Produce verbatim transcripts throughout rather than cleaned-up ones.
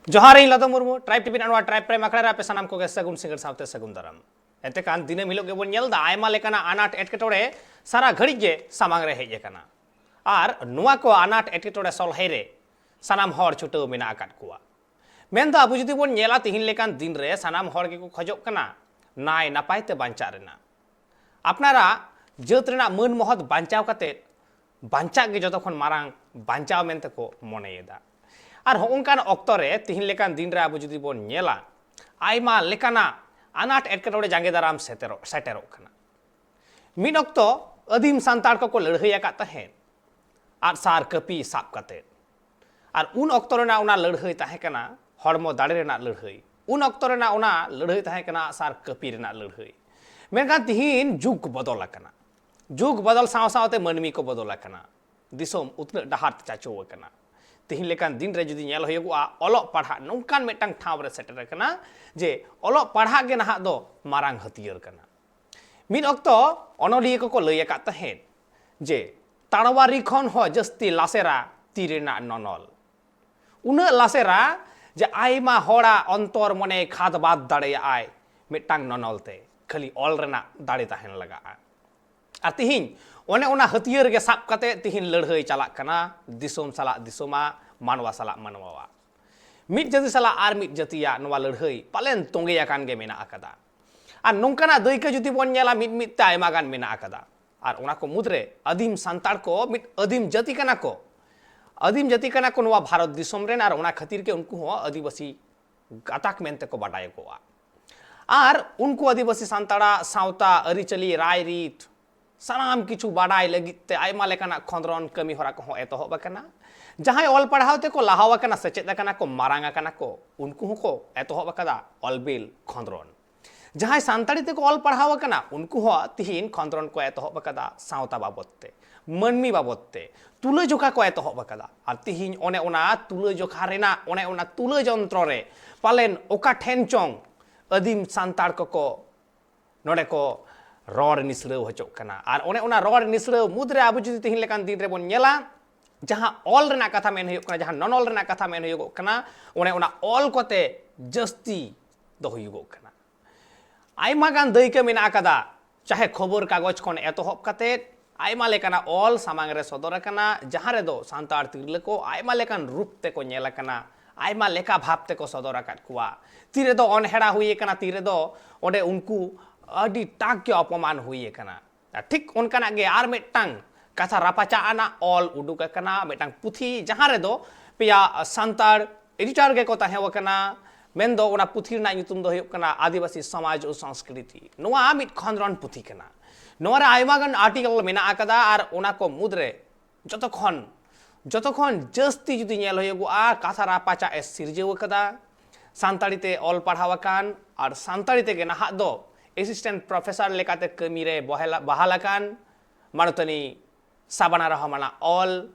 ᱡᱚᱦᱟᱨ, ᱤᱧ ᱞᱟᱫᱚ Murmu, tribe TV ᱨᱮᱱᱟᱜ ᱱᱚᱣᱟ ᱴᱨᱟᱭᱤᱵᱽ ᱯᱨᱟᱭᱤᱢ ᱟᱠᱷᱲᱟ ᱨᱮ ᱟᱯᱮ ᱥᱟᱱᱟᱢ ᱠᱚᱜᱮ ᱥᱟᱹᱜᱩᱱ ᱥᱤᱸᱜᱟᱹᱲ ᱥᱟᱶᱛᱮ ᱥᱟᱹᱜᱩᱱ ᱫᱟᱨᱟᱢ᱾ ᱮᱱᱛᱮ ᱠᱷᱟᱱ ᱫᱤᱱᱟᱹᱢ ᱦᱤᱞᱳᱜ ᱜᱮᱵᱚᱱ ᱧᱮᱞ ᱮᱫᱟ, ᱟᱭᱢᱟ ᱞᱮᱠᱟᱱᱟᱜ ᱟᱱᱟᱴ ᱮᱴᱠᱮᱴᱚᱬᱮ ᱥᱟᱨᱟ ᱜᱷᱟᱹᱲᱤᱡ ᱜᱮ ᱥᱟᱢᱟᱝ ᱨᱮ ᱦᱮᱡ ᱟᱠᱟᱱᱟ᱾ ᱟᱨ ᱱᱚᱣᱟ ᱠᱚ ᱟᱱᱟᱴ ᱮᱴᱠᱮᱴᱚᱬᱮ ᱥᱚᱞᱦᱮ ᱨᱮ ᱥᱟᱱᱟᱢ ᱦᱚᱲ ᱪᱷᱩᱴᱟᱹᱣ ᱢᱮᱱᱟᱜ ᱟᱠᱟᱫ ᱠᱚᱣᱟ᱾ ᱢᱮᱱᱫᱚ ᱟᱵᱚ ᱡᱩᱫᱤ ᱵᱚᱱ ᱧᱮᱞᱟ, ᱛᱤᱦᱤᱧ ᱞᱮᱠᱟᱱ ᱫᱤᱱ ᱨᱮ ᱥᱟᱱᱟᱢ ᱦᱚᱲ ᱜᱮᱠᱚ ᱠᱷᱚᱡᱚᱜ ᱠᱟᱱᱟ ᱱᱟᱭ ᱱᱟᱯᱟᱭ ᱛᱮ ᱵᱟᱧᱪᱟᱜ ᱨᱮᱱᱟᱜ᱾ ᱟᱯᱱᱟᱨᱟᱜ ᱡᱟᱹᱛ ᱨᱮᱱᱟᱜ ᱢᱟᱹᱱ ᱢᱚᱦᱚᱛ ᱵᱟᱧᱪᱟᱣ ᱠᱟᱛᱮ ᱵᱟᱧᱪᱟᱜ ᱜᱮ ᱡᱚᱛᱚ ᱠᱷᱚᱱ ᱢᱟᱨᱟᱝ ᱵᱟᱧᱪᱟᱣ ᱢᱮᱱᱛᱮ ᱠᱚ ᱢᱚᱱᱮᱭᱮᱫᱟ᱾ ᱟᱨ ᱦᱚᱸᱜᱼᱚ ᱱᱚᱝᱠᱟᱱ ᱚᱠᱛᱚ ᱨᱮ, ᱛᱤᱦᱤᱧ ᱞᱮᱠᱟᱱ ᱫᱤᱱ ᱨᱮ ᱟᱵᱚ ᱡᱩᱫᱤ ᱵᱚᱱ ᱧᱮᱞᱟ, ᱟᱭᱢᱟ ᱞᱮᱠᱟᱱᱟᱜ ᱟᱱᱟᱴ ᱮᱴᱠᱮᱴᱚᱬᱮ ᱡᱟᱸᱜᱮ ᱫᱟᱨᱟᱢ ᱥᱮᱴᱮᱨᱚᱜ, ᱥᱮᱴᱮᱨᱚᱜ ᱠᱟᱱᱟ᱾ ᱢᱤᱫ ᱚᱠᱛᱚ ᱟᱹᱫᱤᱢ ᱥᱟᱱᱛᱟᱲ ᱠᱚᱠᱚ ᱞᱟᱹᱲᱦᱟᱹᱭ ᱟᱠᱟᱫ ᱛᱟᱦᱮᱸᱫ, ᱟᱜᱼᱥᱟᱨ ᱠᱟᱹᱯᱤ ᱥᱟᱵ ᱠᱟᱛᱮ᱾ ᱟᱨ ᱩᱱ ᱚᱠᱛᱚ ᱨᱮᱱᱟᱜ ᱚᱱᱟ ᱞᱟᱹᱲᱦᱟᱹᱭ ᱛᱟᱦᱮᱸ ᱠᱟᱱᱟ ᱦᱚᱲᱢᱚ ᱫᱟᱲᱮ ᱨᱮᱱᱟᱜ ᱞᱟᱹᱲᱦᱟᱹᱭ᱾ ᱩᱱ ᱚᱠᱛᱚ ᱨᱮᱱᱟᱜ ᱚᱱᱟ ᱞᱟᱹᱲᱦᱟᱹᱭ ᱛᱟᱦᱮᱸ ᱠᱟᱱᱟ ᱟᱜᱼᱥᱟᱨ ᱠᱟᱹᱯᱤ ᱨᱮᱱᱟᱜ ᱞᱟᱹᱲᱦᱟᱹᱭ᱾ ᱢᱮᱱᱠᱷᱟᱱ ᱛᱤᱦᱤᱧ ᱡᱩᱜᱽ ᱵᱚᱫᱚᱞ ᱟᱠᱟᱱᱟ᱾ ᱡᱩᱜᱽ ᱵᱚᱫᱚᱞ ᱥᱟᱶ ᱥᱟᱶᱛᱮ ᱢᱟᱹᱱᱢᱤ ᱠᱚ ᱵᱚᱫᱚᱞ ᱟᱠᱟᱱᱟ᱾ ᱫᱤᱥᱚᱢ ᱩᱛᱱᱟᱹᱜ ᱰᱟᱦᱟᱨ ᱛᱮ ᱪᱟᱪᱳ ᱟᱠᱟᱱᱟ᱾ ᱛᱤᱦᱤᱧ ᱞᱮᱠᱟᱱ ᱫᱤᱱ ᱨᱮ ᱡᱩᱫᱤ ᱧᱮᱞ ᱦᱩᱭᱩᱜᱚᱜᱼᱟ, ᱚᱞᱚᱜ ᱯᱟᱲᱦᱟᱜ ᱱᱚᱝᱠᱟᱱ ᱢᱤᱫᱴᱟᱝ ᱴᱷᱟᱶ ᱨᱮ ᱥᱮᱴᱮᱨ ᱟᱠᱟᱱᱟ ᱡᱮ ᱚᱞᱚᱜ ᱯᱟᱲᱦᱟᱜ ᱜᱮ ᱱᱟᱦᱟᱜ ᱫᱚ ᱢᱟᱨᱟᱝ ᱦᱟᱹᱛᱭᱟᱹᱨ ᱠᱟᱱᱟ᱾ ᱢᱤᱫ ᱚᱠᱛᱚ ᱚᱱᱚᱞᱤᱭᱟᱹ ᱠᱚᱠᱚ ᱞᱟᱹᱭ ᱟᱠᱟᱫ ᱛᱟᱦᱮᱸᱫ ᱡᱮ ᱛᱟᱲᱣᱟᱨᱤ ᱠᱷᱚᱱ ᱦᱚᱸ ᱡᱟᱹᱥᱛᱤ ᱞᱟᱥᱮᱨᱟ ᱛᱤ ᱨᱮᱱᱟᱜ ᱱᱚᱱᱚᱞ᱾ ᱩᱱᱟᱹᱜ ᱞᱟᱥᱮᱨᱟ ᱡᱮ ᱟᱭᱢᱟ ᱦᱚᱲᱟᱜ ᱚᱱᱛᱚᱨ ᱢᱚᱱᱮᱭ ᱠᱷᱟᱫᱽ ᱵᱟᱫ ᱫᱟᱲᱮᱭᱟᱜᱼᱟᱭ ᱢᱤᱫᱴᱟᱝ ᱱᱚᱱᱚᱞ ᱛᱮ, ᱠᱷᱟᱹᱞᱤ ᱚᱞ ᱨᱮᱱᱟᱜ ᱫᱟᱲᱮ ᱛᱟᱦᱮᱱ ᱞᱟᱜᱟᱜᱼᱟ᱾ ᱟᱨ ᱛᱤᱦᱤᱧ ᱚᱱᱮ ᱚᱱᱟ ᱦᱟᱹᱛᱭᱟᱹᱨ ᱜᱮ ᱥᱟᱵ ᱠᱟᱛᱮ ᱛᱤᱦᱤᱧ ᱞᱟᱹᱲᱦᱟᱹᱭ ᱪᱟᱞᱟᱜ ᱠᱟᱱᱟ, ᱫᱤᱥᱚᱢ ᱥᱟᱞᱟᱜ ᱫᱤᱥᱚᱢᱟᱜ, ᱢᱟᱱᱣᱟ ᱥᱟᱞᱟᱜ ᱢᱟᱱᱣᱟᱣᱟᱜ᱾ ᱢᱤᱫ ᱡᱟᱹᱛᱤ ᱥᱟᱞᱟᱜ ᱟᱨ ᱢᱤᱫ ᱡᱟᱹᱛᱤᱭᱟᱜ ᱱᱚᱣᱟ ᱞᱟᱹᱲᱦᱟᱹᱭ ᱯᱟᱞᱮᱱ ᱛᱚᱸᱜᱮ ᱟᱠᱟᱱ ᱜᱮ ᱢᱮᱱᱟᱜ ᱟᱠᱟᱫᱟ᱾ ᱟᱨ ᱱᱚᱝᱠᱟᱱᱟᱜ ᱫᱟᱹᱭᱠᱟᱹ ᱡᱩᱫᱤ ᱵᱚᱱ ᱧᱮᱞᱟ, ᱢᱤᱫ ᱢᱤᱫ ᱛᱮ ᱟᱭᱢᱟ ᱜᱟᱱ ᱢᱮᱱᱟᱜ ᱟᱠᱟᱫᱟ᱾ ᱟᱨ ᱚᱱᱟ ᱠᱚ ᱢᱩᱫᱽᱨᱮ ᱟᱹᱫᱤᱢ ᱥᱟᱱᱛᱟᱲ ᱠᱚ ᱢᱤᱫ ᱟᱹᱫᱤᱢ ᱡᱟᱹᱛᱤ ᱠᱟᱱᱟ ᱠᱚ᱾ ᱟᱹᱫᱤᱢ ᱡᱟᱹᱛᱤ ᱠᱟᱱᱟ ᱠᱚ ᱱᱚᱣᱟ ᱵᱷᱟᱨᱚᱛ ᱫᱤᱥᱚᱢ ᱨᱮᱱ, ᱟᱨ ᱚᱱᱟ ᱠᱷᱟᱹᱛᱤᱨ ᱜᱮ ᱩᱱᱠᱩ ᱦᱚᱸ ᱟᱹᱫᱤᱵᱟᱹᱥᱤ ᱜᱟᱛᱟᱠ ᱢᱮᱱᱛᱮ ᱠᱚ ᱵᱟᱰᱟᱭᱚᱜᱚᱜᱼᱟ᱾ ᱟᱨ ᱩᱱᱠᱩ ᱟᱹᱫᱤᱵᱟᱹᱥᱤ ᱥᱟᱱᱛᱟᱲᱟᱜ ᱥᱟᱶᱛᱟ, ᱟᱹᱨᱤᱪᱟᱹᱞᱤ, ᱨᱟᱭᱨᱤᱛ, ᱥᱟᱱᱟᱢ ᱠᱤᱪᱷᱩ ᱵᱟᱰᱟᱭ ᱞᱟᱹᱜᱤᱫ ᱛᱮ ᱟᱭᱢᱟ ᱞᱮᱠᱟᱱᱟᱜ ᱠᱷᱚᱸᱫᱽᱨᱚᱱ ᱠᱟᱹᱢᱤ ᱦᱚᱨᱟ ᱠᱚᱦᱚᱸ ᱮᱛᱚᱦᱚᱵ ᱟᱠᱟᱱᱟ᱾ ᱡᱟᱦᱟᱸᱭ ᱚᱞ ᱯᱟᱲᱦᱟᱣ ᱛᱮᱠᱚ ᱞᱟᱦᱟᱣ ᱟᱠᱟᱱᱟ, ᱥᱮᱪᱮᱫ ᱟᱠᱟᱱᱟ ᱠᱚ, ᱢᱟᱨᱟᱝ ᱟᱠᱟᱱᱟ ᱠᱚ, ᱩᱱᱠᱩ ᱦᱚᱸᱠᱚ ᱮᱛᱚᱦᱚᱵ ᱟᱠᱟᱫᱟ ᱚᱞ ᱵᱤᱞ ᱠᱷᱚᱸᱫᱽᱨᱚᱱ᱾ ᱡᱟᱦᱟᱸᱭ ᱥᱟᱱᱛᱟᱲᱤ ᱛᱮᱠᱚ ᱚᱞ ᱯᱟᱲᱦᱟᱣ ᱟᱠᱟᱱᱟ, ᱩᱱᱠᱩ ᱦᱚᱸ ᱛᱤᱦᱤᱧ ᱠᱷᱚᱸᱫᱽᱨᱚᱱ ᱠᱚ ᱮᱛᱚᱦᱚᱵ ᱟᱠᱟᱫᱟ ᱥᱟᱶᱛᱟ ᱵᱟᱵᱚᱛ ᱛᱮ, ᱢᱟᱹᱱᱢᱤ ᱵᱟᱵᱚᱛ ᱛᱮ ᱛᱩᱞᱟᱹᱡᱚᱠᱷᱟ ᱠᱚ ᱮᱛᱚᱦᱚᱵ ᱟᱠᱟᱫᱟ᱾ ᱟᱨ ᱛᱤᱦᱤᱧ ᱚᱱᱮ ᱚᱱᱟ ᱛᱩᱞᱟᱹᱡᱚᱠᱷᱟ ᱨᱮᱱᱟᱜ ᱚᱱᱮ ᱚᱱᱟ ᱛᱩᱞᱟᱹ ᱡᱚᱱᱛᱨᱚ ᱨᱮ ᱯᱟᱞᱮᱱ ᱚᱠᱟ ᱴᱷᱮᱱ ᱪᱚᱝ ᱟᱹᱫᱤᱢ ᱥᱟᱱᱛᱟᱲ ᱠᱚᱠᱚ ᱱᱚᱰᱮ ᱠᱚ ᱨᱚᱲ ᱱᱤᱥᱲᱟᱹᱣ ᱦᱚᱪᱚᱜ ᱠᱟᱱᱟ᱾ ᱟᱨ ᱚᱱᱮ ᱚᱱᱟ ᱨᱚᱲ ᱱᱤᱥᱲᱟᱹᱣ ᱢᱩᱫᱽᱨᱮ ᱟᱵᱚ ᱡᱩᱫᱤ ᱛᱤᱦᱤᱧ ᱞᱮᱠᱟᱱ ᱫᱤᱱ ᱨᱮᱵᱚᱱ ᱧᱮᱞᱟ, ᱡᱟᱦᱟᱸ ᱚᱞ ᱨᱮᱱᱟᱜ ᱠᱟᱛᱷᱟ ᱢᱮᱱ ᱦᱩᱭᱩᱜ ᱠᱟᱱᱟ, ᱡᱟᱦᱟᱸ ᱱᱚᱱᱚᱞ ᱨᱮᱱᱟᱜ ᱠᱟᱛᱷᱟ ᱢᱮᱱ ᱦᱩᱭᱩᱜᱚᱜ ᱠᱟᱱᱟ, ᱚᱱᱮ ᱚᱱᱟ ᱚᱞ ᱠᱚᱛᱮ ᱡᱟᱹᱥᱛᱤ ᱫᱚ ᱦᱩᱭᱩᱜᱚᱜ ᱠᱟᱱᱟ᱾ ᱟᱭᱢᱟ ᱜᱟᱱ ᱫᱟᱹᱭᱠᱟᱹ ᱢᱮᱱᱟᱜ ᱟᱠᱟᱫᱟ, ᱪᱟᱦᱮ ᱠᱷᱚᱵᱚᱨ ᱠᱟᱜᱚᱡᱽ ᱠᱷᱚᱱ ᱮᱛᱚᱦᱚᱵ ᱠᱟᱛᱮ ᱟᱭᱢᱟ ᱞᱮᱠᱟᱱᱟᱜ ᱚᱞ ᱥᱟᱢᱟᱝ ᱨᱮ ᱥᱚᱫᱚᱨ ᱟᱠᱟᱱᱟ, ᱡᱟᱦᱟᱸ ᱨᱮᱫᱚ ᱥᱟᱱᱛᱟᱲ ᱛᱤᱨᱞᱟᱹ ᱠᱚ ᱟᱭᱢᱟ ᱞᱮᱠᱟᱱ ᱨᱩᱯ ᱛᱮᱠᱚ ᱧᱮᱞ ᱟᱠᱟᱱᱟ, ᱟᱭᱢᱟ ᱞᱮᱠᱟ ᱵᱷᱟᱵᱽ ᱛᱮᱠᱚ ᱥᱚᱫᱚᱨ ᱟᱠᱟᱫ ᱠᱚᱣᱟ᱾ ᱛᱤ ᱨᱮᱫᱚ ᱚᱱᱦᱮᱲᱟ ᱦᱩᱭ ᱟᱠᱟᱱᱟ, ᱛᱤ ᱨᱮᱫᱚ ᱚᱸᱰᱮ ᱩᱱᱠᱩ ᱟᱹᱰᱤ ᱴᱟᱜ ᱜᱮ ᱚᱯᱚᱢᱟᱱ ᱦᱩᱭ ᱟᱠᱟᱱᱟ᱾ ᱟᱨ ᱴᱷᱤᱠ ᱚᱱᱠᱟᱱᱟᱜ ᱜᱮ ᱟᱨ ᱢᱤᱫᱴᱟᱝ ᱠᱟᱛᱷᱟ ᱨᱟᱯᱟᱪᱟᱜ ᱟᱱᱟᱜ ᱚᱞ ᱩᱰᱩᱠ ᱟᱠᱟᱱᱟ, ᱢᱤᱫᱴᱟᱝ ᱯᱩᱛᱷᱤ, ᱡᱟᱦᱟᱸ ᱨᱮᱫᱚ ᱯᱮᱭᱟ ᱥᱟᱱᱛᱟᱲ ᱮᱰᱤᱴᱚᱨ ᱜᱮᱠᱚ ᱛᱟᱦᱮᱸ ᱟᱠᱟᱱᱟ᱾ ᱢᱮᱱᱫᱚ ᱚᱱᱟ ᱯᱩᱛᱷᱤ ᱨᱮᱱᱟᱜ ᱧᱩᱛᱩᱢ ᱫᱚ ᱦᱩᱭᱩᱜ ᱠᱟᱱᱟ ᱟᱹᱫᱤᱵᱟᱹᱥᱤ ᱥᱚᱢᱟᱡᱽ ᱳ ᱥᱚᱝᱥᱠᱨᱤᱛᱤ᱾ ᱱᱚᱣᱟ ᱢᱤᱫ ᱠᱷᱚᱸᱫᱽᱨᱚᱱ ᱯᱩᱛᱷᱤ ᱠᱟᱱᱟ᱾ ᱱᱚᱣᱟ ᱨᱮ ᱟᱭᱢᱟ ᱜᱟᱱ ᱟᱨᱴᱤᱠᱮᱞ ᱢᱮᱱᱟᱜ ᱟᱠᱟᱫᱟ, ᱟᱨ ᱚᱱᱟ ᱠᱚ ᱢᱩᱫᱽᱨᱮ ᱡᱚᱛᱚ ᱠᱷᱚᱱ, ᱡᱚᱛᱚ ᱠᱷᱚᱱ ᱡᱟᱹᱥᱛᱤ ᱡᱩᱫᱤ ᱧᱮᱞ ᱦᱩᱭᱩᱜᱚᱜᱼᱟ, ᱠᱟᱛᱷᱟ ᱨᱟᱯᱟᱪᱟᱜ ᱮ ᱥᱤᱨᱡᱟᱹᱣ ᱟᱠᱟᱫᱟ, ᱥᱟᱱᱛᱟᱲᱤ ᱛᱮ ᱚᱞ ᱯᱟᱲᱦᱟᱣ ᱟᱠᱟᱱ ᱟᱨ ᱥᱟᱱᱛᱟᱲᱤ ᱛᱮᱜᱮ ᱱᱟᱦᱟᱜ ᱫᱚ ᱮᱥᱤᱥᱴᱮᱱᱴ ᱯᱨᱚᱯᱷᱮᱥᱚᱨ ᱞᱮᱠᱟᱛᱮ ᱠᱟᱹᱢᱤ ᱨᱮ ᱵᱚᱦᱮᱞᱟ-, ᱵᱟᱦᱟᱞ ᱟᱠᱟᱱ ᱢᱟᱱᱚᱛᱟᱱᱤ ᱥᱟᱵᱟᱱᱟ ᱨᱚᱦᱢᱟᱱᱟᱜ ᱚᱞ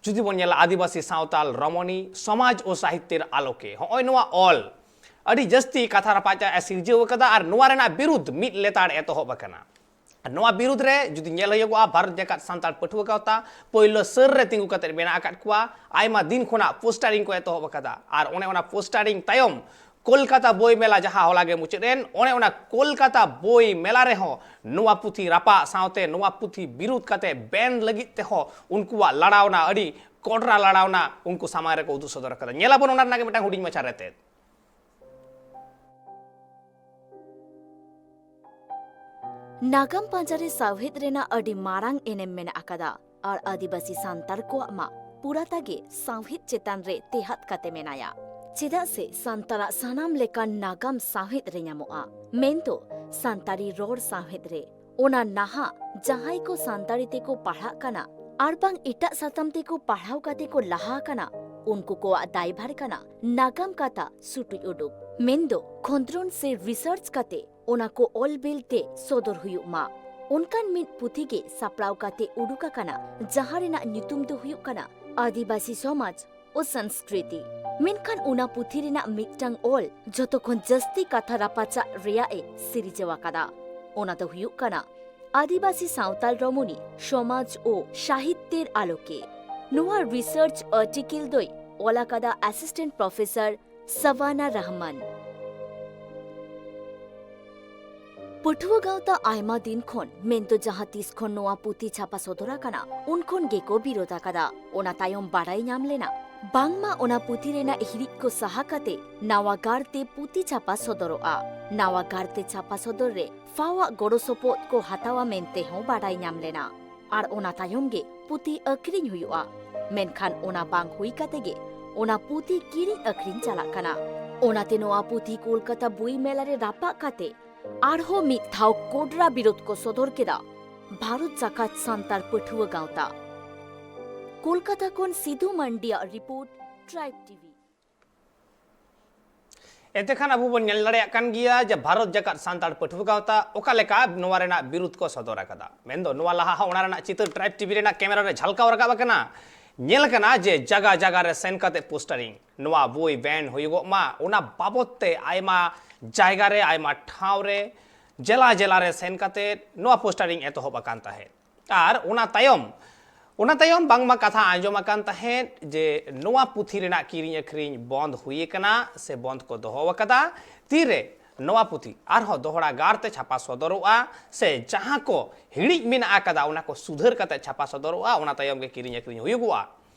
ᱡᱩᱫᱤ ᱵᱚᱱ ᱧᱮᱞᱟ, ᱟᱹᱫᱤᱵᱟᱹᱥᱤ ᱥᱟᱶᱛᱟᱞ ᱨᱚᱢᱚᱱᱤ, ᱥᱚᱢᱟᱡᱽ ᱳ ᱥᱟᱦᱤᱛᱭᱚᱨ ᱟᱞᱳᱠᱮ, ᱦᱚᱸᱜᱼᱚᱭ ᱱᱚᱣᱟ ᱚᱞ ᱟᱹᱰᱤ ᱡᱟᱹᱥᱛᱤ ᱠᱟᱛᱷᱟ ᱨᱟᱯᱟᱪᱟᱜ ᱮ ᱥᱤᱨᱡᱟᱹᱣ ᱟᱠᱟᱫᱟ ᱟᱨ ᱱᱚᱣᱟ ᱨᱮᱱᱟᱜ ᱵᱤᱨᱩᱫᱷ ᱢᱤᱫ ᱞᱮᱛᱟᱲ ᱮᱛᱚᱦᱚᱵ ᱟᱠᱟᱱᱟ᱾ ᱟᱨ ᱱᱚᱣᱟ ᱵᱤᱨᱩᱫᱷ ᱨᱮ ᱡᱩᱫᱤ ᱧᱮᱞ ᱦᱩᱭᱩᱜᱚᱜᱼᱟ, ᱵᱷᱟᱨᱚᱛ ᱡᱟᱠᱟᱛ ᱥᱟᱱᱛᱟᱲ ᱯᱟᱹᱴᱷᱩᱣᱟᱹ ᱜᱟᱶᱛᱟ ᱯᱳᱭᱞᱳ ᱥᱟᱹᱨ ᱨᱮ ᱛᱤᱸᱜᱩ ᱠᱟᱛᱮ ᱢᱮᱱᱟᱜ ᱟᱠᱟᱫ ᱠᱚᱣᱟ᱾ ᱟᱭᱢᱟ ᱫᱤᱱ ᱠᱷᱚᱱᱟᱜ ᱯᱳᱥᱴᱟᱨᱤᱝ ᱠᱚ ᱮᱛᱚᱦᱚᱵ ᱟᱠᱟᱫᱟ ᱟᱨ ᱚᱱᱮ ᱚᱱᱟ ᱯᱳᱥᱴᱟᱨᱤᱝ ᱛᱟᱭᱚᱢ ᱠᱳᱞᱠᱟᱛᱟ ᱵᱳᱭ ᱢᱮᱞᱟ, ᱡᱟᱦᱟᱸ ᱦᱚᱞᱟ ᱜᱮ ᱢᱩᱪᱟᱹᱫ ᱮᱱ, ᱚᱱᱮ ᱚᱱᱟ ᱠᱳᱞᱠᱟᱛᱟ ᱵᱳᱭ ᱢᱮᱞᱟ ᱨᱮᱦᱚᱸ ᱱᱚᱣᱟ ᱯᱩᱛᱷᱤ ᱨᱟᱯᱟᱜ ᱥᱟᱶᱛᱮ ᱱᱚᱣᱟ ᱯᱩᱛᱷᱤ ᱵᱤᱨᱩᱫᱷ ᱠᱟᱛᱮ ᱵᱮᱱ ᱞᱟᱹᱜᱤᱫ ᱛᱮᱦᱚᱸ ᱩᱱᱠᱩᱣᱟᱜ ᱞᱟᱲᱟᱣᱱᱟ, ᱟᱹᱰᱤ ᱠᱚᱰᱨᱟ ᱞᱟᱲᱟᱣᱱᱟ ᱩᱱᱠᱩ ᱥᱟᱢᱟᱝ ᱨᱮᱠᱚ ᱩᱫᱩᱜ ᱥᱚᱫᱚᱨ ᱟᱠᱟᱫᱟ᱾ ᱧᱮᱞᱟᱵᱚᱱ ᱚᱱᱟ ᱨᱮᱱᱟᱜ ᱜᱮ ᱢᱤᱫᱴᱟᱝ ᱦᱩᱰᱤᱧ ᱢᱟᱪᱷᱟ ᱨᱮᱛᱮᱫ᱾ ᱱᱟᱜᱟᱢ ᱯᱟᱸᱡᱟ ᱨᱮ ᱥᱟᱶᱦᱮᱫ ᱨᱮᱱᱟᱜ ᱟᱹᱰᱤ ᱢᱟᱨᱟᱝ ᱮᱱᱮᱢ ᱢᱮᱱᱟᱜ ᱟᱠᱟᱫᱟ ᱟᱨ ᱟᱹᱫᱤᱵᱟᱹᱥᱤ ᱥᱟᱱᱛᱟᱲ ᱠᱚᱣᱟᱜ ᱢᱟ ᱯᱩᱨᱟᱹᱴᱟ ᱜᱮ ᱥᱟᱶᱦᱮᱫ ᱪᱮᱛᱟᱱ ᱨᱮ ᱴᱮᱦᱟᱴ ᱠᱟᱛᱮ ᱢᱮᱱᱟᱭᱟ᱾ ᱪᱮᱫᱟᱜ ᱥᱮ ᱥᱟᱱᱛᱟᱲᱟᱜ ᱥᱟᱱᱟᱢ ᱞᱮᱠᱟᱱ ᱱᱟᱜᱟᱢ ᱥᱟᱶᱦᱮᱫ ᱨᱮ ᱧᱟᱢᱚᱜᱼᱟ, ᱢᱮᱱᱫᱚ ᱥᱟᱱᱛᱟᱲᱤ ᱨᱚᱲ ᱥᱟᱶᱦᱮᱫ ᱨᱮ᱾ ᱚᱱᱟ ᱱᱟᱦᱟᱜ ᱡᱟᱦᱟᱸᱭ ᱠᱚ ᱥᱟᱱᱛᱟᱲᱤ ᱛᱮᱠᱚ ᱯᱟᱲᱦᱟᱜ ᱠᱟᱱᱟ ᱟᱨ ᱵᱟᱝ ᱮᱴᱟᱜ ᱥᱟᱛᱟᱢ ᱛᱮᱠᱚ ᱯᱟᱲᱦᱟᱣ ᱠᱟᱛᱮ ᱠᱚ ᱞᱟᱦᱟ ᱟᱠᱟᱱᱟ, ᱩᱱᱠᱩ ᱠᱚᱣᱟᱜ ᱫᱟᱭᱵᱷᱟᱨ ᱠᱟᱱᱟ ᱱᱟᱜᱟᱢ ᱠᱟᱛᱷᱟ ᱥᱩᱴᱩᱡ ᱩᱰᱩᱠ, ᱢᱮᱱᱫᱚ ᱠᱷᱚᱸᱫᱽᱨᱚᱱ ᱥᱮ ᱨᱤᱥᱟᱨᱪ ᱠᱟᱛᱮ ᱚᱱᱟ ᱠᱚ ᱚᱞ ᱵᱤᱞ ᱛᱮ ᱥᱚᱫᱚᱨ ᱦᱩᱭᱩᱜ ᱢᱟ᱾ ᱚᱱᱠᱟᱱ ᱢᱤᱫ ᱯᱩᱛᱷᱤ ᱜᱮ ᱥᱟᱯᱲᱟᱣ ᱠᱟᱛᱮ ᱩᱰᱩᱠ ᱟᱠᱟᱱᱟ, ᱡᱟᱦᱟᱸ ᱨᱮᱱᱟᱜ ᱧᱩᱛᱩᱢ ᱫᱚ ᱦᱩᱭᱩᱜ ᱠᱟᱱᱟ ᱟᱹᱫᱤᱵᱟᱹᱥᱤ ᱥᱚᱢᱟᱡᱽ ᱳ ᱥᱚᱝᱥᱠᱨᱤᱛᱤ᱾ ᱢᱮᱱᱠᱷᱟᱱ ᱚᱱᱟ ᱯᱩᱛᱷᱤ ᱨᱮᱱᱟᱜ ᱢᱤᱫᱴᱟᱝ ᱚᱞ ᱡᱚᱛᱚ ᱠᱷᱚᱱ ᱡᱟᱹᱥᱛᱤ ᱠᱟᱛᱷᱟ ᱨᱟᱯᱟᱪᱟᱜ ᱨᱮᱭᱟᱜ ᱮ ᱥᱤᱨᱡᱟᱹᱣ ᱟᱠᱟᱫᱟ᱾ ᱚᱱᱟ ᱫᱚ ᱦᱩᱭᱩᱜ ᱠᱟᱱᱟ ᱟᱹᱫᱤᱵᱟᱹᱥᱤ ᱥᱟᱶᱛᱟᱞ ᱨᱚᱢᱚᱱᱤ ᱥᱚᱢᱟᱡᱽ ᱳ ᱥᱟᱦᱤᱛᱭᱚᱨ ᱟᱞᱳᱠᱮ᱾ ᱱᱚᱣᱟ ᱨᱤᱥᱟᱨᱪ ᱟᱨᱴᱤᱠᱮᱞ ᱫᱚᱭ ᱚᱞ ᱟᱠᱟᱫᱟ ᱟᱥᱤᱥᱴᱮᱱᱴ ᱯᱨᱚᱯᱷᱮᱥᱚᱨ ᱥᱟᱵᱟᱱᱟ ᱨᱟᱦᱢᱟᱱ᱾ ᱯᱟᱹᱴᱷᱩᱣᱟᱹ ᱜᱟᱶᱛᱟ ᱟᱭᱢᱟ ᱫᱤᱱ ᱠᱷᱚᱱ, ᱢᱮᱱᱫᱚ ᱡᱟᱦᱟᱸ ᱛᱤᱥ ᱠᱷᱚᱱ ᱱᱚᱣᱟ ᱯᱩᱛᱷᱤ ᱪᱷᱟᱯᱟ ᱥᱚᱫᱚᱨ ᱟᱠᱟᱱᱟ, ᱩᱱ ᱠᱷᱚᱱ ᱜᱮᱠᱚ ᱵᱤᱨᱳᱫ ᱟᱠᱟᱫᱟ᱾ ᱚᱱᱟ ᱛᱟᱭᱚᱢ ᱵᱟᱰᱟᱭ ᱧᱟᱢ ᱞᱮᱱᱟ, ᱵᱟᱝᱢᱟ ᱚᱱᱟ ᱯᱩᱛᱷᱤ ᱨᱮᱱᱟᱜ ᱦᱤᱲᱤᱡ ᱠᱚ ᱥᱟᱦᱟ ᱠᱟᱛᱮ ᱱᱟᱣᱟ ᱜᱟᱨᱛᱮ ᱯᱩᱛᱷᱤ ᱪᱷᱟᱯᱟ ᱥᱚᱫᱚᱨᱚᱜᱼᱟ᱾ ᱱᱟᱣᱟ ᱜᱟᱨᱛᱮ ᱪᱷᱟᱯᱟ ᱥᱚᱫᱚᱨ ᱨᱮ ᱯᱷᱟᱣᱟᱜ ᱜᱚᱲᱚ ᱥᱚᱯᱚᱦᱚᱫ ᱠᱚ ᱦᱟᱛᱟᱣᱟ ᱢᱮᱱᱛᱮ ᱦᱚᱸ ᱵᱟᱰᱟᱭ ᱧᱟᱢ ᱞᱮᱱᱟ᱾ ᱟᱨ ᱚᱱᱟ ᱛᱟᱭᱚᱢ ᱜᱮ ᱯᱩᱛᱷᱤ ᱟᱹᱠᱷᱨᱤᱧ ᱦᱩᱭᱩᱜᱼᱟ᱾ ᱢᱮᱱᱠᱷᱟᱱ ᱚᱱᱟ ᱵᱟᱝ ᱦᱩᱭ ᱠᱟᱛᱮ ᱜᱮ ᱚᱱᱟ ᱯᱩᱛᱷᱤ ᱠᱤᱨᱤᱧ ᱟᱹᱠᱷᱨᱤᱧ ᱪᱟᱞᱟᱜ ᱠᱟᱱᱟ᱾ ᱚᱱᱟᱛᱮ ᱱᱚᱣᱟ ᱯᱩᱛᱷᱤ ᱠᱳᱞᱠᱟᱛᱟ ᱵᱳᱭ ᱢᱮᱞᱟ ᱨᱮ ᱨᱟᱯᱟᱜ ᱠᱟᱛᱮ ᱟᱨᱦᱚᱸ ᱢᱤᱫ ᱫᱷᱟᱣ ᱠᱚᱰᱨᱟ ᱵᱤᱨᱳᱫ ᱠᱚ ᱥᱚᱫᱚᱨ ᱠᱮᱫᱟ ᱵᱷᱟᱨᱚᱛ ᱡᱟᱠᱟᱛ ᱥᱟᱱᱛᱟᱲ ᱯᱟᱹᱴᱷᱩᱣᱟᱹ ᱜᱟᱶᱛᱟ᱾ ᱠᱳᱞᱠᱟᱛᱟ ᱠᱷᱚᱱ ᱥᱤᱫᱷᱩ ᱢᱟᱱᱰᱤᱭᱟᱜ ᱨᱤᱯᱳᱨᱴ, ᱴᱨᱟᱭᱤᱵ ᱴᱤᱵᱷᱤ᱾ ᱮᱱᱛᱮ ᱠᱷᱟᱱ ᱟᱵᱚ ᱵᱚᱱ ᱧᱮᱞ ᱫᱟᱲᱮᱭᱟᱜ ᱠᱟᱱ ᱜᱮᱭᱟ ᱡᱮ ᱵᱷᱟᱨᱚᱛ ᱡᱟᱠᱟᱛ ᱥᱟᱱᱛᱟᱲ ᱯᱟᱹᱴᱷᱩᱣᱟᱹ ᱜᱟᱶᱛᱟ ᱚᱠᱟ ᱞᱮᱠᱟ ᱱᱚᱣᱟ ᱨᱮᱱᱟᱜ ᱵᱤᱨᱩᱫᱷ ᱠᱚ ᱥᱚᱫᱚᱨ ᱟᱠᱟᱫᱟ᱾ ᱢᱮᱱᱫᱚ ᱱᱚᱣᱟ ᱞᱟᱦᱟ ᱦᱚᱸ ᱚᱱᱟ ᱨᱮᱱᱟᱜ ᱪᱤᱛᱟᱹᱨ ᱴᱨᱟᱭᱤᱵ ᱴᱤᱵᱷᱤ ᱨᱮᱱᱟᱜ ᱠᱮᱢᱮᱨᱟ ᱨᱮ ᱡᱷᱟᱞᱠᱟᱣ ᱨᱟᱠᱟᱵ ᱟᱠᱟᱱᱟ᱾ ᱧᱮᱞ ᱟᱠᱟᱱᱟ ᱡᱮ ᱡᱟᱜᱟ ᱡᱟᱜᱟ ᱨᱮ ᱥᱮᱱ ᱠᱟᱛᱮ ᱯᱳᱥᱴᱟᱨᱤᱝ, ᱱᱚᱣᱟ ᱵᱳᱭ ᱵᱮᱱ ᱦᱩᱭᱩᱜᱚᱜ ᱢᱟ, ᱚᱱᱟ ᱵᱟᱵᱚᱛ ᱛᱮ ᱟᱭᱢᱟ ᱡᱟᱭᱜᱟ ᱨᱮ, ᱟᱭᱢᱟ ᱴᱷᱟᱶ ᱨᱮ, ᱡᱮᱞᱟ ᱡᱮᱞᱟ ᱨᱮ ᱥᱮᱱ ᱠᱟᱛᱮ ᱱᱚᱣᱟ ᱯᱳᱥᱴᱟᱨᱤᱝ ᱮᱛᱚᱦᱚᱵ ᱟᱠᱟᱱ ᱛᱟᱦᱮᱸᱫ᱾ ᱟᱨ ᱚᱱᱟ ᱛᱟᱭᱚᱢ, ᱚᱱᱟ ᱛᱟᱭᱚᱢ ᱵᱟᱝᱢᱟ ᱠᱟᱛᱷᱟ ᱟᱸᱡᱚᱢ ᱟᱠᱟᱱ ᱛᱟᱦᱮᱸᱫ ᱡᱮ ᱱᱚᱣᱟ ᱯᱩᱛᱷᱤ ᱨᱮᱱᱟᱜ ᱠᱤᱨᱤᱧ ᱟᱹᱠᱷᱨᱤᱧ ᱵᱚᱱᱫ ᱦᱩᱭ ᱟᱠᱟᱱᱟ ᱥᱮ ᱵᱚᱱᱫ ᱠᱚ ᱫᱚᱦᱚ ᱟᱠᱟᱫᱟ᱾ ᱛᱤᱨᱮ ᱱᱚᱣᱟ ᱯᱩᱛᱷᱤ ᱟᱨᱦᱚᱸ ᱫᱚᱦᱲᱟ ᱜᱟᱨ ᱛᱮ ᱪᱷᱟᱯᱟ ᱥᱚᱫᱚᱨᱚᱜᱼᱟ ᱥᱮ ᱡᱟᱦᱟᱸ ᱠᱚ ᱦᱤᱲᱤᱡ ᱢᱮᱱᱟᱜ ᱟᱠᱟᱫᱟ, ᱚᱱᱟ ᱠᱚ ᱥᱩᱫᱷᱟᱹᱨ ᱠᱟᱛᱮ ᱪᱷᱟᱯᱟ ᱥᱚᱫᱚᱨᱚᱜᱼᱟ, ᱚᱱᱟ ᱛᱟᱭᱚᱢ ᱜᱮ ᱠᱤᱨᱤᱧ ᱟᱹᱠᱷᱨᱤᱧ ᱦᱩᱭᱩᱜᱚᱜᱼᱟ᱾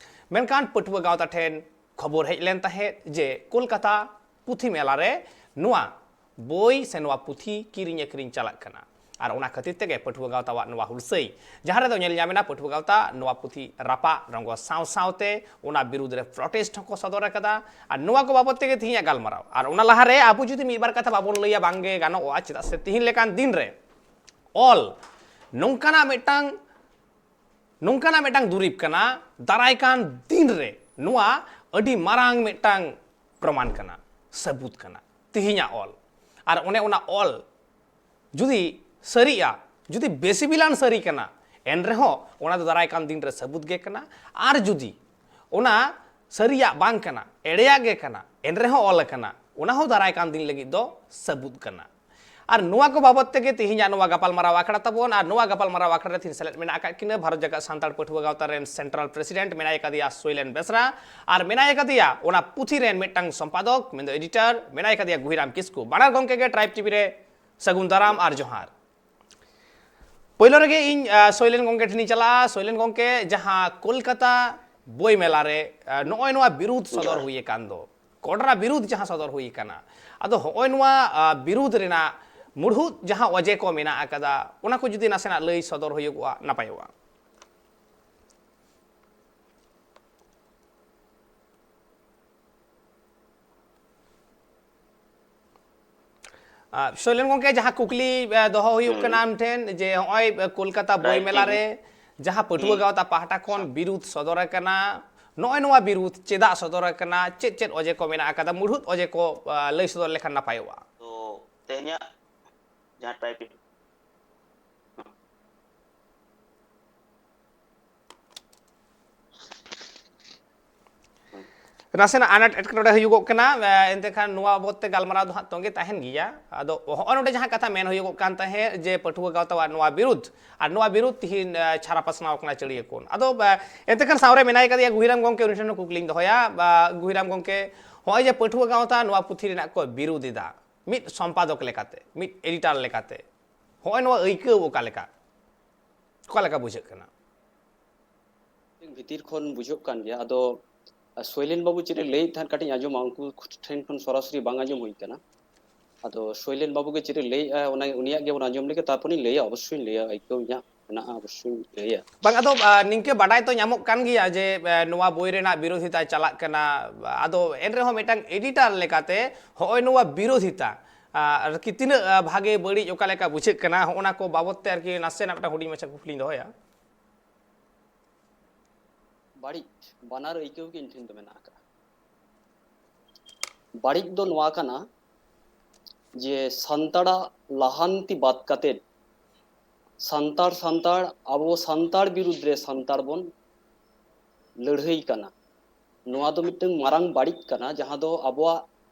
ᱢᱮᱱᱠᱷᱟᱱ ᱯᱟᱹᱴᱷᱩᱣᱟᱹ ᱜᱟᱶᱛᱟ ᱴᱷᱮᱱ ᱠᱷᱚᱵᱚᱨ ᱦᱮᱡ ᱞᱮᱱ ᱛᱟᱦᱮᱸᱫ ᱡᱮ ᱠᱳᱞᱠᱟᱛᱟ ᱯᱩᱛᱷᱤ ᱢᱮᱞᱟ ᱨᱮ ᱱᱚᱣᱟ ᱵᱳᱭ ᱥᱮ ᱱᱚᱣᱟ ᱯᱩᱛᱷᱤ ᱠᱤᱨᱤᱧ ᱟᱹᱠᱷᱨᱤᱧ ᱪᱟᱞᱟᱜ ᱠᱟᱱᱟ᱾ ᱟᱨ ᱚᱱᱟ ᱠᱷᱟᱹᱛᱤᱨ ᱛᱮᱜᱮ ᱯᱟᱹᱴᱷᱩᱣᱟᱹ ᱜᱟᱶᱛᱟᱣᱟᱜ ᱱᱚᱣᱟ ᱦᱩᱞᱥᱟᱹᱭ, ᱡᱟᱦᱟᱸ ᱨᱮᱫᱚ ᱧᱮᱞ ᱧᱟᱢ ᱮᱱᱟ ᱯᱟᱹᱴᱷᱩᱣᱟᱹ ᱜᱟᱶᱛᱟ ᱱᱚᱣᱟ ᱯᱩᱛᱷᱤ ᱨᱟᱯᱟᱜ ᱨᱚᱝᱜᱚ ᱥᱟᱶ ᱥᱟᱶᱛᱮ ᱚᱱᱟ ᱵᱤᱨᱩᱫᱽ ᱨᱮ ᱯᱨᱚᱴᱮᱥᱴ ᱦᱚᱸᱠᱚ ᱥᱚᱫᱚᱨ ᱟᱠᱟᱫᱟ᱾ ᱟᱨ ᱱᱚᱣᱟ ᱠᱚ ᱵᱟᱵᱚᱛ ᱛᱮᱜᱮ ᱛᱮᱦᱮᱧᱟᱜ ᱜᱟᱞᱢᱟᱨᱟᱣ᱾ ᱟᱨ ᱚᱱᱟ ᱞᱟᱦᱟᱨᱮ ᱟᱵᱚ ᱡᱩᱫᱤ ᱢᱤᱫ ᱵᱟᱨ ᱠᱟᱛᱷᱟ ᱵᱟᱵᱚᱱ ᱞᱟᱹᱭᱟ, ᱵᱟᱝᱜᱮ ᱜᱟᱱᱚᱜᱼᱟ᱾ ᱪᱮᱫᱟᱜ ᱥᱮ ᱛᱤᱦᱤᱧ ᱞᱮᱠᱟᱱ ᱫᱤᱱ ᱨᱮ ᱚᱞ ᱱᱚᱝᱠᱟᱱᱟᱜ ᱢᱤᱫᱴᱟᱝ, ᱱᱚᱝᱠᱟᱱᱟᱜ ᱢᱤᱫᱴᱟᱝ ᱫᱩᱨᱤᱵᱽ ᱠᱟᱱᱟ, ᱫᱟᱨᱟᱭ ᱠᱟᱱ ᱫᱤᱱ ᱨᱮ ᱱᱚᱣᱟ ᱟᱹᱰᱤ ᱢᱟᱨᱟᱝ ᱢᱤᱫᱴᱟᱝ ᱯᱨᱚᱢᱟᱱ ᱠᱟᱱᱟ, ᱥᱟᱹᱵᱩᱛ ᱠᱟᱱᱟ, ᱛᱤᱦᱤᱧᱟᱜ ᱚᱞ᱾ ᱟᱨ ᱚᱱᱮ ᱚᱱᱟ ᱚᱞ ᱡᱩᱫᱤ ᱥᱟᱹᱨᱤᱜᱼᱟ, ᱡᱩᱫᱤ ᱵᱮᱥᱤᱵᱤᱞᱟᱱ ᱥᱟᱹᱨᱤ ᱠᱟᱱᱟ, ᱮᱱ ᱨᱮᱦᱚᱸ ᱚᱱᱟ ᱫᱚ ᱫᱟᱨᱟᱭ ᱠᱟᱱ ᱫᱤᱱ ᱨᱮ ᱥᱟᱹᱵᱩᱛ ᱜᱮ ᱠᱟᱱᱟ᱾ ᱟᱨ ᱡᱩᱫᱤ ᱚᱱᱟ ᱥᱟᱹᱨᱤᱭᱟᱜ ᱵᱟᱝ ᱠᱟᱱᱟ, ᱮᱲᱮᱭᱟᱜ ᱜᱮ ᱠᱟᱱᱟ, ᱮᱱ ᱨᱮᱦᱚᱸ ᱚᱞ ᱟᱠᱟᱱᱟ, ᱚᱱᱟ ᱦᱚᱸ ᱫᱟᱨᱟᱭ ᱠᱟᱱ ᱫᱤᱱ ᱞᱟᱹᱜᱤᱫ ᱫᱚ ᱥᱟᱹᱵᱩᱛ ᱠᱟᱱᱟ᱾ ᱟᱨ ᱱᱚᱣᱟ ᱠᱚ ᱵᱟᱵᱚᱛ ᱛᱮᱜᱮ ᱛᱤᱦᱤᱧᱟᱜ ᱱᱚᱣᱟ ᱜᱟᱯᱟᱞᱢᱟᱨᱟᱣ ᱟᱠᱷᱲᱟ ᱛᱟᱵᱚᱱ᱾ ᱟᱨ ᱱᱚᱣᱟ ᱜᱟᱯᱟᱞᱢᱟᱨᱟᱣ ᱟᱠᱷᱲᱟ ᱨᱮ ᱛᱤᱦᱤᱧ ᱥᱮᱞᱮᱫ ᱢᱮᱱᱟᱜ ᱟᱠᱟᱫ ᱠᱤᱱᱟ ᱵᱷᱟᱨᱚᱛ ᱡᱟᱠᱟᱛ ᱥᱟᱱᱛᱟᱲ ᱯᱟᱹᱴᱷᱩᱣᱟᱹ ᱜᱟᱶᱛᱟ ᱨᱮᱱ ᱥᱮᱱᱴᱨᱟᱞ ᱯᱨᱮᱥᱤᱰᱮᱱᱴ, ᱢᱮᱱᱟᱭ ᱟᱠᱟᱫᱮᱭᱟ ᱥᱳᱭᱞᱮᱱ ᱵᱮᱥᱨᱟ, ᱟᱨ ᱢᱮᱱᱟᱭ ᱟᱠᱟᱫᱮᱭᱟ ᱚᱱᱟ ᱯᱩᱛᱷᱤ ᱨᱮᱱ ᱢᱤᱫᱴᱟᱝ ᱥᱚᱢᱯᱟᱫᱚᱠ, ᱢᱮᱱᱫᱚ ᱮᱰᱤᱴᱚᱨ, ᱢᱮᱱᱟᱭ ᱟᱠᱟᱫᱮᱭᱟ ᱜᱩᱦᱤᱨᱟᱢ ᱠᱤᱥᱠᱩ᱾ ᱵᱟᱱᱟᱨ ᱜᱚᱢᱠᱮ ᱜᱮ ᱴᱨᱟᱭᱤᱵᱽ ᱴᱤᱵᱷᱤ ᱨᱮ ᱥᱟᱹᱜᱩᱱ ᱫᱟᱨᱟᱢ ᱟᱨ ᱡᱚᱦᱟᱨ᱾ ᱯᱳᱭᱞᱳ ᱨᱮᱜᱮ ᱤᱧ, ᱟᱸ, ᱥᱳᱭᱞᱮᱱ ᱜᱚᱢᱠᱮ ᱴᱷᱮᱱᱤᱧ ᱪᱟᱞᱟᱜᱼᱟ᱾ ᱥᱳᱭᱞᱮᱱ ᱜᱚᱢᱠᱮ, ᱡᱟᱦᱟᱸ ᱠᱳᱞᱠᱟᱛᱟ ᱵᱳᱭ ᱢᱮᱞᱟ ᱨᱮ, ᱟᱸ, ᱱᱚᱜᱼᱚᱭ ᱱᱚᱣᱟ ᱵᱤᱨᱩᱫᱷ ᱥᱚᱫᱚᱨ ᱦᱩᱭ ᱟᱠᱟᱱ ᱫᱚ, ᱠᱚᱰᱨᱟ ᱵᱤᱨᱩᱫᱷ ᱡᱟᱦᱟᱸ ᱥᱚᱫᱚᱨ ᱦᱩᱭ ᱟᱠᱟᱱᱟ, ᱟᱫᱚ ᱦᱚᱸᱜᱼᱚᱭ ᱱᱚᱣᱟ, ᱟᱸ, ᱵᱤᱨᱩᱫᱷ ᱨᱮᱱᱟᱜ ᱢᱩᱲᱦᱩᱫ ᱡᱟᱦᱟᱸ ᱚᱡᱮ ᱠᱚ ᱢᱮᱱᱟᱜ ᱟᱠᱟᱫᱟ, ᱚᱱᱟ ᱠᱚ ᱡᱩᱫᱤ ᱱᱟᱥᱮᱱᱟᱜ ᱞᱟᱹᱭ ᱥᱚᱫᱚᱨ ᱦᱩᱭᱩᱜᱚᱜᱼᱟ, ᱱᱟᱯᱟᱭᱚᱜᱼᱟ᱾ ᱟᱨ ᱥᱳᱭᱞᱮᱱ ᱜᱚᱢᱠᱮ, ᱡᱟᱦᱟᱸ ᱠᱩᱠᱞᱤ, ᱮ, ᱫᱚᱦᱚ ᱦᱩᱭᱩᱜ ᱦᱩᱸ᱾ ᱠᱟᱱᱟ ᱟᱢ ᱴᱷᱮᱱ, ᱡᱮ ᱱᱚᱜᱼᱚᱭ, ᱮ, ᱠᱳᱞᱠᱟᱛᱟ ᱵᱳᱭ ᱨᱟᱭᱴ, ᱢᱮᱞᱟ ᱴᱷᱤᱠ ᱨᱮ ᱜᱮᱭᱟ᱾ ᱡᱟᱦᱟᱸ ᱯᱟᱹᱴᱷᱩᱣᱟᱹ ᱦᱩᱸ᱾ ᱜᱟᱶᱛᱟ ᱯᱟᱦᱴᱟ ᱠᱷᱚᱱ ᱵᱤᱨᱩᱫᱷ ᱥᱚᱫᱚᱨ ᱟᱠᱟᱱᱟ, ᱱᱚᱜᱼᱚᱭ ᱱᱚᱣᱟ ᱵᱤᱨᱩᱫᱷ ᱪᱮᱫᱟᱜ ᱥᱚᱫᱚᱨ ᱟᱠᱟᱱᱟ, ᱪᱮᱫ ᱪᱮᱫ ᱚᱡᱮ ᱠᱚ ᱢᱮᱱᱟᱜ ᱟᱠᱟᱫᱟ, ᱢᱩᱲᱦᱩᱫ ᱚᱡᱮ ᱠᱚ, ᱟ, ᱞᱟᱹᱭ ᱥᱚᱫᱚᱨ ᱞᱮᱠᱷᱟᱱ ᱱᱟᱯᱟᱭᱚᱜᱼᱟ᱾ ᱛᱚ, ᱛᱮᱦᱮᱧᱟᱜ ᱡᱟᱦᱟᱸ ᱴᱨᱟᱭᱤᱵᱽ ᱱᱟᱥᱮᱱᱟᱜ ᱟᱱᱟᱴ ᱮᱴᱠᱮᱴᱚᱬᱮ ᱦᱩᱭᱩᱜᱚᱜ ᱠᱟᱱᱟ, ᱮ, ᱮᱱᱛᱮ ᱠᱷᱟᱱ ᱱᱚᱣᱟ ᱵᱟᱵᱚᱫ ᱛᱮ ᱜᱟᱞᱢᱟᱨᱟᱣ ᱫᱚ ᱦᱟᱸᱜ ᱛᱚᱸᱜᱮ ᱛᱟᱦᱮᱱ ᱜᱮᱭᱟ᱾ ᱟᱫᱚ ᱦᱚᱸᱜᱼᱚ ᱱᱚᱰᱮ ᱡᱟᱦᱟᱸ ᱠᱟᱛᱷᱟ ᱢᱮᱱ ᱦᱩᱭᱩᱜᱚᱜ ᱠᱟᱱ ᱛᱟᱦᱮᱸᱫ ᱡᱮ ᱯᱟᱹᱴᱷᱩᱣᱟᱹ ᱜᱟᱶᱛᱟᱣᱟᱜ ᱱᱚᱣᱟ ᱵᱤᱨᱩᱫᱷ, ᱟᱨ ᱱᱚᱣᱟ ᱵᱤᱨᱩᱫᱷ ᱛᱤᱦᱤᱧ, ᱮ, ᱪᱷᱟᱨᱟ ᱯᱟᱥᱱᱟᱣ ᱠᱟᱱᱟ ᱪᱟᱹᱲᱤᱭᱟᱹ ᱠᱷᱚᱱ᱾ ᱟᱫᱚ, ᱮ, ᱮᱱᱛᱮ ᱠᱷᱟᱱ ᱥᱟᱶᱨᱮ ᱢᱮᱱᱟᱭ ᱠᱟᱫᱮᱭᱟ ᱜᱩᱦᱤᱨᱟᱢ ᱜᱚᱢᱠᱮ, ᱩᱱᱤ ᱴᱷᱮᱱ ᱦᱚᱸ ᱠᱩᱠᱞᱤᱧ ᱫᱚᱦᱚᱭᱟ᱾ ᱵᱟ, ᱜᱩᱦᱤᱨᱟᱢ ᱜᱚᱢᱠᱮ, ᱦᱚᱸᱜᱼᱚᱭ ᱡᱮ ᱯᱟᱹᱴᱷᱩᱣᱟᱹ ᱜᱟᱶᱛᱟ ᱱᱚᱣᱟ ᱯᱩᱛᱷᱤ ᱨᱮᱱᱟᱜ ᱠᱚ ᱵᱤᱨᱩᱫᱷ ᱮᱫᱟ, ᱢᱤᱫ ᱥᱚᱢᱯᱟᱫᱚᱠ ᱞᱮᱠᱟᱛᱮ, ᱢᱤᱫ ᱮᱰᱤᱴᱚᱨ ᱞᱮᱠᱟᱛᱮ, ᱦᱚᱸᱜᱼᱚᱭ ᱱᱚᱣᱟ ᱟᱹᱭᱠᱟᱹᱣ ᱚᱠᱟ ᱞᱮᱠᱟ? ᱚᱠᱟ ᱞᱮᱠᱟ ᱵᱩᱡᱷᱟᱹᱜ ᱠᱟᱱᱟ? ᱵᱷᱤᱛᱤᱨ ᱠᱷᱚᱱ ᱵᱩᱡᱷᱟᱹᱜ ᱠᱟᱱ ᱜᱮᱭᱟ᱾ ᱟᱫᱚ ᱥᱳᱭᱞᱮᱱ ᱵᱟᱹᱵᱩ ᱪᱮᱫ ᱮ ᱞᱟᱹᱭᱮᱫ ᱛᱟᱦᱮᱸᱫ ᱠᱟᱹᱴᱤᱡ ᱟᱸᱡᱚᱢᱟ, ᱩᱱᱠᱩ ᱴᱷᱮᱱ ᱠᱷᱚᱱ ᱥᱚᱨᱟᱥᱚᱨᱤ ᱵᱟᱝ ᱟᱸᱡᱚᱢ ᱦᱩᱭ ᱠᱟᱱᱟ᱾ ᱟᱫᱚ ᱥᱳᱭᱞᱮᱱ ᱵᱟᱹᱵᱩ ᱜᱮ ᱪᱮᱫ ᱮ ᱞᱟᱹᱭᱮᱫᱼᱟ, ᱚᱱᱟ, ᱩᱱᱤᱭᱟᱜ ᱜᱮᱵᱚᱱ ᱟᱸᱡᱚᱢ ᱞᱮᱜᱮ, ᱛᱟᱨᱯᱚᱨᱮᱧ ᱞᱟᱹᱭᱟ, ᱚᱵᱚᱥᱥᱳᱭᱧ ᱞᱟᱹᱭᱟ, ᱟᱹᱭᱠᱟᱹᱣ ᱤᱧᱟᱹᱜ ᱢᱮᱱᱟᱜᱼᱟ, ᱚᱵᱚᱥᱥᱳᱭᱧ ᱞᱟᱹᱭᱟ᱾ ᱵᱟᱝ, ᱟᱫᱚ, ᱟ, ᱱᱤᱝᱠᱟᱹ ᱵᱟᱰᱟᱭ ᱛᱚ ᱧᱟᱢᱚᱜ ᱠᱟᱱ ᱜᱮᱭᱟ ᱡᱮ, ᱟ, ᱱᱚᱣᱟ ᱵᱳᱭ ᱨᱮᱱᱟᱜ ᱵᱤᱨᱳᱫᱷᱤᱛᱟ ᱪᱟᱞᱟᱜ ᱠᱟᱱᱟ᱾ ᱟᱫᱚ ᱮᱱ ᱨᱮᱦᱚᱸ ᱢᱤᱫᱴᱟᱝ ᱮᱰᱤᱴᱚᱨ ᱞᱮᱠᱟᱛᱮ ᱦᱚᱸᱜᱼᱚᱭ ᱱᱚᱣᱟ ᱵᱤᱨᱳᱫᱷᱤᱛᱟ, ᱟ, ᱟᱨᱠᱤ ᱛᱤᱱᱟᱹᱜ, ᱟ, ᱵᱷᱟᱜᱮ ᱵᱟᱹᱲᱤᱡ ᱚᱠᱟ ᱞᱮᱠᱟ ᱵᱩᱡᱷᱟᱹᱜ ᱠᱟᱱᱟ, ᱦᱚᱸᱜᱼᱚ ᱱᱟ ᱠᱚ ᱵᱟᱵᱚᱛ ᱛᱮ ᱟᱨᱠᱤ ᱱᱟᱥᱮᱱᱟᱜ ᱢᱤᱫᱴᱟᱝ ᱦᱩᱰᱤᱧ ᱢᱟᱪᱷᱟ ᱠᱩᱠᱞᱤᱧ ᱫᱚᱦᱚᱭᱟ᱾ ᱵᱟᱹᱲᱤᱡ ᱵᱟᱱᱟᱨ ᱟᱹᱭᱠᱟᱹᱣ ᱜᱮ ᱤᱧ ᱴᱷᱮᱱ ᱫᱚ ᱢᱮᱱᱟᱜ ᱟᱠᱟᱫᱼᱟ᱾ ᱵᱟᱹᱲᱤᱡ ᱫᱚ ᱱᱚᱣᱟ ᱠᱟᱱᱟ ᱡᱮ ᱥᱟᱱᱛᱟᱲᱟᱜ ᱞᱟᱦᱟᱱᱛᱤ ᱵᱟᱫ ᱠᱟᱛᱮᱫ ᱥᱟᱱᱛᱟᱲ, ᱥᱟᱱᱛᱟᱲ, ᱟᱵᱚ ᱥᱟᱱᱛᱟᱲ ᱵᱤᱨᱩᱫᱽ ᱨᱮ ᱥᱟᱱᱛᱟᱲ ᱵᱚᱱ ᱞᱟᱹᱲᱦᱟᱹᱭ ᱠᱟᱱᱟ᱾ ᱱᱚᱣᱟ ᱫᱚ ᱢᱤᱫᱴᱟᱝ ᱢᱟᱨᱟᱝ ᱵᱟᱹᱲᱤᱡ ᱠᱟᱱᱟ, ᱡᱟᱦᱟᱸ ᱫᱚ ᱟᱵᱚᱣᱟᱜ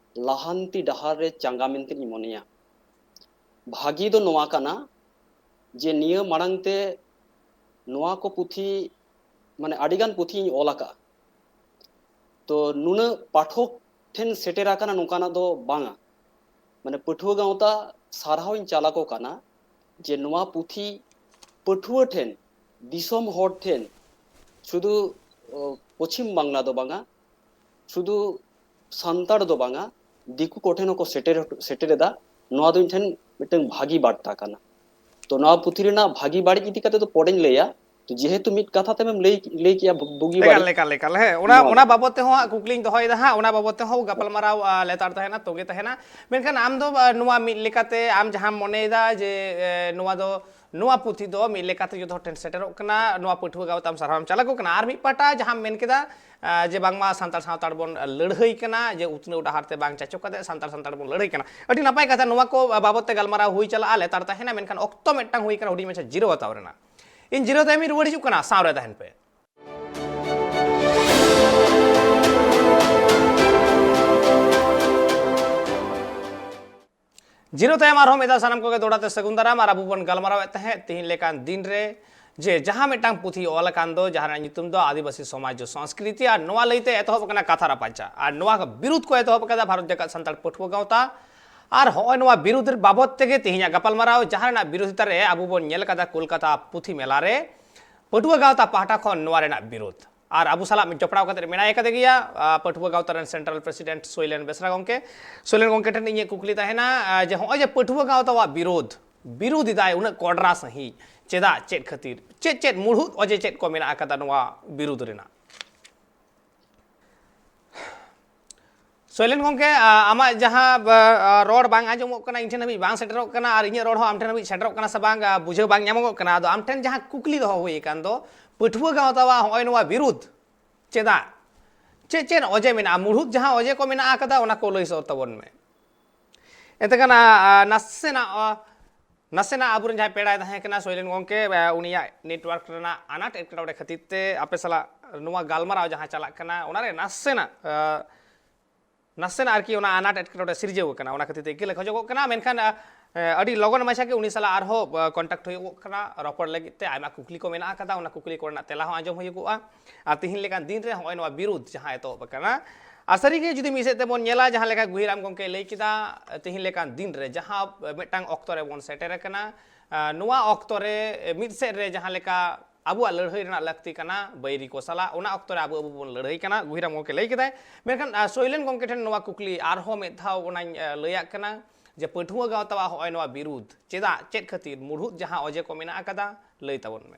ᱞᱟᱦᱟᱱᱛᱤ ᱰᱟᱦᱟᱨ ᱨᱮ ᱪᱟᱸᱜᱟ ᱢᱮᱱᱛᱮᱧ ᱢᱚᱱᱮᱭᱟ᱾ ᱵᱷᱟᱹᱜᱤ ᱫᱚ ᱱᱚᱣᱟ ᱠᱟᱱᱟ ᱡᱮ ᱱᱤᱭᱟᱹ ᱢᱟᱲᱟᱝ ᱛᱮ ᱱᱚᱣᱟ ᱠᱚ ᱯᱩᱛᱷᱤ, ᱢᱟᱱᱮ, ᱟᱹᱰᱤᱜᱟᱱ ᱯᱩᱛᱷᱤᱧ ᱚᱞ ᱟᱠᱟᱫᱼᱟ᱾ ᱛᱚ, ᱱᱩᱱᱟᱹᱜ ᱯᱟᱴᱷᱚᱠ ᱴᱷᱮᱱ ᱥᱮᱴᱮᱨ ᱟᱠᱟᱱᱟ ᱱᱚᱝᱠᱟᱱᱟᱜ ᱫᱚ ᱵᱟᱝᱟ᱾ ᱢᱟᱱᱮ, ᱯᱟᱹᱴᱷᱩᱣᱟᱹ ᱜᱟᱶᱛᱟ ᱥᱟᱨᱦᱟᱣ ᱤᱧ ᱪᱟᱞ ᱟᱠᱚ ᱠᱟᱱᱟ ᱡᱮ ᱱᱚᱣᱟ ᱯᱩᱛᱷᱤ ᱯᱟᱹᱴᱷᱩᱣᱟᱹ ᱴᱷᱮᱱ, ᱫᱤᱥᱚᱢ ᱦᱚᱲ ᱴᱷᱮᱱ, ᱥᱩᱫᱷᱩ, ᱚ, ᱯᱚᱪᱷᱤᱢ ᱵᱟᱝᱞᱟ ᱫᱚ ᱵᱟᱝᱟ, ᱥᱩᱫᱷᱩ ᱥᱟᱱᱛᱟᱲ ᱫᱚ ᱵᱟᱝᱟ, ᱫᱤᱠᱩ ᱠᱚᱴᱷᱮᱱ ᱦᱚᱸᱠᱚ ᱥᱮᱴᱮᱨ, ᱥᱮᱴᱮᱨ ᱮᱫᱟ᱾ ᱱᱚᱣᱟ ᱫᱚ ᱤᱧ ᱴᱷᱮᱱ ᱢᱤᱫᱴᱟᱝ ᱵᱷᱟᱹᱜᱤ ᱵᱟᱨᱛᱟ ᱠᱟᱱᱟ᱾ ᱛᱚ, ᱱᱚᱣᱟ ᱯᱩᱛᱷᱤ ᱨᱮᱱᱟᱜ ᱵᱷᱟᱹᱜᱤ ᱵᱟᱹᱲᱤᱡ ᱤᱫᱤ ᱠᱟᱛᱮ ᱫᱚ ᱯᱚᱨᱮᱧ ᱞᱟᱹᱭᱟ᱾ ᱛᱚ, ᱡᱮᱦᱮᱛᱩ ᱢᱤᱫ ᱠᱟᱛᱷᱟ ᱛᱮᱢ ᱞᱟᱹᱭ, ᱞᱟᱹᱭ ᱠᱮᱜᱼᱟ ᱵᱩ-, ᱵᱩᱜᱤ ᱮᱠᱟᱞ, ᱵᱟᱹᱲᱤᱡ᱾ ᱮᱠᱟᱞ, ᱮᱠᱟᱞ᱾ ᱦᱮᱸ, ᱚᱱᱟ, ᱱᱚᱣᱟ ᱚᱱᱟ ᱫᱚ᱾ ᱵᱟᱵᱚᱫ ᱛᱮᱦᱚᱸ ᱦᱟᱸᱜ ᱠᱩᱠᱞᱤᱧ ᱫᱚᱦᱚᱭᱮᱫᱟ ᱦᱟᱸᱜ, ᱚᱱᱟ ᱵᱟᱵᱚᱫ ᱛᱮᱦᱚᱸ ᱜᱟᱯᱟᱞᱢᱟᱨᱟᱣ, ᱟ, ᱞᱮᱛᱟᱲ ᱛᱟᱦᱮᱱᱟ, ᱛᱚᱸᱜᱮ ᱛᱟᱦᱮᱱᱟ᱾ ᱢᱮᱱᱠᱷᱟᱱ ᱟᱢ ᱫᱚ, ᱟ, ᱱᱚᱣᱟ ᱢᱤᱫ ᱞᱮᱠᱟᱛᱮ ᱟᱢ ᱡᱟᱦᱟᱸᱢ ᱢᱚᱱᱮᱭᱮᱫᱟ ᱡᱮ, ᱮ, ᱱᱚᱣᱟ ᱫᱚ, ᱱᱚᱣᱟ ᱯᱩᱛᱷᱤ ᱫᱚ ᱢᱤᱫ ᱞᱮᱠᱟᱛᱮ ᱡᱚᱛᱚ ᱦᱚᱲ ᱴᱷᱮᱱ ᱥᱮᱴᱮᱨᱚᱜ ᱠᱟᱱᱟ, ᱱᱚᱣᱟ ᱯᱟᱹᱴᱷᱩᱣᱟᱹ ᱜᱟᱶᱛᱟᱢ ᱥᱟᱨᱦᱟᱣᱮᱢ ᱪᱟᱞ ᱟᱠᱚ ᱠᱟᱱᱟ, ᱟᱨ ᱢᱤᱫ ᱯᱟᱦᱴᱟ ᱡᱟᱦᱟᱸᱢ ᱢᱮᱱ ᱠᱮᱫᱟ, ᱟ, ᱡᱮ ᱵᱟᱝᱢᱟ ᱥᱟᱱᱛᱟᱲ ᱥᱟᱶᱛᱟ ᱵᱚᱱ ᱞᱟᱹᱲᱦᱟᱹᱭ ᱠᱟᱱᱟ, ᱡᱮ ᱩᱛᱱᱟᱹᱣ ᱰᱟᱦᱟᱨ ᱛᱮ ᱵᱟᱝ ᱪᱟᱪᱚ ᱠᱟᱛᱮ ᱥᱟᱱᱛᱟᱲ ᱥᱟᱶᱛᱟ ᱵᱚᱱ ᱞᱟᱹᱲᱦᱟᱹᱭ ᱠᱟᱱᱟ᱾ ᱟᱹᱰᱤ ᱱᱟᱯᱟᱭ ᱠᱟᱛᱷᱟ, ᱱᱚᱣᱟ ᱠᱚ ᱵᱟᱵᱚᱫ ᱛᱮ ᱜᱟᱞᱢᱟᱨᱟᱣ ᱦᱩᱭ ᱪᱟᱞᱟᱜᱼᱟ, ᱞᱮᱛᱟᱲ ᱛᱟᱦᱮᱱᱟ, ᱢᱮᱱᱠᱷᱟᱱ ᱚᱠᱛᱚ ᱢᱤᱫᱴᱟᱝ ᱦᱩᱭ ᱠᱟᱱᱟ ᱦᱩᱰᱤᱧ ᱢᱟᱪᱷᱟ ᱡᱤᱨᱟᱹᱣ ᱦᱟᱛᱟᱣ ᱨᱮᱱᱟᱜ᱾ ᱤᱧ ᱡᱤᱨᱟᱹᱣ ᱛᱟᱭᱚᱢᱤᱧ ᱨᱩᱣᱟᱹᱲ ᱦᱤᱡᱩᱜ ᱠᱟᱱᱟ, ᱥᱟᱶ ᱨᱮ ᱛᱟᱦᱮᱱ ᱯᱮ᱾ ᱡᱤᱨᱟᱹᱣ ᱛᱟᱭᱚᱢ ᱟᱨᱦᱚᱸ ᱢᱤᱫ ᱫᱷᱟᱣ ᱥᱟᱱᱟᱢ ᱠᱚᱜᱮ ᱫᱚᱦᱲᱟ ᱛᱮ ᱥᱟᱹᱜᱩᱱ ᱫᱟᱨᱟᱢ᱾ ᱟᱨ ᱟᱵᱚ ᱵᱚᱱ ᱜᱟᱞᱢᱟᱨᱟᱣᱮᱫ ᱛᱟᱦᱮᱸᱫ ᱛᱤᱦᱤᱧ ᱞᱮᱠᱟᱱ ᱫᱤᱱ ᱨᱮ ᱡᱮ ᱡᱟᱦᱟᱸ ᱢᱤᱫᱴᱟᱝ ᱯᱩᱛᱷᱤ ᱚᱞ ᱟᱠᱟᱱ ᱫᱚ, ᱡᱟᱦᱟᱸ ᱨᱮᱱᱟᱜ ᱧᱩᱛᱩᱢ ᱫᱚ ᱟᱹᱫᱤᱵᱟᱹᱥᱤ ᱥᱚᱢᱟᱡᱽ ᱥᱚᱝᱥᱠᱨᱤᱛᱤ, ᱟᱨ ᱱᱚᱣᱟ ᱞᱟᱹᱭᱛᱮ ᱮᱛᱚᱦᱚᱵ ᱟᱠᱟᱱᱟ ᱠᱟᱛᱷᱟ ᱨᱟᱯᱟᱪᱟ, ᱟᱨ ᱱᱚᱣᱟ ᱵᱤᱨᱩᱫᱷ ᱠᱚ ᱮᱛᱚᱦᱚᱵ ᱟᱠᱟᱫᱟ ᱵᱷᱟᱨᱚᱛ ᱡᱟᱠᱟᱛ ᱥᱟᱱᱛᱟᱲ ᱯᱟᱹᱴᱷᱩᱣᱟᱹ ᱜᱟᱶᱛᱟ᱾ ᱟᱨ ᱦᱚᱸᱜᱼᱚᱭ ᱱᱚᱣᱟ ᱵᱤᱨᱩᱫᱷ ᱵᱟᱵᱚᱫ ᱛᱮᱜᱮ ᱛᱤᱦᱤᱧᱟᱜ ᱜᱟᱯᱟᱞᱢᱟᱨᱟᱣ, ᱡᱟᱦᱟᱸ ᱨᱮᱱᱟᱜ ᱵᱤᱨᱳᱫᱷᱤᱛᱟ ᱨᱮ ᱟᱵᱚ ᱵᱚᱱ ᱧᱮᱞ ᱟᱠᱟᱫᱟ ᱠᱳᱞᱠᱟᱛᱟ ᱯᱩᱛᱷᱤ ᱢᱮᱞᱟ ᱨᱮ ᱯᱟᱹᱴᱷᱩᱣᱟᱹ ᱜᱟᱶᱛᱟ ᱯᱟᱦᱴᱟ ᱠᱷᱚᱱ ᱱᱚᱣᱟ ᱨᱮᱱᱟᱜ ᱵᱤᱨᱳᱫᱷ᱾ ᱟᱨ ᱟᱵᱚ ᱥᱟᱞᱟᱜ ᱡᱚᱯᱲᱟᱣ ᱠᱟᱛᱮ ᱢᱮᱱᱟᱭ ᱠᱟᱫᱮ ᱜᱮᱭᱟ, ᱟ, ᱯᱟᱹᱴᱷᱩᱣᱟᱹ ᱜᱟᱶᱛᱟ ᱨᱮᱱ central president ᱥᱳᱭᱞᱮᱱ ᱵᱮᱥᱨᱟ ᱜᱚᱢᱠᱮ᱾ ᱥᱳᱭᱞᱮᱱ ᱜᱚᱢᱠᱮ ᱴᱷᱮᱱ ᱤᱧᱟᱹᱜ ᱠᱩᱠᱞᱤ ᱛᱟᱦᱮᱱᱟ, ᱟ, ᱡᱮ ᱦᱚᱸᱜᱼᱚᱭ ᱡᱮ ᱯᱟᱹᱴᱷᱩᱣᱟᱹ ᱜᱟᱶᱛᱟᱣᱟᱜ ᱵᱤᱨᱳᱫᱷ, ᱵᱤᱨᱳᱫᱷ ᱮᱫᱟᱭ ᱩᱱᱟᱹᱜ ᱠᱚᱰᱨᱟ ᱥᱟᱺᱦᱤᱡ, ᱪᱮᱫᱟᱜ, ᱪᱮᱫ ᱠᱷᱟᱹᱛᱤᱨ, ᱪᱮᱫ, ᱪᱮᱫ ᱢᱩᱲᱦᱩᱫ ᱚᱡᱮ ᱪᱮᱫ ᱠᱚ ᱢᱮᱱᱟᱜ ᱟᱠᱟᱫᱟ ᱱᱚᱣᱟ ᱵᱤᱨᱳᱫᱷ ᱨᱮᱱᱟᱜ? ᱥᱳᱭᱞᱮᱱ ᱜᱚᱢᱠᱮ, ᱟ, ᱟᱢᱟᱜ ᱡᱟᱦᱟᱸ, ᱵᱟ, ᱟ, ᱨᱚᱲ ᱵᱟᱝ ᱟᱸᱡᱚᱢᱚᱜ ᱠᱟᱱᱟ, ᱤᱧ ᱴᱷᱮᱱ ᱦᱟᱹᱵᱤᱡ ᱵᱟᱝ ᱥᱮᱴᱮᱨᱚᱜ ᱠᱟᱱᱟ, ᱟᱨ ᱤᱧᱟᱹᱜ ᱨᱚᱲ ᱦᱚᱸ ᱟᱢ ᱴᱷᱮᱱ ᱦᱟᱹᱵᱤᱡ ᱥᱮᱴᱮᱨᱚᱜ ᱠᱟᱱᱟ ᱥᱮ ᱵᱟᱝ, ᱟ, ᱵᱩᱡᱷᱟᱹᱣ ᱵᱟᱝ ᱧᱟᱢᱚᱜᱚᱜ ᱠᱟᱱᱟ᱾ ᱟᱫᱚ ᱟᱢ ᱴᱷᱮᱱ ᱡᱟᱦᱟᱸ ᱠᱩᱠᱞᱤ ᱫᱚᱦᱚ ᱦᱩᱭ ᱟᱠᱟᱱ ᱫᱚ, ᱯᱟᱹᱴᱷᱩᱣᱟᱹ ᱜᱟᱶᱛᱟᱣᱟᱜ ᱦᱚᱸᱜᱼᱚᱭ ᱱᱚᱣᱟ ᱵᱤᱨᱩᱫᱷ, ᱪᱮᱫᱟᱜ, ᱪᱮᱫ, ᱪᱮᱫ ᱚᱡᱮ ᱢᱮᱱᱟᱜᱼᱟ? ᱢᱩᱲᱦᱩᱫ ᱡᱟᱦᱟᱸ ᱚᱡᱮ ᱠᱚ ᱢᱮᱱᱟᱜ ᱟᱠᱟᱫᱟ, ᱚᱱᱟ ᱠᱚ ᱞᱟᱹᱭ ᱥᱚᱫᱚᱨ ᱛᱟᱵᱚᱱ ᱢᱮ᱾ ᱮᱱᱛᱮ ᱠᱷᱟᱱ, ᱟ, ᱟ, ᱱᱟᱥᱮᱱᱟᱜ, ᱟ, ᱱᱟᱥᱮᱱᱟᱜ ᱟᱵᱚᱨᱮᱱ ᱡᱟᱦᱟᱸᱭ ᱯᱮᱲᱟᱭ ᱛᱟᱦᱮᱸ ᱠᱟᱱᱟ ᱥᱳᱭᱞᱮᱱ ᱜᱚᱢᱠᱮ, ᱟ, ᱩᱱᱤᱭᱟᱜ network ᱨᱮᱱᱟᱜ ᱟᱱᱟᱴ ᱮᱴᱠᱮᱴᱚᱬᱮ ᱠᱷᱟᱹᱛᱤᱨ ᱛᱮ ᱟᱯᱮ ᱥᱟᱞᱟᱜ ᱱᱚᱣᱟ ᱜᱟᱞᱢᱟᱨᱟᱣ ᱡᱟᱦᱟᱸ ᱪᱟᱞᱟᱜ ᱠᱟᱱᱟ, ᱚᱱᱟᱨᱮ ᱱᱟᱥᱮᱱᱟᱜ, ᱟ, ᱱᱟᱥᱮᱱᱟᱜ ᱟᱨᱠᱤ ᱚᱱᱟ ᱟᱱᱟᱴ ᱮᱴᱠᱮᱴᱚᱬᱮ ᱥᱤᱨᱡᱟᱹᱣ ᱟᱠᱟᱱᱟ, ᱚᱱᱟ ᱠᱷᱟᱹᱛᱤᱨ ᱛᱮ ᱤᱠᱟᱹ ᱞᱮ ᱠᱷᱚᱡᱚᱜᱚᱜ ᱠᱟᱱᱟ᱾ ᱢᱮᱱᱠᱷᱟᱱ, ᱟ, ᱦᱮᱸ, ᱟᱹᱰᱤ ᱞᱚᱜᱚᱱ ᱢᱟᱪᱷᱟ ᱜᱮ ᱩᱱᱤ ᱥᱟᱞᱟᱜ ᱟᱨᱦᱚᱸ, ᱟ, contact ᱦᱩᱭᱩᱜᱚᱜ ᱠᱟᱱᱟ ᱨᱚᱯᱚᱲ ᱞᱟᱹᱜᱤᱫ ᱛᱮ᱾ ᱟᱭᱢᱟ ᱠᱩᱠᱞᱤ ᱠᱚ ᱢᱮᱱᱟᱜ ᱟᱠᱟᱫᱟ, ᱚᱱᱟ ᱠᱩᱠᱞᱤ ᱠᱚᱨᱮᱱᱟᱜ ᱛᱮᱞᱟ ᱦᱚᱸ ᱟᱸᱡᱚᱢ ᱦᱩᱭᱩᱜᱚᱜᱼᱟ᱾ ᱟᱨ ᱛᱤᱦᱤᱧ ᱞᱮᱠᱟᱱ ᱫᱤᱱ ᱨᱮ ᱦᱚᱸᱜᱼᱚᱭ ᱱᱚᱣᱟ ᱵᱤᱨᱩᱫᱷ ᱡᱟᱦᱟᱸ ᱮᱛᱚᱦᱚᱵ ᱟᱠᱟᱱᱟ, ᱟᱨ ᱥᱟᱹᱨᱤᱜᱮ ᱡᱩᱫᱤ ᱢᱤᱫ ᱥᱮᱫ ᱛᱮᱵᱚᱱ ᱧᱮᱞᱟ, ᱡᱟᱦᱟᱸ ᱞᱮᱠᱟ ᱜᱩᱦᱤᱨᱟᱢ ᱜᱚᱢᱠᱮ ᱞᱟᱹᱭ ᱠᱮᱫᱟ, ᱛᱤᱦᱤᱧ ᱞᱮᱠᱟᱱ ᱫᱤᱱ ᱨᱮ ᱡᱟᱦᱟᱸ ᱢᱤᱫᱴᱟᱝ ᱚᱠᱛᱚ ᱨᱮᱵᱚᱱ ᱥᱮᱴᱮᱨ ᱟᱠᱟᱱᱟ, ᱟ, ᱱᱚᱣᱟ ᱚᱠᱛᱚ ᱨᱮ ᱢᱤᱫ ᱥᱮᱫ ᱨᱮ ᱡᱟᱦᱟᱸ ᱞᱮᱠᱟ ᱟᱵᱚᱣᱟᱜ ᱞᱟᱹᱲᱦᱟᱹᱭ ᱨᱮᱱᱟᱜ ᱞᱟᱹᱠᱛᱤ ᱠᱟᱱᱟ ᱵᱟᱹᱭᱨᱤ ᱠᱚ ᱥᱟᱞᱟᱜ, ᱚᱱᱟ ᱚᱠᱛᱚ ᱨᱮ ᱟᱵᱚ, ᱟᱵᱚ ᱵᱚᱱ ᱞᱟᱹᱲᱦᱟᱹᱭ ᱠᱟᱱᱟ, ᱜᱩᱦᱤᱨᱟᱢ ᱜᱚᱢᱠᱮ ᱞᱟᱹᱭ ᱠᱮᱫᱟᱭ᱾ ᱢᱮᱱᱠᱷᱟᱱ, ᱟ, ᱥᱚᱭᱞᱮᱱ ᱜᱚᱢᱠᱮ ᱴᱷᱮᱱ ᱱᱚᱣᱟ ᱠᱩᱠᱞᱤ ᱟᱨᱦᱚᱸ ᱢᱤᱫ ᱫᱷᱟᱣ ᱚᱱᱟᱧ, ᱟ, ᱞᱟᱹᱭᱟᱜ ᱠᱟᱱᱟ ᱡᱮ ᱯᱟᱹᱴᱷᱩᱣᱟᱹ ᱜᱟᱶᱛᱟᱣᱟᱜ ᱦᱚᱸᱜᱼᱚᱭ ᱱᱚᱣᱟ ᱵᱤᱨᱩᱫᱷ ᱪᱮᱫᱟᱜ, ᱪᱮᱫ ᱠᱷᱟᱹᱛᱤᱨ, ᱢᱩᱲᱦᱩᱫ ᱡᱟᱦᱟᱸ ᱚᱡᱮ ᱠᱚ ᱢᱮᱱᱟᱜ ᱟᱠᱟᱫᱟ, ᱞᱟᱹᱭ ᱛᱟᱵᱚᱱ ᱢᱮ᱾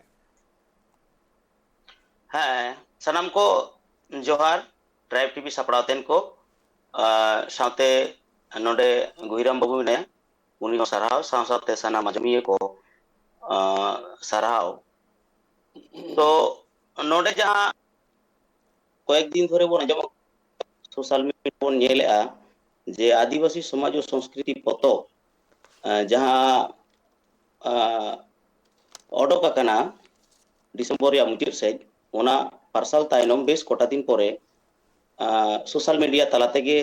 ᱦᱮᱸ, ᱥᱟᱱᱟᱢ ᱠᱚ ᱡᱚᱦᱟᱨ, Tribe TV ᱥᱟᱯᱲᱟᱣ ᱛᱮᱱ ᱠᱚ, ᱟ, ᱥᱟᱶᱛᱮ ᱱᱚᱰᱮ ᱜᱩᱦᱤᱨᱟᱢ ᱵᱟᱹᱵᱩ ᱢᱮᱱᱟᱭᱟ, ᱩᱱᱤ ᱦᱚᱸ ᱥᱟᱨᱦᱟᱣ, ᱥᱟᱶ ᱥᱟᱶᱛᱮ ᱥᱟᱱᱟᱢ ᱟᱸᱡᱚᱢᱤᱭᱟᱹ ᱠᱚ, ᱟ, ᱥᱟᱨᱦᱟᱣ᱾ ᱛᱚ ᱱᱚᱰᱮ ᱡᱟᱦᱟᱸ ᱠᱚᱭᱮᱠ ᱫᱤᱱ ᱫᱷᱚᱨᱮ ᱵᱚᱱ ᱟᱸᱡᱚᱢ, social media ᱵᱚᱱ ᱧᱮᱞᱮᱜᱼᱟ ᱡᱮ ᱟᱹᱫᱤᱵᱟᱹᱥᱤ ᱥᱚᱢᱟᱡᱽ ᱳ ᱥᱚᱝᱥᱠᱨᱤᱛᱤ ᱯᱚᱛᱚᱵ, ᱟ, ᱡᱟᱦᱟᱸ, ᱟ, ᱚᱰᱚᱠ ᱟᱠᱟᱱᱟ December ᱨᱮᱭᱟᱜ ᱢᱩᱪᱟᱹᱫ ᱥᱮᱫ, ᱚᱱᱟ ᱯᱟᱨᱥᱟᱞ ᱛᱟᱭᱱᱚᱢ ᱵᱮᱥ ᱠᱚᱴᱟ ᱫᱤᱱ ᱯᱚᱨᱮ, ᱟ, social media ᱛᱟᱞᱟ ᱛᱮᱜᱮ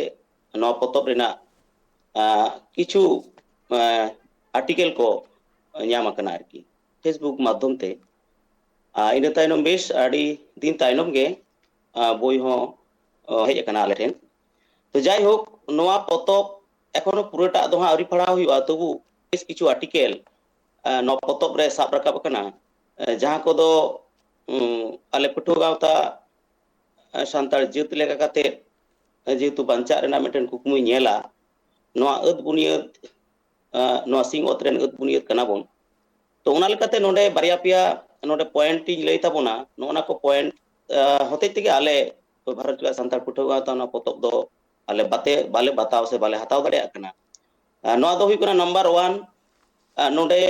ᱱᱚᱣᱟ ᱯᱚᱛᱚᱵ ᱨᱮᱱᱟᱜ, ᱟ, ᱠᱤᱪᱷᱩ, ᱟ, article ᱠᱚ ᱧᱟᱢ ᱟᱠᱟᱱᱟ ᱟᱨᱠᱤ, Facebook ᱢᱟᱫᱽᱫᱷᱚᱢ ᱛᱮ᱾ ᱟ, ᱤᱱᱟᱹ ᱛᱟᱭᱱᱚᱢ ᱵᱮᱥ ᱟᱹᱰᱤ ᱫᱤᱱ ᱛᱟᱭᱱᱚᱢ ᱜᱮ, ᱟ, ᱵᱳᱭ ᱦᱚᱸ, ᱚ, ᱦᱮᱡ ᱟᱠᱟᱱᱟ ᱟᱞᱮ ᱴᱷᱮᱱ᱾ ᱛᱚ ᱡᱟᱭᱦᱳᱠ, ᱱᱚᱣᱟ ᱯᱚᱛᱚᱵ ᱮᱠᱷᱚᱱᱳ ᱯᱩᱨᱟᱹᱴᱟᱜ ᱫᱚ ᱦᱟᱸᱜ ᱟᱹᱣᱨᱤ ᱯᱟᱲᱦᱟᱣ ᱦᱩᱭᱩᱜᱼᱟ, ᱛᱚᱵᱩ ᱵᱮᱥ ᱠᱤᱪᱷᱩ article, ᱟ, ᱱᱚᱣᱟ ᱯᱚᱛᱚᱵ ᱨᱮ ᱥᱟᱵ ᱨᱟᱠᱟᱵ ᱟᱠᱟᱱᱟ, ᱟ, ᱡᱟᱦᱟᱸ ᱠᱚᱫᱚ, ᱩᱸ, ᱟᱞᱮ ᱯᱟᱹᱴᱷᱩᱣᱟᱹ ᱜᱟᱶᱛᱟ, ᱟ, ᱥᱟᱱᱛᱟᱲ ᱡᱟᱹᱛ ᱞᱮᱠᱟ ᱠᱟᱛᱮ, ᱟ, ᱡᱮᱦᱮᱛᱩ ᱵᱟᱧᱪᱟᱜ ᱨᱮᱱᱟᱜ ᱢᱤᱫᱴᱮᱱ ᱠᱩᱠᱢᱩᱭ ᱧᱮᱞᱟ, ᱱᱚᱣᱟ ᱟᱹᱫ ᱵᱩᱱᱤᱭᱟᱹᱫ, ᱟ, ᱱᱚᱣᱟ ᱥᱤᱧ ᱚᱛ ᱨᱮᱱ ᱟᱹᱫ ᱵᱩᱱᱤᱭᱟᱹᱫ ᱠᱟᱱᱟ ᱵᱚᱱ᱾ ᱛᱚ ᱚᱱᱟ ᱞᱮᱠᱟᱛᱮ ᱱᱚᱰᱮ ᱵᱟᱨᱭᱟ ᱯᱮᱭᱟ ᱱᱚᱰᱮ point ᱤᱧ ᱞᱟᱹᱭ ᱛᱟᱵᱚᱱᱟ, ᱱᱚᱜᱼᱚ ᱱᱟ ᱠᱚ point, ᱟ, ᱦᱚᱛᱮᱡ ᱛᱮᱜᱮ ᱟᱞᱮ ᱵᱷᱟᱨᱚᱛ ᱡᱚᱠᱷᱟ ᱥᱟᱱᱛᱟᱲ ᱯᱟᱹᱴᱷᱩᱣᱟᱹ ᱜᱟᱶᱛᱟ ᱚᱱᱟ ᱯᱚᱛᱚᱵ ᱫᱚ ᱟᱞᱮ ᱵᱟᱛᱮ, ᱵᱟᱞᱮ ᱵᱟᱛᱟᱣ ᱥᱮ ᱵᱟᱞᱮ ᱦᱟᱛᱟᱣ ᱫᱟᱲᱮᱭᱟᱜ ᱠᱟᱱᱟ᱾ ᱟ, ᱱᱚᱣᱟ ᱫᱚ ᱦᱩᱭᱩᱜ ᱠᱟᱱᱟ number one, ᱟ, ᱱᱚᱰᱮ,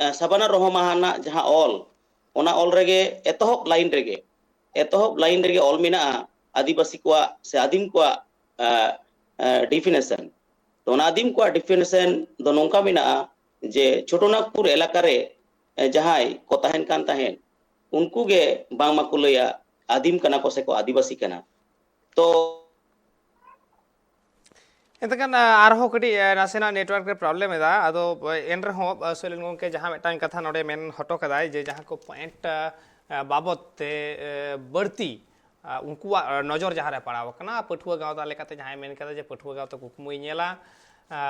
ᱟ, ᱥᱟᱵᱟᱱᱟ ᱨᱚᱦᱚᱢᱟᱦᱟ ᱨᱮᱱᱟᱜ ᱡᱟᱦᱟᱸ ᱚᱞ, ᱚᱱᱟ ᱚᱞ ᱨᱮᱜᱮ ᱮᱛᱚᱦᱚᱵ line ᱨᱮᱜᱮ, ᱮᱛᱚᱦᱚᱵ line ᱨᱮᱜᱮ ᱚᱞ ᱢᱮᱱᱟᱜᱼᱟ ᱟᱹᱫᱤᱵᱟᱹᱥᱤ ᱠᱚᱣᱟᱜ ᱥᱮ ᱟᱹᱫᱤᱢ ᱠᱚᱣᱟᱜ, ᱟ, ᱟ, definition᱾ ᱛᱚ ᱚᱱᱟ ᱟᱹᱫᱤᱢ ᱠᱚᱣᱟᱜ definition ᱫᱚ ᱱᱚᱝᱠᱟ ᱢᱮᱱᱟᱜᱼᱟ ᱡᱮ ᱪᱷᱳᱴᱳ ᱱᱟᱜᱽᱯᱩᱨ ᱮᱞᱟᱠᱟ ᱨᱮ, ᱮ, ᱡᱟᱦᱟᱸᱭ ᱠᱚ ᱛᱟᱦᱮᱱ ᱠᱟᱱ ᱛᱟᱦᱮᱸᱫ, ᱩᱱᱠᱩ ᱜᱮ ᱵᱟᱝᱢᱟ ᱠᱚ ᱞᱟᱹᱭᱟ ᱟᱹᱫᱤᱢ ᱠᱟᱱᱟ ᱠᱚ ᱥᱮ ᱠᱚ ᱟᱹᱫᱤᱵᱟᱹᱥᱤ ᱠᱟᱱᱟ᱾ ᱛᱚ ᱮᱱᱛᱮᱠᱷᱟᱱ ᱟᱨᱦᱚᱸ ᱠᱟᱹᱴᱤᱡ ᱱᱟᱥᱮᱱᱟᱜ ᱱᱮᱴᱣᱟᱨᱠ ᱨᱮ ᱯᱨᱚᱵᱞᱮᱢ ᱮᱫᱟ᱾ ᱟᱫᱚ ᱮᱱ ᱨᱮᱦᱚᱸ ᱥᱚᱭᱞᱮᱱ ᱜᱚᱢᱠᱮ ᱡᱟᱦᱟᱸ ᱢᱤᱫᱴᱟᱝ ᱠᱟᱛᱷᱟ ᱱᱚᱰᱮ ᱢᱮᱱ ᱦᱚᱴᱚ ᱠᱟᱫᱟᱭ, ᱡᱮ ᱡᱟᱦᱟᱸ ᱠᱚ ᱯᱚᱭᱮᱱᱴ ᱵᱟᱵᱚᱫ ᱛᱮ ᱵᱟᱹᱲᱛᱤ ᱩᱱᱠᱩᱣᱟᱜ ᱱᱚᱡᱚᱨ ᱡᱟᱦᱟᱸ ᱨᱮ ᱯᱟᱲᱟᱣ ᱟᱠᱟᱱᱟ, ᱯᱟᱹᱴᱷᱩᱣᱟᱹ ᱜᱟᱶᱛᱟ ᱞᱮᱠᱟᱛᱮ ᱡᱟᱦᱟᱸᱭ ᱢᱮᱱ ᱠᱟᱫᱟ ᱡᱮ ᱯᱟᱹᱴᱷᱩᱣᱟᱹ ᱜᱟᱶᱛᱟ ᱠᱩᱠᱢᱩᱭ ᱧᱮᱞᱟ,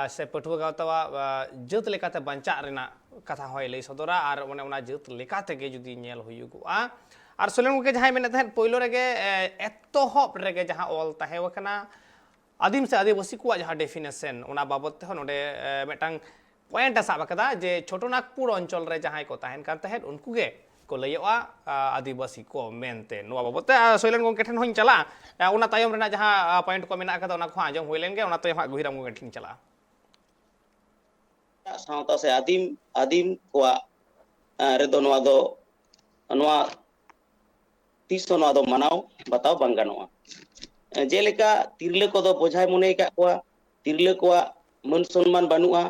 ᱥᱮ ᱯᱟᱹᱴᱷᱩᱣᱟᱹ ᱜᱟᱶᱛᱟᱣᱟᱜ ᱡᱟᱹᱛ ᱞᱮᱠᱟᱛᱮ ᱵᱟᱧᱪᱟᱜ ᱨᱮᱱᱟᱜ ᱠᱟᱛᱷᱟ ᱦᱚᱸᱭ ᱞᱟᱹᱭ ᱥᱚᱫᱚᱨᱟ, ᱟᱨ ᱚᱱᱮ ᱚᱱᱟ ᱡᱟᱹᱛ ᱞᱮᱠᱟ ᱛᱮᱜᱮ ᱡᱩᱫᱤ ᱧᱮᱞ ᱦᱩᱭᱩᱜᱚᱜᱼᱟ᱾ ᱟᱨ ᱥᱚᱭᱞᱮᱱ ᱜᱚᱢᱠᱮ ᱡᱟᱦᱟᱸᱭ ᱢᱮᱱᱮᱫ ᱛᱟᱦᱮᱸᱫ, ᱯᱳᱭᱞᱳ ᱨᱮᱜᱮ ᱮᱛᱚᱦᱚᱵ ᱨᱮᱜᱮ ᱡᱟᱦᱟᱸ ᱚᱞ ᱛᱟᱦᱮᱸ ᱟᱠᱟᱱᱟ, ᱟᱹᱫᱤᱢ ᱥᱮ ᱟᱹᱫᱤᱵᱟᱹᱥᱤ ᱠᱚᱣᱟᱜ ᱡᱟᱦᱟᱸ ᱰᱮᱯᱷᱤᱱᱮᱥᱚᱱ, ᱚᱱᱟ ᱵᱟᱵᱚᱫ ᱛᱮᱦᱚᱸ ᱱᱚᱰᱮ ᱢᱤᱫᱴᱟᱝ ᱯᱚᱭᱮᱱᱴ ᱮ ᱥᱟᱵ ᱟᱠᱟᱫᱟ ᱡᱮ ᱪᱷᱳᱴᱳ ᱱᱟᱜᱽᱯᱩᱨ ᱚᱧᱪᱚᱞ ᱨᱮ ᱡᱟᱦᱟᱸᱭ ᱠᱚ ᱛᱟᱦᱮᱱ ᱠᱟᱱ ᱛᱟᱦᱮᱸᱫ, ᱩᱱᱠᱩ ᱜᱮ ᱠᱚ ᱞᱟᱹᱭᱚᱜᱼᱟ ᱟᱹᱫᱤᱵᱟᱹᱥᱤ ᱠᱚ ᱢᱮᱱᱛᱮ᱾ ᱱᱚᱣᱟ ᱵᱟᱵᱚᱫ ᱛᱮ ᱥᱚᱭᱞᱮᱱ ᱜᱚᱢᱠᱮ ᱴᱷᱮᱱ ᱦᱚᱸᱧ ᱪᱟᱞᱟᱜᱼᱟ᱾ ᱚᱱᱟ ᱛᱟᱭᱚᱢ ᱨᱮᱱᱟᱜ ᱡᱟᱦᱟᱸ ᱯᱚᱭᱮᱱᱴ ᱠᱚ ᱢᱮᱱᱟᱜ ᱟᱠᱟᱫᱟ, ᱚᱱᱟ ᱠᱚᱦᱚᱸ ᱟᱸᱡᱚᱢ ᱦᱩᱭ ᱞᱮᱱ ᱜᱮ, ᱚᱱᱟ ᱛᱟᱭᱚᱢ ᱦᱟᱸᱜ ᱜᱩᱦᱤᱨᱟᱢ ᱜᱚᱢᱠᱮ ᱴᱷᱮᱱ ᱤᱧ ᱪᱟᱞᱟᱜᱼᱟ᱾ ᱥᱟᱶᱛᱟ ᱥᱮ ᱟᱹᱫᱤᱢ ᱟᱹᱫᱤᱢ ᱠᱚᱣᱟᱜ ᱨᱮᱫᱚ ᱱᱚᱣᱟ ᱫᱚ, ᱱᱚᱣᱟ ᱛᱤᱥ ᱦᱚᱸ ᱱᱚᱣᱟ ᱫᱚ ᱢᱟᱱᱟᱣ ᱵᱟᱛᱟᱣ ᱵᱟᱝ ᱜᱟᱱᱚᱜᱼᱟ᱾ ᱡᱮᱞᱮᱠᱟ ᱛᱤᱨᱞᱟᱹ ᱠᱚᱫᱚ ᱵᱚᱡᱷᱟᱭ ᱢᱚᱱᱮ ᱟᱠᱟᱫ ᱠᱚᱣᱟ, ᱛᱤᱨᱞᱟᱹ ᱠᱚᱣᱟᱜ ᱢᱟᱹᱱ ᱥᱚᱱᱢᱟᱱ ᱵᱟᱹᱱᱩᱜᱼᱟ,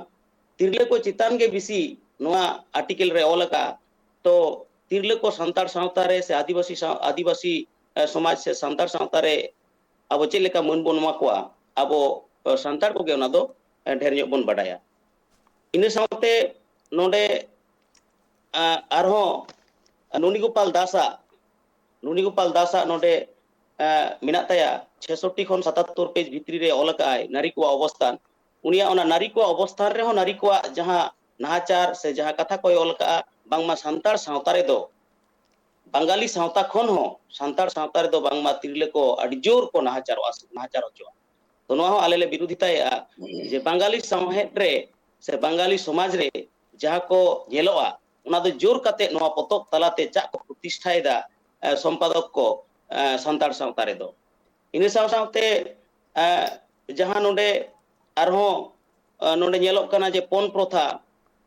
ᱛᱤᱨᱞᱟᱹ ᱠᱚ ᱪᱮᱛᱟᱱ ᱜᱮ ᱵᱮᱥᱤ ᱱᱚᱣᱟ ᱟᱨᱴᱤᱠᱮᱞ ᱨᱮ ᱚᱞ ᱟᱠᱟᱫᱼᱟ᱾ ᱛᱚ ᱛᱤᱨᱞᱟᱹ ᱠᱚ ᱥᱟᱱᱛᱟᱲ ᱥᱟᱶᱛᱟ ᱨᱮ ᱥᱮ ᱟᱹᱫᱤᱵᱟᱹᱥᱤ ᱥᱟᱶ ᱟᱹᱫᱤᱵᱟᱹᱥᱤ ᱥᱚᱢᱟᱡᱽ ᱥᱮ ᱥᱟᱱᱛᱟᱲ ᱥᱟᱶᱛᱟ ᱨᱮ ᱟᱵᱚ ᱪᱮᱫ ᱞᱮᱠᱟ ᱢᱟᱹᱱ ᱵᱚᱱ ᱮᱢᱟ ᱠᱚᱣᱟ, ᱟᱵᱚ ᱥᱟᱱᱛᱟᱲ ᱠᱚᱜᱮ ᱚᱱᱟ ᱫᱚ ᱰᱷᱮᱨ ᱧᱚᱜ ᱵᱚᱱ ᱵᱟᱰᱟᱭᱟ᱾ ᱤᱱᱟᱹ ᱥᱟᱶᱛᱮ ᱱᱚᱰᱮ ᱟᱨᱦᱚᱸ ᱱᱩᱱᱤ ᱜᱳᱯᱟᱞ ᱫᱟᱥᱟᱜ ᱱᱩᱱᱤ ᱜᱳᱯᱟᱞ ᱫᱟᱥᱟᱜ ᱱᱚᱰᱮ ᱢᱮᱱᱟᱜ ᱛᱟᱭᱟ, ᱪᱷᱮᱥᱚᱴᱴᱤ ᱠᱷᱚᱱ ᱥᱟᱛᱟᱛᱛᱳᱨ ᱯᱮᱡᱽ ᱵᱷᱤᱛᱨᱤ ᱨᱮ ᱚᱞ ᱟᱠᱟᱫ ᱟᱭ ᱱᱟᱨᱤ ᱠᱚᱣᱟᱜ ᱚᱵᱚᱥᱛᱷᱟᱱ᱾ ᱩᱱᱤᱭᱟᱜ ᱚᱱᱟ ᱱᱟᱨᱤ ᱠᱚᱣᱟᱜ ᱚᱵᱚᱥᱛᱷᱟᱱ ᱨᱮᱦᱚᱸ ᱱᱟᱨᱤ ᱠᱚᱣᱟᱜ ᱡᱟᱦᱟᱸ ᱱᱟᱦᱟᱪᱟᱨ ᱥᱮ ᱡᱟᱦᱟᱸ ᱠᱟᱛᱷᱟ ᱠᱚᱭ ᱚᱞ ᱟᱠᱟᱫᱼᱟ, ᱵᱟᱝᱢᱟ ᱥᱟᱱᱛᱟᱲ ᱥᱟᱶᱛᱟ ᱨᱮᱫᱚ ᱵᱟᱝᱜᱟᱞᱤ ᱥᱟᱶᱛᱟ ᱠᱷᱚᱱ ᱦᱚᱸ ᱥᱟᱱᱛᱟᱲ ᱥᱟᱶᱛᱟ ᱨᱮᱫᱚ ᱵᱟᱝᱢᱟ ᱛᱤᱨᱞᱟᱹ ᱠᱚ ᱟᱹᱰᱤ ᱡᱳᱨ ᱠᱚ ᱱᱟᱦᱟᱪᱟᱨᱚᱜᱼᱟ, ᱱᱟᱦᱟᱪᱟᱨ ᱦᱚᱪᱚᱜᱼᱟ᱾ ᱛᱚ ᱱᱚᱣᱟ ᱦᱚᱸ ᱟᱞᱮ ᱞᱮ ᱵᱤᱨᱳᱫᱷᱤᱛᱟᱭᱮᱫᱼᱟ ᱡᱮ ᱵᱟᱝᱜᱟᱞᱤ ᱥᱟᱶᱦᱮᱫ ᱨᱮ ᱥᱮ ᱵᱟᱝᱜᱟᱞᱤ ᱥᱚᱢᱟᱡᱽ ᱨᱮ ᱡᱟᱦᱟᱸ ᱠᱚ ᱧᱮᱞᱚᱜᱼᱟ, ᱚᱱᱟ ᱫᱚ ᱡᱳᱨ ᱠᱟᱛᱮ ᱱᱚᱣᱟ ᱯᱚᱛᱚᱵ ᱛᱟᱞᱟᱛᱮ ᱪᱟᱜ ᱠᱚ ᱯᱨᱚᱛᱤᱥᱴᱷᱟᱭᱮᱫᱟ ᱥᱚᱢᱯᱟᱫᱚᱠ ᱠᱚ ᱥᱟᱱᱛᱟᱲ ᱥᱟᱶᱛᱟ ᱨᱮᱫᱚ᱾ ᱤᱱᱟᱹ ᱥᱟᱶ ᱥᱟᱶᱛᱮ ᱡᱟᱦᱟᱸ ᱱᱚᱰᱮ ᱟᱨᱦᱚᱸ ᱱᱚᱰᱮ ᱧᱮᱞᱚᱜ ᱠᱟᱱᱟ ᱡᱮ ᱯᱚᱱ ᱯᱨᱚᱛᱷᱟ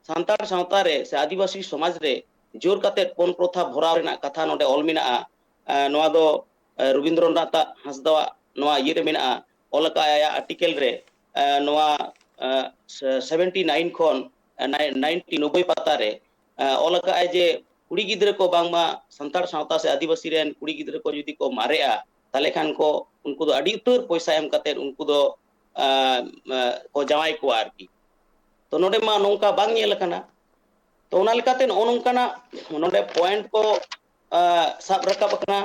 ᱥᱟᱱᱛᱟᱲ ᱥᱟᱶᱛᱟ ᱨᱮ ᱥᱮ ᱟᱹᱫᱤᱵᱟᱹᱥᱤ ᱥᱚᱢᱟᱡᱽ ᱨᱮ ᱡᱳᱨ ᱠᱟᱛᱮ ᱯᱚᱱ ᱯᱨᱚᱛᱷᱟ ᱵᱷᱚᱨᱟᱣ ᱨᱮᱱᱟᱜ ᱠᱟᱛᱷᱟ ᱱᱚᱰᱮ ᱚᱞ ᱢᱮᱱᱟᱜᱼᱟ᱾ ᱱᱚᱣᱟ ᱫᱚ ᱨᱚᱵᱤᱱᱫᱨᱚᱱᱟᱛᱷ ᱦᱟᱸᱥᱫᱟᱣᱟᱜ ᱱᱚᱣᱟ ᱤᱭᱟᱹ ᱨᱮ ᱢᱮᱱᱟᱜᱼᱟ, ᱚᱞ ᱟᱠᱟᱫ ᱟᱭᱟᱜ ᱟᱨᱴᱤᱠᱮᱞ ᱨᱮ ᱱᱚᱣᱟ ᱥᱮᱵᱷᱮᱱᱴᱤ ᱱᱟᱭᱤᱱ ᱠᱷᱚᱱ ᱱᱟᱭᱤᱱᱴᱤ ᱱᱚᱵᱵᱳᱭ ᱯᱟᱛᱟ ᱨᱮ ᱚᱞ ᱟᱠᱟᱫ ᱟᱭ ᱡᱮ ᱠᱩᱲᱤ ᱜᱤᱫᱽᱨᱟᱹ ᱠᱚ ᱵᱟᱝᱢᱟ ᱥᱟᱱᱛᱟᱲ ᱥᱟᱶᱛᱟ ᱥᱮ ᱟᱹᱫᱤᱵᱟᱹᱥᱤ ᱨᱮᱱ ᱠᱩᱲᱤ ᱜᱤᱫᱽᱨᱟᱹ ᱠᱚ ᱡᱩᱫᱤ ᱠᱚ ᱢᱟᱨᱮᱜᱼᱟ, ᱛᱟᱦᱚᱞᱮ ᱠᱷᱟᱱ ᱠᱚ ᱩᱱᱠᱩ ᱫᱚ ᱟᱹᱰᱤ ᱩᱛᱟᱹᱨ ᱯᱚᱭᱥᱟ ᱮᱢ ᱠᱟᱛᱮ ᱩᱱᱠᱩ ᱫᱚ ᱟᱸ, ᱟᱸ, ᱠᱚ ᱡᱟᱶᱟᱭ ᱠᱚᱣᱟ ᱟᱨᱠᱤ᱾ ᱛᱚ ᱱᱚᱰᱮ ᱢᱟ ᱱᱚᱝᱠᱟ ᱵᱟᱝ ᱧᱮᱞ ᱟᱠᱟᱱᱟ᱾ ᱛᱚ ᱚᱱᱟ ᱞᱮᱠᱟᱛᱮ ᱱᱚᱜᱼᱚ ᱱᱚᱝᱠᱟᱱᱟᱜ ᱱᱚᱰᱮ ᱯᱚᱭᱮᱱᱴ ᱠᱚ, ᱟᱸ, ᱥᱟᱵ ᱨᱟᱠᱟᱵ ᱟᱠᱟᱱᱟ᱾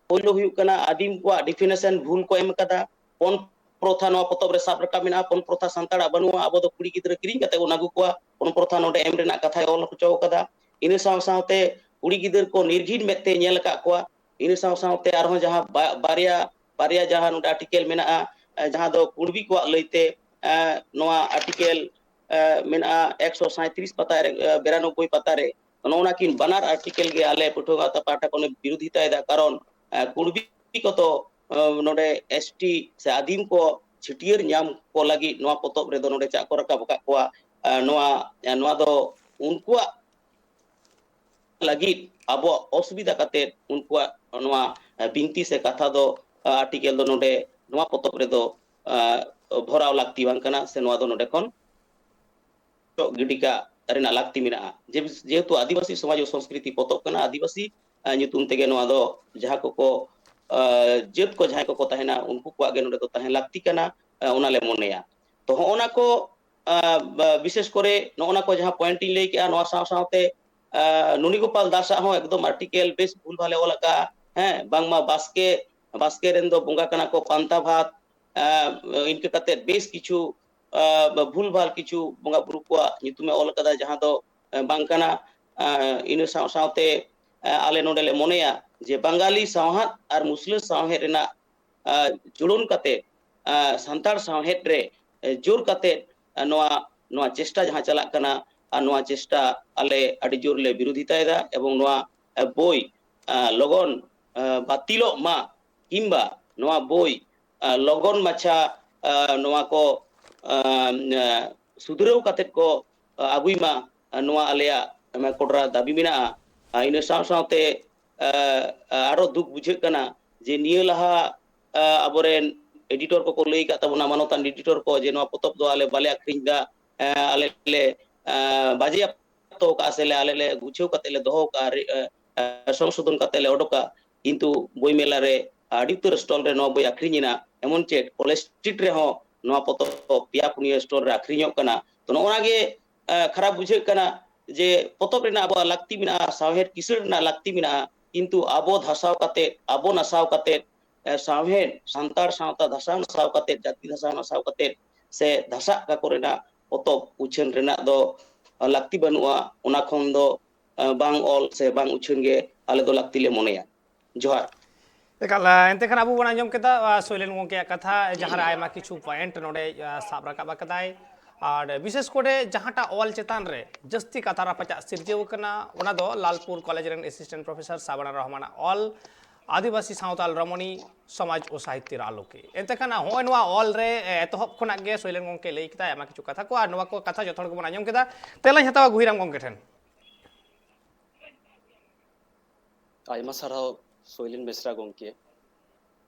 ᱯᱳᱭᱞᱳ ᱦᱩᱭᱩᱜ ᱠᱟᱱᱟ, ᱟᱹᱫᱤᱢ ᱠᱚᱣᱟᱜ ᱰᱤᱯᱷᱤᱱᱮᱥᱚᱱ ᱵᱷᱩᱞ ᱠᱚ ᱮᱢ ᱟᱠᱟᱫᱟ᱾ ᱯᱚᱱ ᱯᱨᱚᱛᱷᱟ ᱱᱚᱣᱟ ᱯᱚᱛᱚᱵ ᱨᱮ ᱥᱟᱵ ᱨᱟᱠᱟᱵ ᱢᱮᱱᱟᱜᱼᱟ᱾ ᱯᱚᱱ ᱯᱨᱚᱛᱷᱟ ᱥᱟᱱᱛᱟᱲᱟᱜ ᱵᱟᱹᱱᱩᱜᱼᱟ, ᱟᱵᱚ ᱫᱚ ᱠᱩᱲᱤ ᱜᱤᱫᱽᱨᱟᱹ ᱠᱤᱨᱤᱧ ᱠᱟᱛᱮ ᱵᱚᱱ ᱟᱹᱜᱩ ᱠᱚᱣᱟ᱾ ᱯᱚᱱ ᱯᱨᱚᱛᱷᱟ ᱱᱚᱰᱮ ᱮᱢ ᱨᱮᱱᱟᱜ ᱠᱟᱛᱷᱟᱭ ᱚᱞ ᱦᱚᱪᱚ ᱟᱠᱟᱫᱟ᱾ ᱤᱱᱟᱹ ᱥᱟᱶ ᱥᱟᱶᱛᱮ ᱠᱩᱲᱤ ᱜᱤᱫᱟᱹᱨ ᱠᱚ ᱱᱤᱨᱜᱷᱤᱱ ᱢᱮᱫ ᱛᱮ ᱧᱮᱞ ᱟᱠᱟᱫ ᱠᱚᱣᱟ᱾ ᱤᱱᱟᱹ ᱥᱟᱶ ᱥᱟᱶᱛᱮ ᱟᱨᱦᱚᱸ ᱡᱟᱦᱟᱸ ᱵᱟ-, ᱵᱟᱨᱭᱟ, ᱵᱟᱨᱭᱟ ᱡᱟᱦᱟᱸ ᱱᱚᱰᱮ ᱟᱨᱴᱤᱠᱮᱞ ᱢᱮᱱᱟᱜᱼᱟ, ᱮ, ᱡᱟᱦᱟᱸ ᱫᱚ ᱠᱩᱲᱵᱤ ᱠᱚᱣᱟᱜ ᱞᱟᱹᱭᱛᱮ, ᱮ, ᱱᱚᱣᱟ ᱟᱨᱴᱤᱠᱮᱞ, ᱮ, ᱢᱮᱱᱟᱜᱼᱟ ᱮᱠᱥᱚ ᱥᱟᱸᱭᱛᱨᱤᱥ ᱯᱟᱛᱟ ᱨᱮ, ᱮ, ᱵᱤᱨᱟᱱᱚᱵᱵᱳᱭ ᱯᱟᱛᱟ ᱨᱮ᱾ ᱱᱚᱜᱼᱚ ᱱᱟ ᱠᱤᱱ ᱵᱟᱱᱟᱨ ᱟᱨᱴᱤᱠᱮᱞ ᱜᱮ ᱟᱞᱮ ᱯᱟᱹᱴᱷᱩᱣᱟᱹ ᱜᱟᱶᱛᱟ ᱯᱟᱦᱴᱟ ᱠᱷᱚᱱ ᱞᱮ ᱵᱤᱨᱳᱫᱷᱤᱛᱟᱭᱮᱫᱟ, ᱠᱟᱨᱚᱱ, ᱮ, ᱠᱩᱲᱵᱤ ᱠᱚᱫᱚ, ᱮ, ᱱᱚᱰᱮ ᱮᱥᱴᱤ ᱥᱮ ᱟᱹᱫᱤᱢ ᱠᱚ ᱪᱷᱟᱹᱴᱭᱟᱹᱨ ᱧᱟᱢ ᱠᱚ ᱞᱟᱹᱜᱤᱫ ᱱᱚᱣᱟ ᱯᱚᱛᱚᱵ ᱨᱮᱫᱚ ᱱᱚᱰᱮ ᱪᱟᱜ ᱠᱚ ᱨᱟᱠᱟᱵ ᱟᱠᱟᱫ ᱠᱚᱣᱟ᱾ ᱮ, ᱱᱚᱣᱟ, ᱮ, ᱱᱚᱣᱟ ᱫᱚ ᱩᱱᱠᱩᱣᱟᱜ ᱞᱟᱹᱜᱤᱫ ᱟᱵᱚᱣᱟᱜ ᱚᱥᱩᱵᱤᱫᱷᱟ ᱠᱟᱛᱮ ᱩᱱᱠᱩᱣᱟᱜ ᱱᱚᱣᱟ, ᱮ, ᱵᱤᱱᱛᱤ ᱥᱮ ᱠᱟᱛᱷᱟ ᱫᱚ, ᱮ, ᱟᱨᱴᱤᱠᱮᱞ ᱫᱚ ᱱᱚᱰᱮ ᱱᱚᱣᱟ ᱯᱚᱛᱚᱵ ᱨᱮᱫᱚ, ᱮ, ᱵᱷᱚᱨᱟᱣ ᱞᱟᱹᱠᱛᱤ ᱵᱟᱝ ᱠᱟᱱᱟ, ᱥᱮ ᱱᱚᱣᱟ ᱫᱚ ᱱᱚᱰᱮ ᱠᱷᱚᱱ ᱚᱪᱚᱜ ᱜᱤᱰᱤ ᱠᱟᱜ ᱨᱮᱱᱟᱜ ᱞᱟᱹᱠᱛᱤ ᱢᱮᱱᱟᱜᱼᱟ᱾ ᱡᱮ-, ᱡᱮᱦᱮᱛᱩ ᱟᱹᱫᱤᱵᱟᱹᱥᱤ ᱥᱚᱢᱟᱡᱽ ᱚ ᱥᱚᱝᱥᱠᱨᱤᱛᱤ ᱯᱚᱛᱚᱵ ᱠᱟᱱᱟ, ᱟᱹᱫᱤᱵᱟᱹᱥᱤ, ᱮ, ᱧᱩᱛᱩᱢ ᱛᱮᱜᱮ ᱱᱚᱣᱟ ᱫᱚ ᱡᱟᱦᱟᱸ ᱠᱚᱠᱚ, ᱮ, ᱡᱟᱹᱛ ᱠᱚ ᱡᱟᱦᱟᱸᱭ ᱠᱚᱠᱚ ᱛᱟᱦᱮᱱᱟ, ᱩᱱᱠᱩ ᱠᱚᱣᱟᱜ ᱜᱮ ᱱᱚᱰᱮ ᱫᱚ ᱛᱟᱦᱮᱸ ᱞᱟᱹᱠᱛᱤ ᱠᱟᱱᱟ, ᱮ, ᱚᱱᱟ ᱞᱮ ᱢᱚᱱᱮᱭᱟ᱾ ᱛᱚ ᱦᱚᱸᱜᱼᱚ ᱱᱟ ᱠᱚ, ᱮ, ᱵᱟ-, ᱵᱤᱥᱮᱥ ᱠᱚᱨᱮ ᱱᱚᱜᱼᱚ ᱱᱟ ᱠᱚ ᱡᱟᱦᱟᱸ ᱯᱚᱭᱮᱱᱴ ᱤᱧ ᱞᱟᱹᱭ ᱠᱮᱜᱼᱟ, ᱱᱚᱣᱟ ᱥᱟᱶ ᱥᱟᱶᱛᱮ, ᱮ, ᱱᱩᱱᱤ ᱜᱳᱯᱟᱞ ᱫᱟᱥᱟᱜ ᱦᱚᱸ ᱮᱠᱫᱚᱢ ᱟᱨᱴᱤᱠᱮᱞ ᱵᱮᱥ ᱵᱷᱩᱞ ᱵᱷᱟᱞᱮ ᱚᱞ ᱟᱠᱟᱜᱼᱟ᱾ ᱦᱮᱸ, ᱵᱟᱝᱢᱟ ᱵᱟᱥᱠᱮ, ᱵᱟᱥᱠᱮ ᱨᱮᱱ ᱫᱚ ᱵᱚᱸᱜᱟ ᱠᱟᱱᱟ ᱠᱚ ᱯᱟᱱᱛᱷᱟ ᱵᱷᱟᱛ, ᱮ, ᱤᱱᱠᱟᱹ ᱠᱟᱛᱮ ᱵᱮᱥ ᱠᱤᱪᱷᱩ, ᱮ, ᱵᱷᱩᱞ ᱵᱷᱟᱞ ᱠᱤᱪᱷᱩ ᱵᱚᱸᱜᱟ ᱵᱩᱨᱩ ᱠᱚᱣᱟᱜ ᱧᱩᱛᱩᱢᱮ ᱚᱞ ᱟᱠᱟᱫᱟ, ᱡᱟᱦᱟᱸ ᱫᱚ, ᱮ, ᱵᱟᱝ ᱠᱟᱱᱟ᱾ ᱮ, ᱤᱱᱟᱹ ᱥᱟᱶ ᱥᱟᱶᱛᱮ, ᱮ, ᱟᱞᱮ ᱱᱚᱰᱮ ᱞᱮ ᱢᱚᱱᱮᱭᱟ ᱡᱮ ᱵᱟᱝᱜᱟᱞᱤ ᱥᱟᱶᱦᱮᱫ ᱟᱨ ᱢᱩᱥᱞᱟᱹ ᱥᱟᱶᱦᱮᱫ ᱨᱮᱱᱟᱜ, ᱮ, ᱡᱩᱲᱩᱱ ᱠᱟᱛᱮ, ᱮ, ᱥᱟᱱᱛᱟᱲ ᱥᱟᱶᱦᱮᱫ ᱨᱮ, ᱮ, ᱡᱳᱨ ᱠᱟᱛᱮ, ᱮ, ᱱᱚᱣᱟ, ᱱᱚᱣᱟ ᱪᱮᱥᱴᱟ ᱡᱟᱦᱟᱸ ᱪᱟᱞᱟᱜ ᱠᱟᱱᱟ, ᱟᱨ ᱱᱚᱣᱟ ᱪᱮᱥᱴᱟ ᱟᱞᱮ ᱟᱹᱰᱤ ᱡᱳᱨ ᱞᱮ ᱵᱤᱨᱳᱫᱷᱤᱛᱟᱭᱮᱫᱟ᱾ ᱮᱵᱚᱝ ᱱᱚᱣᱟ, ᱮ, ᱵᱳᱭ, ᱮ, ᱞᱚᱜᱚᱱ, ᱮ, ᱵᱟᱹᱛᱤᱞᱚᱜ ᱢᱟ, ᱠᱤᱝᱵᱟ ᱱᱚᱣᱟ ᱵᱳᱭ, ᱮ, ᱞᱚᱜᱚᱱ ᱢᱟᱪᱷᱟ, ᱮ, ᱱᱚᱣᱟ ᱠᱚ, ᱮ, ᱮ, ᱥᱩᱫᱷᱨᱟᱹᱣ ᱠᱟᱛᱮ ᱠᱚ, ᱮ, ᱟᱹᱜᱩᱭ ᱢᱟ, ᱮ, ᱱᱚᱣᱟ ᱟᱞᱮᱭᱟᱜ, ᱮ, ᱠᱚᱰᱨᱟ ᱫᱟᱹᱵᱤ ᱢᱮᱱᱟᱜᱼᱟ᱾ ᱮ, ᱤᱱᱟᱹ ᱥᱟᱶ ᱥᱟᱶᱛᱮ, ᱮ, ᱮ, ᱟᱨᱚ ᱫᱩᱠ ᱵᱩᱡᱷᱟᱹᱜ ᱠᱟᱱᱟ ᱡᱮ ᱱᱤᱭᱟᱹ ᱞᱟᱦᱟ, ᱮ, ᱟᱵᱚᱨᱮᱱ ᱮᱰᱤᱴᱚᱨ ᱠᱚᱠᱚ ᱞᱟᱹᱭ ᱟᱠᱟᱫ ᱛᱟᱵᱚᱱᱟ, ᱢᱟᱱᱚᱛᱟᱱ ᱮᱰᱤᱴᱚᱨ ᱠᱚ, ᱡᱮ ᱱᱚᱣᱟ ᱯᱚᱛᱚᱵ ᱫᱚ ᱟᱞᱮ ᱵᱟᱞᱮ ᱟᱠᱷᱨᱤᱧ ᱮᱫᱟ, ᱮ, ᱟᱞᱮ ᱞᱮ, ᱮ, ᱵᱟᱡᱮᱭᱟᱯᱛᱚ ᱟᱠᱟᱫᱼᱟ, ᱥᱮ ᱞᱮ, ᱟᱞᱮ ᱞᱮ ᱜᱩᱪᱷᱟᱹᱣ ᱠᱟᱛᱮ ᱞᱮ ᱫᱚᱦᱚ ᱟᱠᱟᱫᱼᱟ, ᱨᱮ-, ᱮ, ᱮ, ᱥᱚᱝᱥᱳᱫᱷᱚᱱ ᱠᱟᱛᱮ ᱞᱮ ᱚᱰᱚᱠᱟ᱾ ᱠᱤᱱᱛᱩ ᱵᱳᱭ ᱢᱮᱞᱟ ᱨᱮ ᱟᱹᱰᱤ ᱩᱛᱟᱹᱨ ᱥᱴᱚᱞ ᱨᱮ ᱱᱚᱣᱟ ᱵᱳᱭ ᱟᱠᱷᱨᱤᱧ ᱮᱱᱟ, ᱮᱢᱚᱱ ᱪᱮᱫ ᱠᱚᱞᱮᱡᱽ ᱥᱴᱨᱤᱴ ᱨᱮᱦᱚᱸ ᱱᱚᱣᱟ ᱯᱚᱛᱚᱵ ᱯᱮᱭᱟ ᱯᱩᱱᱭᱟᱹ ᱥᱴᱚᱞ ᱨᱮ ᱟᱠᱷᱨᱤᱧᱚᱜ ᱠᱟᱱᱟ᱾ ᱛᱚ, ᱱᱚᱜᱼᱚ ᱱᱟ ᱜᱮ, ᱮ, ᱠᱷᱟᱨᱟᱯ ᱵᱩᱡᱷᱟᱹᱜ ᱠᱟᱱᱟ ᱡᱮ ᱯᱚᱛᱚᱵ ᱨᱮᱱᱟᱜ ᱟᱵᱚᱣᱟᱜ ᱞᱟᱹᱠᱛᱤ ᱢᱮᱱᱟᱜᱼᱟ, ᱥᱟᱶᱦᱮᱫ ᱠᱤᱥᱟᱹᱬ ᱨᱮᱱᱟᱜ ᱞᱟᱹᱠᱛᱤ ᱢᱮᱱᱟᱜᱼᱟ, ᱠᱤᱱᱛᱩ ᱟᱵᱚ ᱫᱷᱟᱥᱟᱣ ᱠᱟᱛᱮ, ᱟᱵᱚ ᱱᱟᱥᱟᱣ ᱠᱟᱛᱮ, ᱮ, ᱥᱟᱶᱦᱮᱫ, ᱥᱟᱱᱛᱟᱲ ᱥᱟᱶᱛᱟ ᱫᱷᱟᱥᱟᱣ ᱱᱟᱥᱟᱣ ᱠᱟᱛᱮ, ᱡᱟᱹᱛᱤ ᱫᱷᱟᱥᱟᱣ ᱱᱟᱥᱟᱣ ᱠᱟᱛᱮ ᱥᱮ ᱫᱷᱟᱥᱟᱜ ᱠᱟᱠᱚ ᱨᱮᱱᱟᱜ ᱯᱚᱛᱚᱵ ᱩᱪᱷᱟᱹᱱ ᱨᱮᱱᱟᱜ ᱫᱚ ᱞᱟᱹᱠᱛᱤ ᱵᱟᱹᱱᱩᱜᱼᱟ᱾ ᱚᱱᱟ ᱠᱷᱚᱱ ᱫᱚ, ᱮ, ᱵᱟᱝ ᱚᱞ ᱥᱮ ᱵᱟᱝ ᱩᱪᱷᱟᱹᱱ ᱜᱮ ᱟᱞᱮ ᱫᱚ ᱞᱟᱹᱠᱛᱤ ᱞᱮ ᱢᱚᱱᱮᱭᱟ᱾ ᱡᱚᱦᱟᱨ᱾ ᱮᱠᱟᱞ, ᱮᱱᱛᱮ ᱠᱷᱟᱱ ᱟᱵᱚ ᱵᱚᱱ ᱟᱸᱡᱚᱢ ᱠᱮᱫᱟ, ᱟ, ᱥᱚᱭᱞᱮᱱ ᱜᱚᱢᱠᱮᱭᱟᱜ ᱠᱟᱛᱷᱟ, ᱡᱟᱦᱟᱸ ᱨᱮ ᱟᱭᱢᱟ ᱠᱤᱪᱷᱩ ᱯᱚᱭᱮᱱᱴ ᱱᱚᱰᱮ, ᱟ, ᱥᱟᱵ ᱨᱟᱠᱟᱵ ᱟᱠᱟᱫᱟᱭ᱾ ᱟᱨ ᱵᱤᱥᱮᱥ ᱠᱚᱨᱮ ᱡᱟᱦᱟᱸᱴᱟᱜ ᱚᱞ ᱪᱮᱛᱟᱱ ᱨᱮ ᱡᱟᱹᱥᱛᱤ ᱠᱟᱛᱷᱟ ᱨᱟᱯᱟᱪᱟᱜ ᱥᱤᱨᱡᱟᱹᱣ ᱟᱠᱟᱱᱟ, ᱚᱱᱟ ᱫᱚ ᱞᱟᱞᱯᱩᱨ ᱠᱚᱞᱮᱡᱽ ᱨᱮᱱ ᱮᱥᱤᱥᱴᱮᱱᱴ ᱯᱨᱚᱯᱷᱮᱥᱚᱨ ᱥᱟᱵᱟᱱᱟ ᱨᱚᱦᱢᱟᱱᱟᱜ ᱚᱞ ᱟᱹᱫᱤᱵᱟᱹᱥᱤ ᱥᱟᱶᱛᱟᱞ ᱨᱚᱢᱚᱱᱤ ᱥᱚᱢᱟᱡᱽ ᱳ ᱥᱟᱦᱤᱛᱛᱚᱨ ᱟᱞᱳᱠᱮ᱾ ᱮᱱᱛᱮ ᱠᱷᱟᱱ ᱦᱚᱸᱜᱼᱚᱭ ᱱᱚᱣᱟ ᱚᱞ ᱨᱮ, ᱮ, ᱮᱛᱚᱦᱚᱵ ᱠᱷᱚᱱᱟᱜ ᱜᱮ ᱥᱚᱭᱞᱮᱱ ᱜᱚᱢᱠᱮ ᱞᱟᱹᱭ ᱠᱮᱫᱟ ᱟᱭᱢᱟ ᱠᱤᱪᱷᱩ ᱠᱟᱛᱷᱟ ᱠᱚ, ᱟᱨ ᱱᱚᱣᱟ ᱠᱚ ᱠᱟᱛᱷᱟ ᱡᱚᱛᱚ ᱦᱚᱲ ᱜᱮᱵᱚᱱ ᱟᱸᱡᱚᱢ ᱠᱮᱫᱟ᱾ ᱛᱮᱞᱟᱧ ᱦᱟᱛᱟᱣᱟ ᱜᱩᱦᱤᱨᱟᱢ ᱜᱚᱢᱠᱮ ᱴᱷᱮᱱ᱾ ᱟᱭᱢᱟ ᱥᱟᱨᱦᱟᱣ ᱥᱚᱭᱞᱮᱱ ᱵᱮᱥᱨᱟ ᱜᱚᱢᱠᱮ,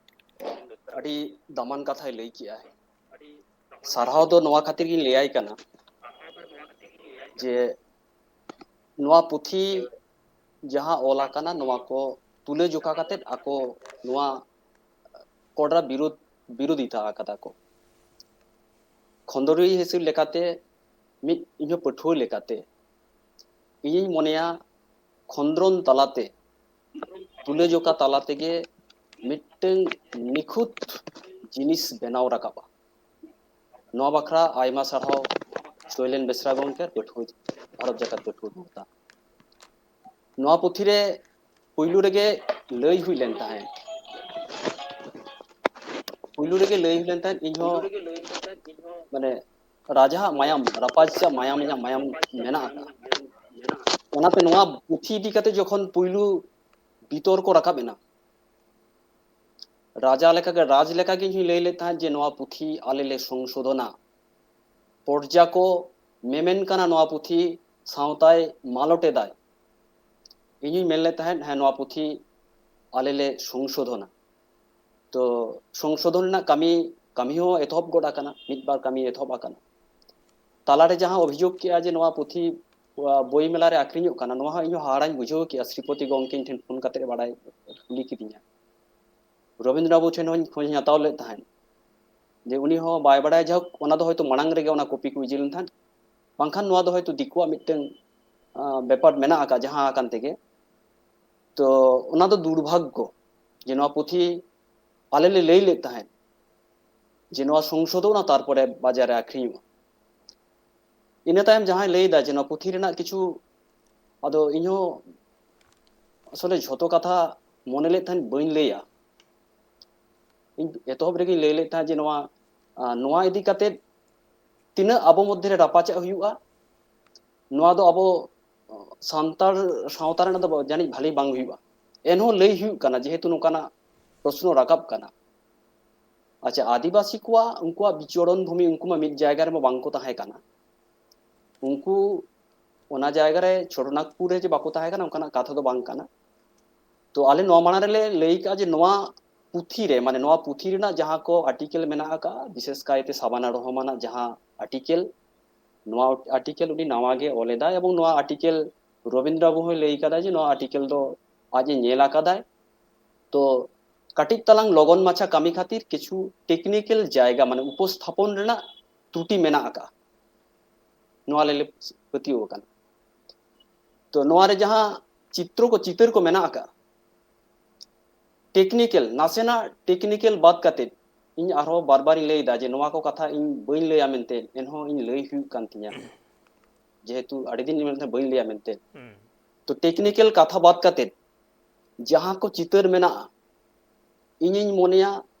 ᱟᱹᱰᱤ ᱫᱟᱢᱟᱱ ᱠᱟᱛᱷᱟᱭ ᱞᱟᱹᱭ ᱠᱮᱜᱼᱟ᱾ ᱥᱟᱨᱦᱟᱣ ᱫᱚ ᱱᱚᱣᱟ ᱠᱷᱟᱹᱛᱤᱨ ᱜᱤᱧ ᱞᱟᱹᱭᱟᱭ ᱠᱟᱱᱟ ᱡᱮ ᱱᱚᱣᱟ ᱯᱩᱛᱷᱤ ᱡᱟᱦᱟᱸ ᱚᱞ ᱟᱠᱟᱱᱟ, ᱱᱚᱣᱟ ᱠᱚ ᱛᱩᱞᱟᱹ ᱡᱚᱠᱷᱟ ᱠᱟᱛᱮᱫ ᱟᱠᱚ ᱱᱚᱣᱟ ᱠᱚᱰᱨᱟ ᱵᱤᱨᱳᱫ, ᱵᱤᱨᱳᱫᱤᱛᱟ ᱟᱠᱟᱫᱟ ᱠᱚ᱾ ᱠᱷᱚᱸᱫᱽᱨᱚᱸᱫᱽ ᱦᱤᱥᱟᱹᱵ ᱞᱮᱠᱟᱛᱮ, ᱢᱤᱫ ᱤᱧᱦᱚᱸ ᱯᱟᱹᱴᱷᱩᱣᱟᱹ ᱞᱮᱠᱟᱛᱮ, ᱤᱧᱤᱧ ᱢᱚᱱᱮᱭᱟ ᱠᱷᱚᱸᱫᱽᱨᱚᱸᱫᱽ ᱛᱟᱞᱟᱛᱮ, ᱛᱩᱞᱟᱹᱡᱚᱠᱷᱟ ᱛᱟᱞᱟ ᱛᱮᱜᱮ ᱢᱤᱫᱴᱟᱹᱝ ᱱᱤᱠᱷᱩᱛ ᱡᱤᱱᱤᱥ ᱵᱮᱱᱟᱣ ᱨᱟᱠᱟᱵᱼᱟ᱾ ᱱᱚᱣᱟ ᱵᱟᱠᱷᱨᱟ ᱟᱭᱢᱟ ᱥᱟᱨᱦᱟᱣ ᱥᱚᱭᱞᱮᱱ ᱵᱮᱥᱨᱟ ᱜᱚᱢᱠᱮ, ᱯᱟᱹᱴᱷᱩᱣᱟᱹ, ᱵᱷᱟᱨᱚᱛ ᱡᱟᱠᱟᱛ ᱯᱟᱹᱴᱷᱩᱣᱟᱹ ᱜᱟᱶᱛᱟ᱾ ᱱᱚᱣᱟ ᱯᱩᱛᱷᱤ ᱨᱮ ᱯᱩᱭᱞᱩ ᱨᱮᱜᱮ ᱞᱟᱹᱭ ᱦᱩᱭ ᱞᱮᱱ ᱛᱟᱦᱮᱸᱫ, ᱯᱩᱭᱞᱩ ᱨᱮᱜᱮ ᱞᱟᱹᱭ ᱦᱩᱭ ᱞᱮᱱ ᱛᱟᱦᱮᱸᱫ, ᱤᱧᱦᱚᱸ ᱢᱟᱱᱮ ᱨᱟᱡᱟᱣᱟᱜ ᱢᱟᱭᱟᱢ, ᱨᱟᱯᱟᱡᱟᱜ ᱢᱟᱭᱟᱢ, ᱤᱧᱟᱹᱜ ᱢᱟᱭᱟᱢ ᱢᱮᱱᱟᱜ ᱟᱠᱟᱫᱼᱟ᱾ ᱚᱱᱟᱛᱮ ᱱᱚᱣᱟ ᱯᱩᱛᱷᱤ ᱤᱫᱤ ᱠᱟᱛᱮ ᱡᱚᱠᱷᱚᱱ ᱯᱩᱭᱞᱩ ᱵᱤᱛᱚᱨᱠᱚ ᱨᱟᱠᱟᱵ ᱮᱱᱟ, ᱨᱟᱡᱟ ᱞᱮᱠᱟᱜᱮ, ᱨᱟᱡᱽ ᱞᱮᱠᱟᱜᱮ ᱤᱧ ᱞᱟᱹᱭ ᱞᱮᱫ ᱛᱟᱦᱮᱸᱫ ᱡᱮ ᱱᱚᱣᱟ ᱯᱩᱛᱷᱤ ᱟᱞᱮ ᱞᱮ ᱥᱚᱝᱥᱳᱫᱷᱚᱱᱟ᱾ ᱯᱨᱚᱡᱟ ᱠᱚ ᱢᱮᱢᱮᱱ ᱠᱟᱱᱟ ᱱᱚᱣᱟ ᱯᱩᱛᱷᱤ ᱥᱟᱶᱛᱟᱭ ᱢᱟᱞᱚᱴ ᱮᱫᱟᱭ᱾ ᱤᱧᱤᱧ ᱢᱮᱱ ᱞᱮᱫ ᱛᱟᱦᱮᱸᱫ, ᱦᱮᱸ, ᱱᱚᱣᱟ ᱯᱩᱛᱷᱤ ᱟᱞᱮ ᱞᱮ ᱥᱚᱝᱥᱳᱫᱷᱚᱱᱟ᱾ ᱛᱚ ᱥᱚᱝᱥᱳᱫᱷᱚᱱ ᱨᱮᱱᱟᱜ ᱠᱟᱹᱢᱤ, ᱠᱟᱹᱢᱤ ᱦᱚᱸ ᱮᱛᱚᱦᱚᱵ ᱜᱚᱫ ᱟᱠᱟᱱᱟ, ᱢᱤᱫ ᱵᱟᱨ ᱠᱟᱹᱢᱤ ᱮᱛᱚᱦᱚᱵ ᱟᱠᱟᱱᱟ᱾ ᱛᱟᱞᱟᱨᱮ ᱡᱟᱦᱟᱸ ᱚᱵᱷᱤᱡᱳᱜᱽ ᱠᱮᱜᱼᱟ ᱡᱮ ᱱᱚᱣᱟ ᱯᱩᱛᱷᱤ, ᱟ, ᱵᱳᱭ ᱢᱮᱞᱟ ᱨᱮ ᱟᱠᱷᱨᱤᱧᱚᱜ ᱠᱟᱱᱟ, ᱱᱚᱣᱟ ᱦᱚᱸ ᱤᱧ ᱦᱚᱸ ᱦᱟᱦᱟᱲᱟᱧ ᱵᱩᱡᱷᱟᱹᱣ ᱠᱮᱜᱼᱟ᱾ ᱥᱨᱤᱯᱚᱛᱤ ᱜᱚᱢᱠᱮ ᱤᱧ ᱴᱷᱮᱱ ᱯᱷᱳᱱ ᱠᱟᱛᱮ ᱵᱟᱲᱟᱭ ᱠᱩᱞᱤ ᱠᱤᱫᱤᱧᱟ᱾ ᱨᱚᱵᱤᱱᱫᱨᱚ ᱵᱟᱵᱩ ᱴᱷᱮᱱ ᱦᱚᱸᱧ ᱠᱷᱚᱡᱽ ᱤᱧ ᱦᱟᱛᱟᱣ ᱞᱮᱫ ᱛᱟᱦᱮᱸᱫ᱾ ᱡᱮ ᱩᱱᱤ ᱦᱚᱸ ᱵᱟᱭ ᱵᱟᱲᱟᱭᱟ᱾ ᱡᱟᱭᱦᱳᱠ, ᱚᱱᱟ ᱫᱚ ᱦᱚᱭᱛᱳ ᱢᱟᱲᱟᱝ ᱨᱮᱜᱮ ᱚᱱᱟ ᱠᱚᱯᱤ ᱠᱚ ᱤᱫᱤ ᱞᱮᱱ ᱛᱟᱦᱮᱸᱫ, ᱵᱟᱝᱠᱷᱟᱱ ᱱᱚᱣᱟ ᱫᱚ ᱦᱚᱭᱛᱳ ᱫᱤᱠᱩᱣᱟᱜ ᱢᱤᱫᱴᱟᱝ, ᱟᱸ, ᱵᱮᱯᱟᱨ ᱢᱮᱱᱟᱜ ᱟᱠᱟᱫ, ᱡᱟᱦᱟᱸ ᱟᱠᱟᱱ ᱛᱮᱜᱮ᱾ ᱛᱚ ᱚᱱᱟ ᱫᱚ ᱫᱩᱨᱵᱷᱟᱜᱽᱜᱚ ᱡᱮ ᱱᱚᱣᱟ ᱯᱩᱛᱷᱤ ᱟᱞᱮ ᱞᱮ ᱞᱟᱹᱭ ᱞᱮᱫ ᱛᱟᱦᱮᱸᱫ ᱡᱮ ᱱᱚᱣᱟ ᱥᱚᱝᱥᱳᱫᱷᱚᱱᱟ, ᱛᱟᱨᱯᱚᱨᱮ ᱵᱟᱡᱟᱨ ᱨᱮ ᱟᱠᱷᱨᱤᱧᱚᱜᱼᱟ᱾ ᱤᱱᱟᱹ ᱛᱟᱭᱚᱢ ᱡᱟᱦᱟᱸᱭ ᱞᱟᱹᱭ ᱮᱫᱟ ᱡᱮ ᱱᱚᱣᱟ ᱯᱩᱛᱷᱤ ᱨᱮᱱᱟᱜ ᱠᱤᱪᱷᱩ, ᱟᱫᱚ ᱤᱧᱦᱚᱸ ᱟᱥᱚᱞᱮ ᱡᱷᱚᱛᱚ ᱠᱟᱛᱷᱟ ᱢᱚᱱᱮ ᱞᱮᱫ ᱛᱟᱦᱮᱸᱫ ᱵᱟᱹᱧ ᱞᱟᱹᱭᱟ᱾ ᱤᱧ ᱮᱛᱚᱦᱚᱵ ᱨᱮᱜᱮᱧ ᱞᱟᱹᱭ ᱞᱮᱫ ᱛᱟᱦᱮᱸᱫ ᱡᱮ ᱱᱚᱣᱟ, ᱟᱸ, ᱱᱚᱣᱟ ᱤᱫᱤ ᱠᱟᱛᱮᱫ ᱛᱤᱱᱟᱹᱜ ᱟᱵᱚ ᱢᱚᱫᱽᱫᱷᱮ ᱨᱮ ᱨᱟᱯᱟᱪᱟᱜ ᱦᱩᱭᱩᱜᱼᱟ, ᱱᱚᱣᱟ ᱫᱚ ᱟᱵᱚ ᱥᱟᱱᱛᱟᱲ ᱥᱟᱶᱛᱟ ᱨᱮᱱᱟᱜ ᱫᱚ ᱡᱟᱹᱱᱤᱡ ᱵᱷᱟᱹᱞᱤ ᱵᱟᱝ ᱦᱩᱭᱩᱜᱼᱟ᱾ ᱮᱱᱦᱚᱸ ᱞᱟᱹᱭ ᱦᱩᱭᱩᱜ ᱠᱟᱱᱟ, ᱡᱮᱦᱮᱛᱩ ᱱᱚᱝᱠᱟᱱᱟᱜ ᱯᱨᱚᱥᱱᱚ ᱨᱟᱠᱟᱵ ᱠᱟᱱᱟ᱾ ᱟᱪᱪᱷᱟ, ᱟᱹᱫᱤᱵᱟᱹᱥᱤ ᱠᱚᱣᱟᱜ, ᱩᱱᱠᱩᱣᱟᱜ ᱵᱤᱪᱚᱨᱚᱱ ᱵᱷᱩᱢᱤ, ᱩᱱᱠᱩ ᱢᱟ ᱢᱤᱫ ᱡᱟᱭᱜᱟ ᱨᱮᱢᱟ ᱵᱟᱝ ᱠᱚ ᱛᱟᱦᱮᱸ ᱠᱟᱱᱟ᱾ ᱩᱱᱠᱩ ᱚᱱᱟ ᱡᱟᱭᱜᱟ ᱨᱮ ᱪᱷᱳᱴᱳᱱᱟᱜᱽᱯᱩᱨ ᱨᱮ ᱡᱮ ᱵᱟᱠᱚ ᱛᱟᱦᱮᱸ ᱠᱟᱱᱟ, ᱚᱱᱠᱟᱱᱟᱜ ᱠᱟᱛᱷᱟ ᱫᱚ ᱵᱟᱝ ᱠᱟᱱᱟ᱾ ᱛᱚ ᱟᱞᱮ ᱱᱚᱣᱟ ᱢᱟᱲᱟᱝ ᱨᱮᱞᱮ ᱞᱟᱹᱭ ᱠᱟᱜᱼᱟ ᱡᱮ ᱱᱚᱣᱟ ᱯᱩᱛᱷᱤ ᱨᱮ, ᱢᱟᱱᱮ ᱱᱚᱣᱟ ᱯᱩᱛᱷᱤ ᱨᱮᱱᱟᱜ ᱡᱟᱦᱟᱸ ᱠᱚ ᱟᱨᱴᱤᱠᱮᱞ ᱢᱮᱱᱟᱜ ᱟᱠᱟᱫᱼᱟ, ᱵᱤᱥᱮᱥ ᱠᱟᱭᱛᱮ ᱥᱟᱵᱟᱱᱟ ᱨᱚᱦᱚᱢᱟᱱᱟᱜ ᱡᱟᱦᱟᱸ ᱟᱨᱴᱤᱠᱮᱞ, ᱱᱚᱣᱟ ᱟᱨᱴᱤᱠᱮᱞ ᱩᱱᱤ ᱱᱟᱣᱟ ᱜᱮ ᱚᱞ ᱮᱫᱟᱭ, ᱮᱵᱚᱝ ᱱᱚᱣᱟ ᱟᱨᱴᱤᱠᱮᱞ ᱨᱚᱵᱤᱱᱫᱨᱚ ᱵᱟᱵᱩ ᱦᱚᱸᱭ ᱞᱟᱹᱭ ᱠᱟᱫᱟ ᱡᱮ ᱱᱚᱣᱟ ᱟᱨᱴᱤᱠᱮᱞ ᱫᱚ ᱟᱡ ᱮ ᱧᱮᱞ ᱟᱠᱟᱫᱟᱭ᱾ ᱛᱚ ᱠᱟᱹᱴᱤᱡ ᱛᱟᱞᱟᱝ ᱞᱚᱜᱚᱱ ᱢᱟᱪᱷᱟ ᱠᱟᱹᱢᱤ ᱠᱷᱟᱹᱛᱤᱨ ᱠᱤᱪᱷᱩ ᱴᱮᱠᱱᱤᱠᱮᱞ ᱡᱟᱭᱜᱟ, ᱢᱟᱱᱮ ᱩᱯᱚᱥᱛᱷᱟᱯᱚᱱ ᱨᱮᱱᱟᱜ ᱛᱨᱩᱴᱤ ᱢᱮᱱᱟᱜ ᱟᱠᱟᱫᱼᱟ, ᱱᱚᱣᱟ ᱞᱮ ᱯᱟᱹᱛᱭᱟᱹᱣ ᱟᱠᱟᱱᱟ᱾ ᱛᱚ ᱱᱚᱣᱟ ᱨᱮ ᱡᱟᱦᱟᱸ ᱪᱤᱛᱨᱚ ᱠᱚ, ᱪᱤᱛᱟᱹᱨ ᱠᱚ ᱢᱮᱱᱟᱜ ᱟᱠᱟᱫᱼᱟ, ᱴᱮᱠᱱᱤᱠᱮᱞ, ᱱᱟᱥᱮᱱᱟᱜ ᱴᱮᱠᱱᱤᱠᱮᱞ ᱵᱟᱫ ᱠᱟᱛᱮ, ᱤᱧ ᱟᱨᱦᱚᱸ ᱵᱟᱨ ᱵᱟᱨᱤᱧ ᱞᱟᱹᱭ ᱮᱫᱟ ᱡᱮ ᱱᱚᱣᱟ ᱠᱚ ᱠᱟᱛᱷᱟ ᱤᱧ ᱵᱟᱹᱧ ᱞᱟᱹᱭᱟ ᱢᱮᱱᱛᱮ, ᱮᱱᱦᱚᱸ ᱤᱧ ᱞᱟᱹᱭ ᱦᱩᱭᱩᱜ ᱠᱟᱱ ᱛᱤᱧᱟ, ᱡᱮᱦᱮᱛᱩ ᱟᱹᱰᱤ ᱫᱤᱱ ᱢᱮᱱᱛᱮ ᱵᱟᱹᱧ ᱞᱟᱹᱭᱟ ᱢᱮᱱᱛᱮ᱾ ᱦᱩᱸ᱾ ᱛᱚ ᱴᱮᱠᱱᱤᱠᱮᱞ ᱠᱟᱛᱷᱟ ᱵᱟᱫ ᱠᱟᱛᱮ ᱡᱟᱦᱟᱸ ᱠᱚ ᱪᱤᱛᱟᱹᱨ ᱢᱮᱱᱟᱜᱼᱟ, ᱤᱧᱤᱧ ᱢᱚᱱᱮᱭᱟ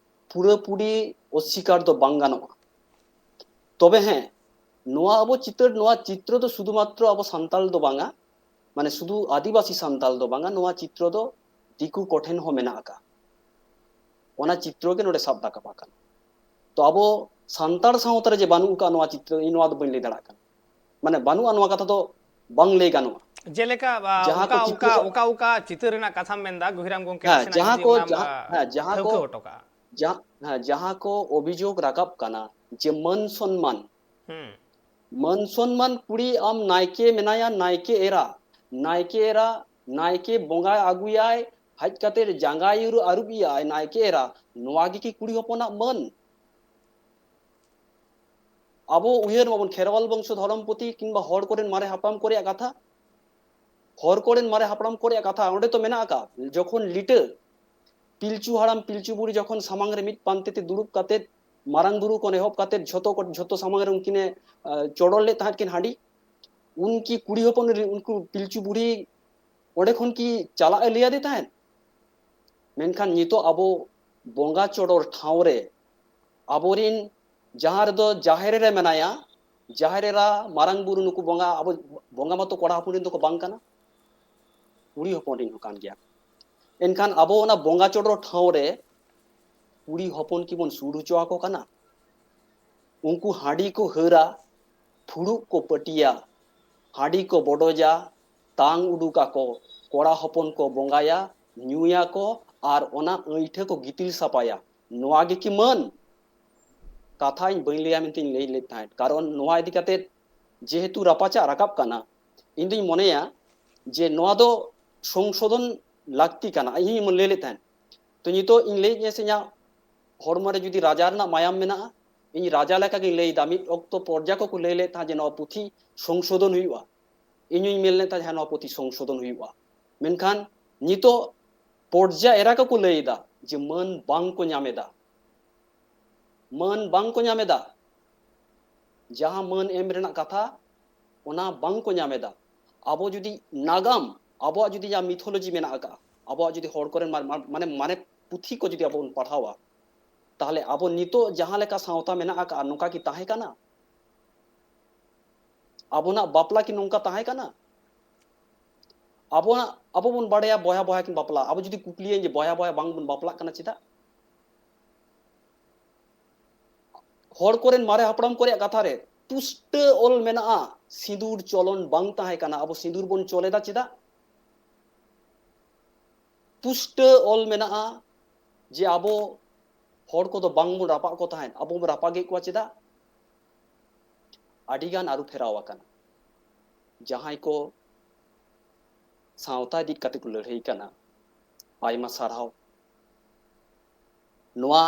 ᱯᱩᱨᱟᱹᱯᱩᱨᱤ ᱚᱥᱥᱤᱠᱟᱨ ᱫᱚ ᱵᱟᱝ ᱜᱟᱱᱚᱜᱼᱟ᱾ ᱛᱚᱵᱮ ᱦᱮᱸ, ᱱᱚᱣᱟ ᱟᱵᱚ ᱪᱤᱛᱟᱹᱨ, ᱱᱚᱣᱟ ᱪᱤᱛᱨᱚ ᱫᱚ ᱥᱩᱫᱷᱩ ᱢᱟᱛᱨᱚ ᱟᱵᱚ ᱥᱟᱱᱛᱟᱲ ᱫᱚ ᱵᱟᱝᱟ, ᱢᱟᱱᱮ ᱥᱩᱫᱷᱩ ᱟᱹᱫᱤᱵᱟᱹᱥᱤ ᱥᱟᱱᱛᱟᱲ ᱫᱚ ᱵᱟᱝᱟ, ᱱᱚᱣᱟ ᱪᱤᱛᱨᱚ ᱫᱚ ᱫᱤᱠᱩ ᱠᱚᱴᱷᱮᱱ ᱦᱚᱸ ᱢᱮᱱᱟᱜ ᱟᱠᱟᱫᱼᱟ᱾ ᱚᱱᱟ ᱪᱤᱛᱨᱚ ᱜᱮ ᱱᱚᱰᱮ ᱥᱟᱵ ᱨᱟᱠᱟᱵ ᱟᱠᱟᱱᱟ᱾ ᱛᱚ ᱟᱵᱚ ᱥᱟᱱᱛᱟᱲ ᱥᱟᱶᱛᱟ ᱨᱮ ᱡᱮ ᱵᱟᱹᱱᱩᱜ ᱟᱠᱟᱫ ᱱᱚᱣᱟ ᱪᱤᱛᱨᱚ, ᱤᱧ ᱱᱚᱣᱟ ᱫᱚ ᱵᱟᱹᱧ ᱞᱟᱹᱭ ᱫᱟᱲᱮᱭᱟᱜ ᱠᱟᱱᱟ᱾ ᱢᱟᱱᱮ ᱵᱟᱹᱱᱩᱜᱼᱟ ᱱᱚᱣᱟ ᱠᱟᱛᱷᱟ ᱫᱚ ᱵᱟᱝ ᱞᱟᱹᱭ ᱜᱟᱱᱚᱜᱼᱟ᱾ ᱡᱮᱞᱮᱠᱟ, ᱟ, ᱡᱟᱦᱟᱸ ᱚᱠᱟ, ᱠᱚ ᱪᱤᱛᱨᱚ ᱚᱠᱟ, ᱥᱟ- ᱚᱠᱟ, ᱚᱠᱟ ᱪᱤᱛᱟᱹᱨ ᱨᱮᱱᱟᱜ ᱠᱟᱛᱷᱟᱢ ᱢᱮᱱᱫᱟ, ᱜᱩᱦᱤᱨᱟᱢ ᱜᱚᱢᱠᱮ, ᱦᱮᱸ, ᱱᱟᱥᱮᱱᱟᱜ ᱡᱟᱦᱟᱸ ᱡᱩᱫᱤ ᱠᱚ, ᱚᱱᱟᱢ, ᱡᱟᱦᱟᱸ, ᱟ, ᱦᱮᱸ, ᱡᱟᱦᱟᱸ ᱴᱷᱟᱹᱣᱠᱟᱹ ᱠᱚ, ᱦᱚᱴᱚ ᱠᱟᱜᱼᱟ? ᱡᱟᱦᱟᱸ, ᱦᱮᱸ, ᱡᱟᱦᱟᱸ ᱠᱚ ᱚᱵᱷᱤᱡᱳᱜᱽ ᱨᱟᱠᱟᱵ ᱠᱟᱱᱟ ᱡᱮ ᱢᱟᱹᱱ ᱥᱚᱱᱢᱟᱱ, ᱦᱩᱸ᱾ ᱢᱟᱹᱱ ᱥᱚᱱᱢᱟᱱ ᱠᱩᱲᱤ ᱟᱢ ᱱᱟᱭᱠᱮ ᱢᱮᱱᱟᱭᱟ, ᱱᱟᱭᱠᱮ ᱮᱨᱟ, ᱱᱟᱭᱠᱮ ᱮᱨᱟ, ᱱᱟᱭᱠᱮ ᱵᱚᱸᱜᱟ ᱟᱹᱜᱩᱭᱟᱭ, ᱦᱮᱡ ᱠᱟᱛᱮ ᱡᱟᱸᱜᱟᱭ ᱟᱹᱨᱩᱵ ᱮᱭᱟᱭ ᱱᱟᱭᱠᱮ ᱮᱨᱟ, ᱱᱚᱣᱟ ᱜᱮ ᱠᱤ ᱠᱩᱲᱤ ᱦᱚᱯᱚᱱᱟᱜ ᱢᱟᱹᱱ? ᱟᱵᱚ ᱩᱭᱦᱟᱹᱨ ᱢᱟᱵᱚᱱ ᱠᱷᱮᱨᱣᱟᱞ ᱵᱚᱝᱥᱚ ᱫᱷᱚᱨᱚᱢ ᱯᱩᱛᱷᱤ ᱠᱤᱝᱵᱟ ᱦᱚᱲ ᱠᱚᱨᱮᱱ ᱢᱟᱨᱮ ᱦᱟᱯᱲᱟᱢ ᱠᱚ ᱨᱮᱭᱟᱜ ᱠᱟᱛᱷᱟ, ᱦᱚᱲ ᱠᱚᱨᱮᱱ ᱢᱟᱨᱮ ᱦᱟᱯᱲᱟᱢ ᱠᱚ ᱨᱮᱭᱟᱜ ᱠᱟᱛᱷᱟ, ᱚᱸᱰᱮ ᱛᱚ ᱢᱮᱱᱟᱜ ᱟᱠᱟᱫ, ᱡᱚᱠᱷᱚᱱ ᱞᱤᱴᱟᱹ ᱯᱤᱞᱪᱩ ᱦᱟᱲᱟᱢ ᱯᱤᱞᱪᱩ ᱵᱩᱲᱦᱤ ᱡᱚᱠᱷᱚᱱ ᱥᱟᱢᱟᱝ ᱨᱮ ᱢᱤᱫ ᱯᱟᱱᱛᱮ ᱛᱮ ᱫᱩᱲᱩᱵ ᱠᱟᱛᱮ ᱢᱟᱨᱟᱝ ᱵᱩᱨᱩ ᱠᱷᱚᱱ ᱮᱦᱚᱵ ᱠᱟᱛᱮ ᱡᱷᱚᱛᱚ ᱠᱚ, ᱡᱷᱚᱛᱚ ᱥᱟᱢᱟᱝ ᱨᱮ ᱩᱱᱠᱤᱱᱮ, ᱟᱸ, ᱪᱚᱰᱚᱨ ᱞᱮᱫ ᱛᱟᱦᱮᱸᱫ ᱠᱤᱱ ᱦᱟᱺᱰᱤ, ᱩᱱᱠᱤ ᱠᱩᱲᱤ ᱦᱚᱯᱚᱱ ᱨᱮ ᱩᱱᱠᱩ ᱯᱤᱞᱪᱩ ᱵᱩᱲᱦᱤ ᱚᱸᱰᱮ ᱠᱷᱚᱱ ᱠᱤ ᱪᱟᱞᱟᱜ ᱮ ᱞᱟᱹᱭ ᱟᱫᱮ ᱛᱟᱦᱮᱸᱫ? ᱢᱮᱱᱠᱷᱟᱱ ᱱᱤᱛᱚᱜ ᱟᱵᱚ ᱵᱚᱸᱜᱟ ᱪᱚᱰᱚᱨ ᱴᱷᱟᱶ ᱨᱮ ᱟᱵᱚᱨᱤᱱ ᱡᱟᱦᱟᱸ ᱨᱮᱫᱚ ᱡᱟᱦᱮᱨ ᱮᱨᱟ ᱢᱮᱱᱟᱭᱟ, ᱡᱟᱦᱮᱨ ᱮᱨᱟ, ᱢᱟᱨᱟᱝ ᱵᱩᱨᱩ, ᱱᱩᱠᱩ ᱵᱚᱸᱜᱟ, ᱟᱵᱚ ᱵᱚᱸᱜᱟ ᱢᱟᱛᱚ ᱠᱚᱲᱟ ᱦᱚᱯᱚᱱ ᱨᱤᱱ ᱫᱚᱠᱚ ᱵᱟᱝ ᱠᱟᱱᱟ, ᱠᱩᱲᱤ ᱦᱚᱯᱚᱱ ᱨᱤᱱ ᱦᱚᱸ ᱠᱟᱱ ᱜᱮᱭᱟ᱾ ᱮᱱᱠᱷᱟᱱ ᱟᱵᱚ ᱚᱱᱟ ᱵᱚᱸᱜᱟ ᱪᱚᱰᱚᱨ ᱴᱷᱟᱶ ᱨᱮ ᱠᱩᱲᱤ ᱦᱚᱯᱚᱱ ᱠᱤᱵᱚᱱ ᱥᱩᱨ ᱦᱚᱪᱚ ᱟᱠᱚ ᱠᱟᱱᱟ? ᱩᱱᱠᱩ ᱦᱟᱺᱰᱤ ᱠᱚ ᱦᱟᱹᱨᱟ, ᱯᱷᱩᱲᱩᱜ ᱠᱚ ᱯᱟᱹᱴᱤᱭᱟ, ᱦᱟᱺᱰᱤ ᱠᱚ ᱵᱚᱰᱚᱡᱟ, ᱛᱟᱝ ᱩᱰᱩᱠ ᱟᱠᱚ, ᱠᱚᱲᱟ ᱦᱚᱯᱚᱱ ᱠᱚ ᱵᱚᱸᱜᱟᱭᱟ, ᱧᱩᱭᱟᱠᱚ ᱟᱨ ᱚᱱᱟ ᱟᱹᱭᱴᱷᱟᱹ ᱠᱚ ᱜᱤᱛᱤᱞ ᱥᱟᱯᱷᱟᱭᱟ᱾ ᱱᱚᱣᱟ ᱜᱮ ᱠᱤ ᱢᱟᱹᱱ? ᱠᱟᱛᱷᱟ ᱤᱧ ᱵᱟᱹᱧ ᱞᱟᱹᱭᱟ ᱢᱮᱱᱛᱮᱧ ᱞᱟᱹᱭ ᱞᱮᱫ ᱛᱟᱦᱮᱸᱫ, ᱠᱟᱨᱚᱱ ᱱᱚᱣᱟ ᱤᱫᱤ ᱠᱟᱛᱮ ᱡᱮᱦᱮᱛᱩ ᱨᱟᱯᱟᱪᱟᱜ ᱨᱟᱠᱟᱵ ᱠᱟᱱᱟ, ᱤᱧ ᱫᱩᱧ ᱢᱚᱱᱮᱭᱟ ᱡᱮ ᱱᱚᱣᱟ ᱫᱚ ᱥᱚᱝᱥᱳᱫᱷᱚᱱ ᱞᱟᱹᱠᱛᱤ ᱠᱟᱱᱟ᱾ ᱤᱧ ᱦᱚᱧ ᱞᱟᱹᱭ ᱞᱮᱫ ᱛᱟᱦᱮᱸᱫ, ᱛᱚ ᱱᱤᱛᱚᱜ ᱤᱧ ᱞᱟᱹᱭᱮᱫ ᱥᱮ ᱤᱧᱟᱹᱜ ᱦᱚᱲᱢᱚ ᱨᱮ ᱡᱩᱫᱤ ᱨᱟᱡᱟ ᱨᱮᱱᱟᱜ ᱢᱟᱭᱟᱢ ᱢᱮᱱᱟᱜᱼᱟ, ᱤᱧ ᱨᱟᱡᱟ ᱞᱮᱠᱟ ᱜᱤᱧ ᱞᱟᱹᱭ ᱮᱫᱟ᱾ ᱢᱤᱫ ᱚᱠᱛᱚ ᱯᱚᱨᱡᱟ ᱠᱚᱠᱚ ᱞᱟᱹᱭ ᱞᱮᱫ ᱛᱟᱦᱮᱸᱫ ᱡᱮ ᱱᱚᱣᱟ ᱯᱩᱛᱷᱤ ᱥᱚᱝᱥᱳᱫᱷᱚᱱ ᱦᱩᱭᱩᱜᱼᱟ, ᱤᱧ ᱦᱚᱧ ᱢᱮᱱ ᱞᱮᱫ ᱛᱟᱦᱮᱸᱫ ᱦᱮᱸ ᱱᱚᱣᱟ ᱯᱩᱛᱷᱤ ᱥᱚᱝᱥᱳᱫᱷᱚᱱ ᱦᱩᱭᱩᱜᱼᱟ, ᱢᱮᱱᱠᱷᱟᱱ ᱱᱤᱛᱚᱜ ᱯᱚᱨᱡᱟ ᱮᱨᱟ ᱠᱚᱠᱚ ᱞᱟᱹᱭ ᱮᱫᱟ ᱡᱮ ᱢᱟᱹᱱ ᱵᱟᱝ ᱠᱚ ᱧᱟᱢ ᱮᱫᱟ, ᱢᱟᱹᱱ ᱵᱟᱝ ᱠᱚ ᱧᱟᱢ ᱮᱫᱟ᱾ ᱡᱟᱦᱟᱸ ᱢᱟᱹᱱ ᱮᱢ ᱨᱮᱱᱟᱜ ᱠᱟᱛᱷᱟ, ᱚᱱᱟ ᱵᱟᱝ ᱠᱚ ᱧᱟᱢ ᱮᱫᱟ᱾ ᱟᱵᱚ ᱡᱩᱫᱤ ᱱᱟᱜᱟᱢ, ᱟᱵᱚᱣᱟᱜ ᱡᱩᱫᱤ ᱡᱟᱦᱟᱸ mythology ᱢᱮᱱᱟᱜ ᱟᱠᱟᱫᱼᱟ, ᱟᱵᱚᱣᱟᱜ ᱡᱩᱫᱤ ᱦᱚᱲ ᱠᱚᱨᱮᱱ ᱢᱟ-, ᱢᱟ-, ᱢᱟᱱᱮ, ᱢᱟᱱᱮ ᱯᱩᱛᱷᱤ ᱠᱚ ᱡᱩᱫᱤ ᱟᱵᱚ ᱵᱚᱱ ᱯᱟᱲᱦᱟᱣᱟ, ᱛᱟᱦᱚᱞᱮ ᱟᱵᱚ ᱱᱤᱛᱚᱜ ᱡᱟᱦᱟᱸ ᱞᱮᱠᱟ ᱥᱟᱶᱛᱟ ᱢᱮᱱᱟᱜ ᱟᱠᱟᱫᱼᱟ, ᱱᱚᱝᱠᱟ ᱠᱤ ᱛᱟᱦᱮᱸ ᱠᱟᱱᱟ? ᱟᱵᱚᱱᱟᱜ ᱵᱟᱯᱞᱟ ᱠᱤ ᱱᱚᱝᱠᱟ ᱛᱟᱦᱮᱸ ᱠᱟᱱᱟ? ᱟᱵᱚᱱᱟᱜ, ᱟᱵᱚ ᱵᱚᱱ ᱵᱟᱲᱟᱭᱟ ᱵᱚᱭᱦᱟ ᱵᱚᱭᱦᱟ ᱠᱤᱱ ᱵᱟᱯᱞᱟ, ᱟᱵᱚ ᱡᱩᱫᱤ ᱠᱩᱠᱞᱤᱭᱟᱹᱧ ᱡᱮ ᱵᱚᱭᱦᱟ ᱵᱚᱭᱦᱟ ᱵᱟᱝ ᱵᱚᱱ ᱵᱟᱯᱞᱟᱜ ᱠᱟᱱᱟ ᱪᱮᱫᱟᱜ? ᱦᱚᱲ ᱠᱚᱨᱮᱱ ᱢᱟᱨᱮ ᱦᱟᱯᱲᱟᱢ ᱠᱚᱨᱮᱭᱟᱜ ᱠᱟᱛᱷᱟ ᱨᱮ ᱯᱩᱥᱴᱟᱹ ᱚᱞ ᱢᱮᱱᱟᱜᱼᱟ, ᱥᱤᱸᱫᱩᱨ ᱪᱚᱞᱚᱱ ᱵᱟᱝ ᱛᱟᱦᱮᱸ ᱠᱟᱱᱟ᱾ ᱟᱵᱚ ᱥᱤᱸᱫᱩᱨ ᱵᱚᱱ ᱪᱚᱞ ᱮᱫᱟ ᱪᱮᱫᱟᱜ? ᱯᱩᱥᱴᱟᱹ ᱚᱞ ᱢᱮᱱᱟᱜᱼᱟ ᱡᱮ ᱟᱵᱚ ᱦᱚᱲ ᱠᱚᱫᱚ ᱵᱟᱝ ᱵᱚᱱ ᱨᱟᱯᱟᱜ ᱠᱚ ᱛᱟᱦᱮᱸᱫ, ᱟᱵᱚ ᱵᱚᱱ ᱨᱟᱯᱟᱜᱮᱫ ᱠᱚᱣᱟ ᱪᱮᱫᱟᱜ? ᱟᱹᱰᱤ ᱜᱟᱱ ᱟᱹᱨᱩ ᱯᱷᱮᱨᱟᱣ ᱟᱠᱟᱱᱟ᱾ ᱡᱟᱦᱟᱸᱭ ᱠᱚ ᱥᱟᱶᱛᱟ ᱤᱫᱤ ᱠᱟᱛᱮ ᱠᱚ ᱞᱟᱹᱲᱦᱟᱹᱭ ᱠᱟᱱᱟ, ᱟᱭᱢᱟ ᱥᱟᱨᱦᱟᱣ᱾ ᱱᱚᱣᱟ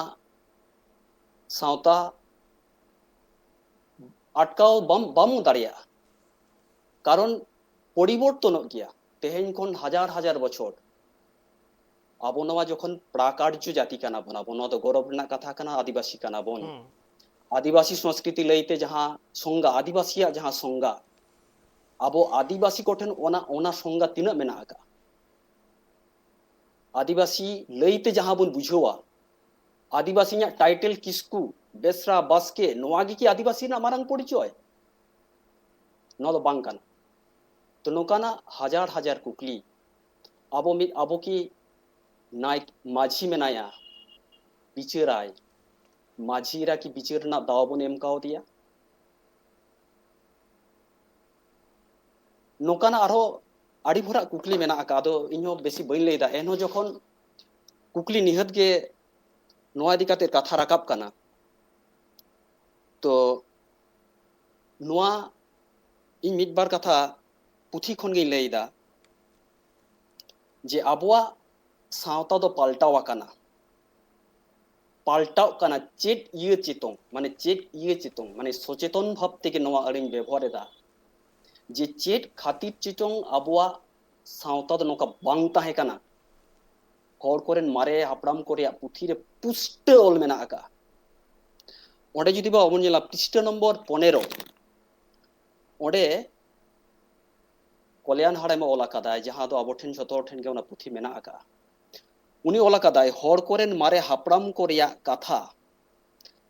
ᱥᱟᱶᱛᱟ ᱟᱴᱠᱟᱣ ᱵᱟᱢ ᱵᱟᱢ ᱫᱟᱲᱮᱭᱟᱜᱼᱟ᱾ ᱠᱟᱨᱚᱱ ᱯᱚᱨᱤᱵᱚᱨᱛᱚᱱᱚᱜ ᱜᱮᱭᱟ᱾ ᱛᱮᱦᱮᱧ ᱠᱷᱚᱱ ᱦᱟᱡᱟᱨ ᱦᱟᱡᱟᱨ ᱵᱚᱪᱷᱚᱨ ᱟᱵᱚ ᱱᱚᱣᱟ ᱡᱚᱠᱷᱚᱱ ᱯᱨᱟᱠᱟᱨᱡᱚ ᱡᱟᱹᱛᱤ ᱠᱟᱱᱟ ᱵᱚᱱ, ᱟᱵᱚ ᱱᱚᱣᱟ ᱫᱚ ᱜᱚᱨᱚᱵᱽ ᱨᱮᱱᱟᱜ ᱠᱟᱛᱷᱟ ᱠᱟᱱᱟ, ᱟᱹᱫᱤᱵᱟᱹᱥᱤ ᱠᱟᱱᱟ ᱵᱚᱱ᱾ ᱦᱩᱸ᱾ ᱟᱹᱫᱤᱵᱟᱹᱥᱤ ᱥᱚᱝᱥᱠᱨᱤᱛᱤ ᱞᱟᱹᱭᱛᱮ ᱡᱟᱦᱟᱸ ᱥᱚᱝᱜᱟ, ᱟᱹᱫᱤᱵᱟᱹᱥᱤᱭᱟᱜ ᱡᱟᱦᱟᱸ ᱥᱚᱝᱜᱟ, ᱟᱵᱚ ᱟᱹᱫᱤᱵᱟᱹᱥᱤ ᱠᱚᱴᱷᱮᱱ ᱚᱱᱟ ᱚᱱᱟ ᱥᱚᱝᱜᱟ ᱛᱤᱱᱟᱹᱜ ᱢᱮᱱᱟᱜ ᱟᱠᱟᱫᱼᱟ? ᱟᱹᱫᱤᱵᱟᱹᱥᱤ ᱞᱟᱹᱭᱛᱮ ᱡᱟᱦᱟᱸ ᱵᱚᱱ ᱵᱩᱡᱷᱟᱹᱣᱟ, ᱟᱹᱫᱤᱵᱟᱹᱥᱤᱭᱟᱜ ᱴᱟᱭᱴᱮᱞ ᱠᱤᱥᱠᱩ, ᱵᱮᱥᱨᱟ, ᱵᱟᱥᱠᱮ, ᱱᱚᱣᱟ ᱜᱮ ᱠᱤ ᱟᱹᱫᱤᱵᱟᱹᱥᱤ ᱨᱮᱱᱟᱜ ᱢᱟᱨᱟᱝ ᱯᱚᱨᱤᱪᱚᱭ? ᱱᱚᱣᱟ ᱫᱚ ᱵᱟᱝ ᱠᱟᱱᱟ᱾ ᱛᱚ ᱱᱚᱝᱠᱟᱱᱟᱜ ᱦᱟᱡᱟᱨ ᱦᱟᱡᱟᱨ ᱠᱩᱠᱞᱤ, ᱟᱵᱚ ᱢᱤᱫ, ᱟᱵᱚ ᱠᱤ ᱱᱟᱭ-, ᱢᱟᱹᱡᱷᱤ ᱢᱮᱱᱟᱭᱟ, ᱵᱤᱪᱟᱹᱨᱟᱭ, ᱢᱟᱹᱡᱷᱤ ᱮᱨᱟ ᱠᱤ ᱵᱤᱪᱟᱹᱨ ᱨᱮᱱᱟᱜ ᱫᱟᱣ ᱵᱚᱱ ᱮᱢ ᱠᱟᱣᱫᱮᱭᱟ? ᱱᱚᱝᱠᱟᱱᱟᱜ ᱟᱨᱦᱚᱸ ᱟᱹᱰᱤ ᱵᱷᱚᱨᱟᱜ ᱠᱩᱠᱞᱤ ᱢᱮᱱᱟᱜ ᱟᱠᱟᱫ, ᱟᱫᱚ ᱤᱧᱦᱚᱸ ᱵᱮᱥᱤ ᱵᱟᱹᱧ ᱞᱟᱹᱭᱫᱟ, ᱮᱱᱦᱚᱸ ᱡᱚᱠᱷᱚᱱ ᱠᱩᱠᱞᱤ ᱱᱤᱦᱟᱹᱛ ᱜᱮ ᱱᱚᱣᱟ ᱤᱫᱤ ᱠᱟᱛᱮ ᱠᱟᱛᱷᱟ ᱨᱟᱠᱟᱵ ᱠᱟᱱᱟ, ᱛᱚ ᱱᱚᱣᱟ ᱤᱧ ᱢᱤᱫ ᱵᱟᱨ ᱠᱟᱛᱷᱟ ᱯᱩᱛᱷᱤ ᱠᱷᱚᱱ ᱜᱤᱧ ᱞᱟᱹᱭᱫᱟ ᱡᱮ ᱟᱵᱚᱣᱟᱜ ᱥᱟᱶᱛᱟ ᱫᱚ ᱯᱟᱞᱴᱟᱣ ᱟᱠᱟᱱᱟ᱾ ᱯᱟᱞᱴᱟᱣ ᱠᱟᱱᱟ ᱪᱮᱫ ᱤᱭᱟᱹ ᱪᱮᱛᱚᱝ, ᱢᱟᱱᱮ ᱪᱮᱫ ᱤᱭᱟᱹ ᱪᱮᱛᱚᱝ, ᱢᱟᱱᱮ ᱥᱚᱪᱮᱛᱚᱱ ᱵᱷᱟᱵ ᱛᱮᱜᱮ ᱱᱚᱣᱟ ᱟᱹᱲᱟᱹᱧ ᱵᱮᱵᱚᱦᱟᱨ ᱮᱫᱟ ᱡᱮ ᱪᱮᱫ ᱠᱷᱟᱹᱛᱤᱨ ᱪᱮᱪᱚᱝ ᱟᱵᱚᱣᱟᱜ ᱥᱟᱶᱛᱟ ᱫᱚ ᱱᱚᱝᱠᱟ ᱵᱟᱝ ᱛᱟᱦᱮᱸ ᱠᱟᱱᱟ᱾ ᱦᱚᱲ ᱠᱚᱨᱮᱱ ᱢᱟᱨᱮ ᱦᱟᱯᱲᱟᱢ ᱠᱚ ᱨᱮᱭᱟᱜ ᱯᱩᱛᱷᱤ ᱨᱮ ᱯᱩᱥᱴᱟᱹ ᱚᱞ ᱢᱮᱱᱟᱜ ᱟᱠᱟᱫᱼᱟ᱾ ᱚᱸᱰᱮ ᱡᱩᱫᱤ ᱵᱟᱵᱚᱱ ᱧᱮᱞᱟ, ᱯᱨᱤᱥᱴᱟᱹ ᱱᱚᱢᱵᱚᱨ ᱯᱚᱱᱮᱨᱚ, ᱚᱸᱰᱮ ᱠᱚᱞᱭᱟᱱ ᱦᱟᱲᱮᱢᱮ ᱚᱞ ᱟᱠᱟᱫᱟᱭ, ᱡᱟᱦᱟᱸ ᱫᱚ ᱟᱵᱚ ᱴᱷᱮᱱ, ᱡᱷᱚᱛᱚ ᱦᱚᱲ ᱴᱷᱮᱱ ᱜᱮ ᱚᱱᱟ ᱯᱩᱛᱷᱤ ᱢᱮᱱᱟᱜ ᱟᱠᱟᱫᱼᱟ᱾ ᱩᱱᱤ ᱚᱞ ᱟᱠᱟᱫᱟᱭ, ᱦᱚᱲ ᱠᱚᱨᱮᱱ ᱢᱟᱨᱮ ᱦᱟᱯᱲᱟᱢ ᱠᱚ ᱨᱮᱭᱟᱜ ᱠᱟᱛᱷᱟ᱾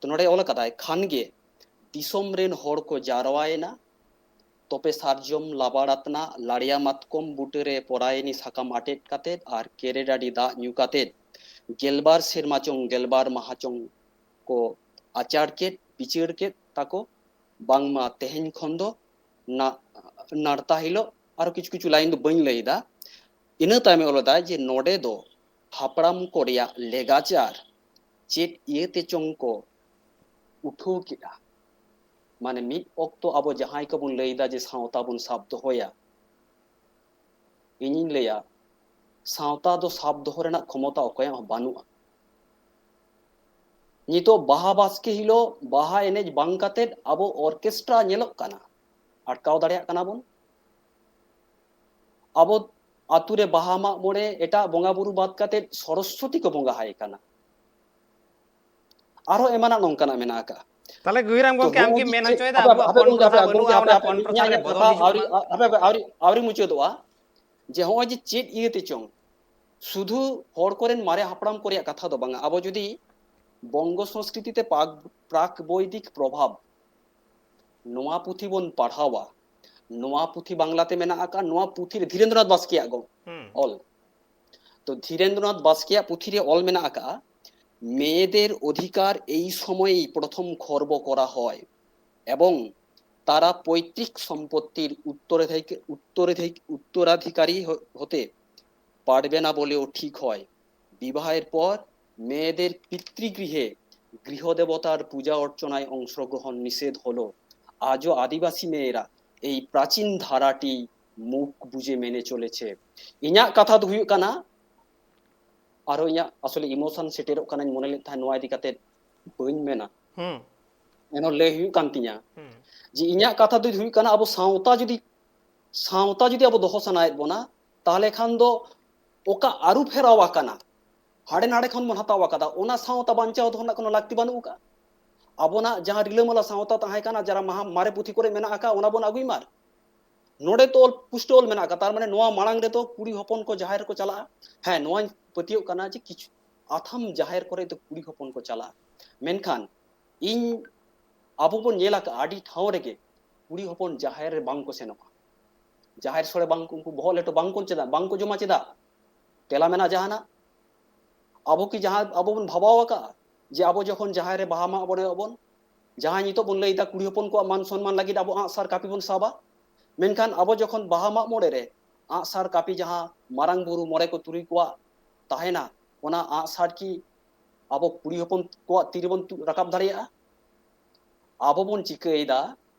ᱛᱚ ᱱᱚᱰᱮ ᱚᱞ ᱟᱠᱟᱫᱟᱭ, ᱠᱷᱟᱱ ᱜᱮ ᱫᱤᱥᱚᱢ ᱨᱮᱱ ᱦᱚᱲ ᱠᱚ ᱡᱟᱨᱣᱟᱭᱮᱱᱟ, ᱛᱚᱯᱮ ᱥᱟᱨᱡᱚᱢ ᱞᱟᱵᱟᱲ ᱟᱛᱱᱟᱜ ᱞᱟᱲᱭᱟ ᱢᱟᱛᱠᱚᱢ ᱵᱩᱴᱟᱹ ᱨᱮ ᱯᱚᱨᱟᱭᱱᱤ ᱥᱟᱠᱟᱢ ᱟᱴᱮᱫ ᱠᱟᱛᱮᱫ ᱟᱨ ᱠᱮᱨᱮ ᱰᱟᱹᱰᱤ ᱫᱟᱜ ᱧᱩ ᱠᱟᱛᱮᱫ ᱜᱮᱞᱵᱟᱨ ᱥᱮᱨᱢᱟ ᱪᱚᱝ ᱜᱮᱞᱵᱟᱨ ᱢᱟᱦᱟ ᱪᱚᱝ ᱠᱚ ᱟᱪᱟᱨ ᱠᱮᱫ, ᱵᱤᱪᱟᱹᱨ ᱠᱮᱫ ᱛᱟᱠᱚ᱾ ᱵᱟᱝᱢᱟ ᱛᱮᱦᱮᱧ ᱠᱷᱚᱱ ᱫᱚ ᱱᱟ-, ᱱᱟᱲᱛᱟ ᱦᱤᱞᱳᱜ, ᱟᱨᱚ ᱠᱤᱪᱷᱩ ᱠᱤᱪᱷᱩ ᱞᱟᱭᱤᱱ ᱫᱚ ᱵᱟᱹᱧ ᱞᱟᱹᱭ ᱮᱫᱟ᱾ ᱤᱱᱟᱹ ᱛᱟᱭᱚᱢᱮ ᱚᱞ ᱮᱫᱟ ᱡᱮ ᱱᱚᱰᱮ ᱫᱚ ᱦᱟᱯᱲᱟᱢ ᱠᱚ ᱨᱮᱭᱟᱜ ᱞᱮᱜᱟᱪᱟᱨ ᱪᱮᱫ ᱤᱭᱟᱹᱛᱮ ᱪᱚᱝ ᱠᱚ ᱩᱴᱷᱟᱹᱣ ᱠᱮᱫᱼᱟ᱾ ᱢᱟᱱᱮ ᱢᱤᱫ ᱚᱠᱛᱚ ᱟᱵᱚ ᱡᱟᱦᱟᱸᱭ ᱠᱚᱵᱚᱱ ᱞᱟᱹᱭ ᱮᱫᱟ ᱡᱮ ᱥᱟᱶᱛᱟ ᱵᱚᱱ ᱥᱟᱵ ᱫᱚᱦᱚᱭᱟ, ᱤᱧᱤᱧ ᱞᱟᱹᱭᱟ, ᱥᱟᱶᱛᱟ ᱫᱚ ᱥᱟᱵ ᱫᱚᱦᱚ ᱨᱮᱱᱟᱜ ᱠᱷᱚᱢᱚᱛᱟ ᱚᱠᱚᱭᱟᱜ ᱦᱚᱸ ᱵᱟᱹᱱᱩᱜᱼᱟ᱾ ᱱᱤᱛᱚᱜ ᱵᱟᱦᱟ ᱵᱟᱥᱠᱮ ᱦᱤᱞᱳᱜ ᱵᱟᱦᱟ ᱮᱱᱮᱡ ᱵᱟᱝ ᱠᱟᱛᱮᱫ ᱟᱵᱚ ᱚᱨᱠᱮᱥᱴᱨᱟ ᱧᱮᱞᱚᱜ ᱠᱟᱱᱟ, ᱟᱴᱠᱟᱣ ᱫᱟᱲᱮᱭᱟᱜ ᱠᱟᱱᱟ ᱵᱚᱱ᱾ ᱟᱵᱚ ᱟᱛᱳ ᱨᱮ ᱵᱟᱦᱟ ᱢᱟᱜ ᱢᱚᱬᱮ ᱮᱴᱟᱜ ᱵᱚᱸᱜᱟ ᱵᱩᱨᱩ ᱵᱟᱫ ᱠᱟᱛᱮᱫ ᱥᱚᱨᱚᱥᱚᱛᱤ ᱠᱚ ᱵᱚᱸᱜᱟ ᱟᱭ ᱠᱟᱱᱟ᱾ ᱟᱨᱦᱚᱸ ᱮᱢᱟᱱᱟᱜ ᱱᱚᱝᱠᱟᱱᱟᱜ ᱢᱮᱱᱟᱜ ᱟᱠᱟᱫᱼᱟ᱾ ᱛᱟᱦᱞᱮ ᱜᱩᱭᱨᱟᱢ ᱛᱚ ᱜᱚᱢᱠᱮ, ᱟᱢ ᱱᱚᱜᱼᱚᱭ ᱠᱤᱢ ᱡᱮ ᱢᱮᱱ ᱪᱮᱫ ᱦᱚᱪᱚᱭᱮᱫᱟ ᱟᱯᱮ ᱟᱵᱚᱣᱟᱜ ᱟᱯᱮ ᱜᱚᱢᱠᱮ ᱯᱚᱱᱰᱚᱛᱟ ᱟᱯᱮ ᱜᱚᱢᱠᱮ ᱵᱟᱹᱱᱩᱜᱼᱟ, ᱟᱯᱮ ᱚᱱᱟ ᱟᱯᱮ ᱯᱚᱱᱰᱚᱛᱟ ᱤᱧᱟᱹᱜ ᱨᱮ ᱤᱧᱟᱹᱜ ᱵᱚᱫᱚᱞ ᱠᱟᱛᱷᱟ ᱦᱤᱡᱩᱜ ᱟᱹᱣᱨᱤ ᱢᱟ᱾ ᱟᱯᱮ ᱟᱯᱮ ᱟᱹᱣᱨᱤ ᱟᱹᱣᱨᱤ ᱢᱩᱪᱟᱹᱫᱚᱜᱼᱟ᱾ ᱡᱮ ᱱᱚᱜᱼᱚᱭ ᱡᱮ ᱪᱮᱫ ᱤᱭᱟᱹᱛᱮ ᱪᱚᱝ ᱥᱩᱫᱷᱩ ᱦᱚᱲ ᱠᱚᱨᱮᱱ ᱢᱟᱨᱮ ᱦᱟᱯᱲᱟᱢ ᱠᱚ ᱨᱮᱭᱟᱜ ᱠᱟᱛᱷᱟ ᱫᱚ ᱵᱟᱝᱟ, ᱟᱵᱚ ᱡᱩᱫᱤ ᱵᱚᱝᱜᱚ ᱥᱚᱝᱥᱠᱨᱤᱛᱤ ᱛᱮ ᱯᱟᱠ- ᱯᱨᱟᱠ ᱵᱳᱭᱫᱤᱠ ᱯᱨᱚᱵᱷᱟᱵᱽ ᱱᱚᱣᱟ ᱯᱩᱛᱷᱤ ᱵᱚᱱ ᱯᱟᱲᱦᱟᱣᱟ, ᱱᱚᱣᱟ ᱯᱩᱛᱷᱤ ᱵᱟᱝᱞᱟᱛᱮ ᱢᱮᱱᱟᱜ ᱟᱠᱟᱫ, ᱱᱚᱣᱟ ᱯᱩᱛᱷᱤ ᱨᱮ ᱫᱷᱤᱨᱮᱱᱫᱨᱚᱱᱟᱛᱷ ᱵᱟᱥᱠᱮᱭᱟᱜ ᱜᱚ- ᱦᱩᱸ᱾ ᱚᱞ, ᱛᱚ ᱫᱷᱤᱨᱮᱱᱫᱨᱚᱱᱟᱛᱷ ᱵᱟᱥᱠᱮᱭᱟᱜ ᱯᱩᱛᱷᱤ ᱨᱮ ᱚᱞ ᱢᱮᱱᱟᱜ ᱟᱠᱟᱫᱼᱟ, মেয়েদের অধিকার এই সময়েই প্রথম খর্ব করা হয় এবং তারা পৈতৃক সম্পত্তির উত্তরাধিক- উত্তরাধিক- উত্তরাধিকারী হ- হতে পারবে না বলেও ঠিক হয়। বিবাহের পর মেয়েদের পিতৃগৃহে গৃহদেবতার পূজা অর্চনায় অংশগ্রহণ নিষেধ হলো। আজও আদিবাসী মেয়েরা এই প্রাচীন ধারাটি মুখ বুজে মেনে চলেছে। ᱤᱧᱟᱹᱜ ᱠᱟᱛᱷᱟ ᱫᱚ ᱦᱩᱭᱩᱜ ᱠᱟᱱᱟ, ᱟᱨᱦᱚᱸ ᱤᱧᱟᱹᱜ ᱟᱥᱚᱞᱮ emotion ᱥᱮᱴᱮᱨᱚᱜ ᱠᱟᱱᱟᱧ ᱢᱚᱱᱮ ᱞᱮᱫ ᱛᱟᱦᱮᱸᱫ ᱱᱚᱣᱟ ᱤᱫᱤ ᱠᱟᱛᱮ ᱵᱟᱹᱧ ᱢᱮᱱᱟ, ᱦᱩᱸ᱾ ᱮᱱᱦᱚᱸ ᱞᱟᱹᱭ ᱦᱩᱭᱩᱜ ᱠᱟᱱ ᱛᱤᱧᱟ ᱦᱩᱸ᱾ ᱡᱮ ᱤᱧᱟᱹᱜ ᱠᱟᱛᱷᱟ ᱫᱚ ᱦᱩᱭᱩᱜ ᱠᱟᱱᱟ, ᱟᱵᱚ ᱥᱟᱶᱛᱟ ᱡᱩᱫᱤ ᱥᱟᱶᱛᱟ ᱡᱩᱫᱤ ᱟᱵᱚ ᱫᱚᱦᱚ ᱥᱟᱱᱟᱭᱮᱫ ᱵᱚᱱᱟ, ᱛᱟᱦᱚᱞᱮ ᱠᱷᱟᱱ ᱫᱚ ᱚᱠᱟ ᱟᱹᱨᱩ ᱯᱷᱮᱨᱟᱣ ᱟᱠᱟᱱᱟ, ᱦᱟᱸᱰᱮ ᱱᱟᱰᱮ ᱠᱷᱚᱱ ᱵᱚᱱ ᱦᱟᱛᱟᱣ ᱟᱠᱟᱫᱟ, ᱚᱱᱟ ᱥᱟᱶᱛᱟ ᱵᱟᱧᱪᱟᱣ ᱫᱚᱦᱚ ᱨᱮᱱᱟᱜ ᱠᱳᱱᱳ ᱞᱟᱹᱠᱛᱤ ᱵᱟᱹᱱᱩᱜ ᱟᱠᱟᱫᱟ᱾ ᱟᱵᱚᱱᱟᱜ ᱡᱟᱦᱟᱸ ᱨᱤᱞᱟᱹᱢᱟᱞᱟ ᱥᱟᱶᱛᱟ ᱛᱟᱦᱮᱸ ᱠᱟᱱᱟ, ᱡᱟᱨᱟ ᱢᱟᱦᱟ- ᱢᱟᱨᱮ ᱯᱩᱛᱷᱤ ᱠᱚᱨᱮ ᱢᱮᱱᱟᱜ ᱟᱠᱟᱫ, ᱚᱱᱟ ᱵᱚᱱ ᱟᱹᱜᱩᱭ ᱢᱟ᱾ ᱱᱚᱰᱮ ᱛᱚ ᱚᱞ ᱯᱩᱥᱴᱟᱹᱣ ᱚᱞ ᱢᱮᱱᱟᱜ ᱟᱠᱟᱫ, ᱛᱟᱨ ᱢᱟᱱᱮ ᱱᱚᱣᱟ ᱢᱟᱲᱟᱝ ᱨᱮᱫᱚ ᱠᱩᱲᱤ ᱦᱚᱯᱚᱱ ᱠᱚ ᱡᱟᱦᱮᱨ ᱠᱚ ᱪᱟᱞᱟᱜᱼᱟ᱾ ᱦᱮᱸ, ᱱᱚᱣᱟᱧ ᱯᱟᱹᱛᱭᱟᱹᱜ ᱠᱟᱱᱟ ᱡᱮ ᱠᱤᱪᱷᱩ ᱟᱛᱷᱟᱢ ᱡᱟᱦᱮᱨ ᱠᱚᱨᱮ ᱫᱚ ᱠᱩᱲᱤ ᱦᱚᱯᱚᱱ ᱠᱚ ᱪᱟᱞᱟᱜᱼᱟ, ᱢᱮᱱᱠᱷᱟᱱ ᱤᱧ ᱟᱵᱚ ᱵᱚᱱ ᱧᱮᱞ ᱟᱠᱟᱫᱼᱟ, ᱟᱹᱰᱤ ᱴᱷᱟᱶ ᱨᱮᱜᱮ ᱠᱩᱲᱤ ᱦᱚᱯᱚᱱ ᱡᱟᱦᱮᱨ ᱨᱮ ᱵᱟᱝ ᱠᱚ ᱥᱮᱱᱚᱜᱼᱟ᱾ ᱡᱟᱦᱮᱨ ᱥᱳᱲᱮ ᱵᱟᱝ ᱠᱚ, ᱩᱱᱠᱩ ᱵᱚᱦᱚᱜ ᱞᱮᱴᱚ ᱵᱟᱝ ᱠᱚ ᱪᱮᱫᱟᱜ ᱵᱟᱝ ᱠᱚ ᱡᱚᱢᱟ? ᱪᱮᱫᱟᱜ? ᱛᱮᱞᱟ ᱢᱮᱱᱟᱜ ᱡᱟᱦᱟᱱᱟᱜ? ᱟᱵᱚ ᱠᱤ ᱡᱟᱦᱟᱸ ᱟᱵᱚ ᱵᱚᱱ ᱵᱷᱟᱵᱟᱣ ᱟᱠᱟᱫᱼᱟ ᱡᱮ ᱟᱵᱚ ᱡᱚᱠᱷᱚᱱ ᱡᱟᱦᱮᱨ ᱨᱮ ᱵᱟᱦᱟ ᱢᱟᱜ ᱢᱚᱬᱮ ᱟᱵᱚᱱ, ᱡᱟᱦᱟᱸ ᱱᱤᱛᱚᱜ ᱵᱚᱱ ᱞᱟᱹᱭ ᱮᱫᱟ ᱠᱩᱲᱤ ᱦᱚᱯᱚᱱ ᱠᱚᱣᱟᱜ ᱢᱟᱱ ᱥᱚᱱᱢᱟᱱ ᱞᱟᱹᱜᱤᱫ ᱟᱵᱚ ᱟᱸᱜᱼᱥᱟᱨ ᱠᱟᱹᱯᱤ ᱵᱚᱱ ᱥᱟᱵᱟ, ᱢᱮᱱᱠᱷᱟᱱ ᱟᱵᱚ ᱡᱚᱠᱷᱚᱱ ᱵᱟᱦᱟ ᱢᱟᱜ ᱢᱚᱬᱮ ᱨᱮ ᱟᱸᱜᱼᱥᱟᱨ ᱠᱟᱹᱯᱤ ᱡᱟᱦᱟᱸ ᱢᱟᱨᱟᱝ ᱵᱩᱨᱩ ᱢᱚᱬᱮ ᱠᱚ ᱛᱩᱨᱩᱭ ᱠᱚᱣᱟᱜ ᱛᱟᱦᱮᱱᱟ, ᱚᱱᱟ ᱟᱸᱜᱼᱥᱟᱨ ᱠᱤ ᱟᱵᱚ ᱠᱩᱲᱤ ᱦᱚᱯᱚᱱ ᱠᱚᱣᱟᱜ ᱛᱤ ᱨᱮᱵᱚᱱ ᱛᱩ- ᱨᱟᱠᱟᱵ ᱫᱟᱲᱮᱭᱟᱜᱼᱟ? ᱟᱵᱚ ᱵᱚᱱ ᱪᱤᱠᱟᱹᱭᱮᱫᱟ,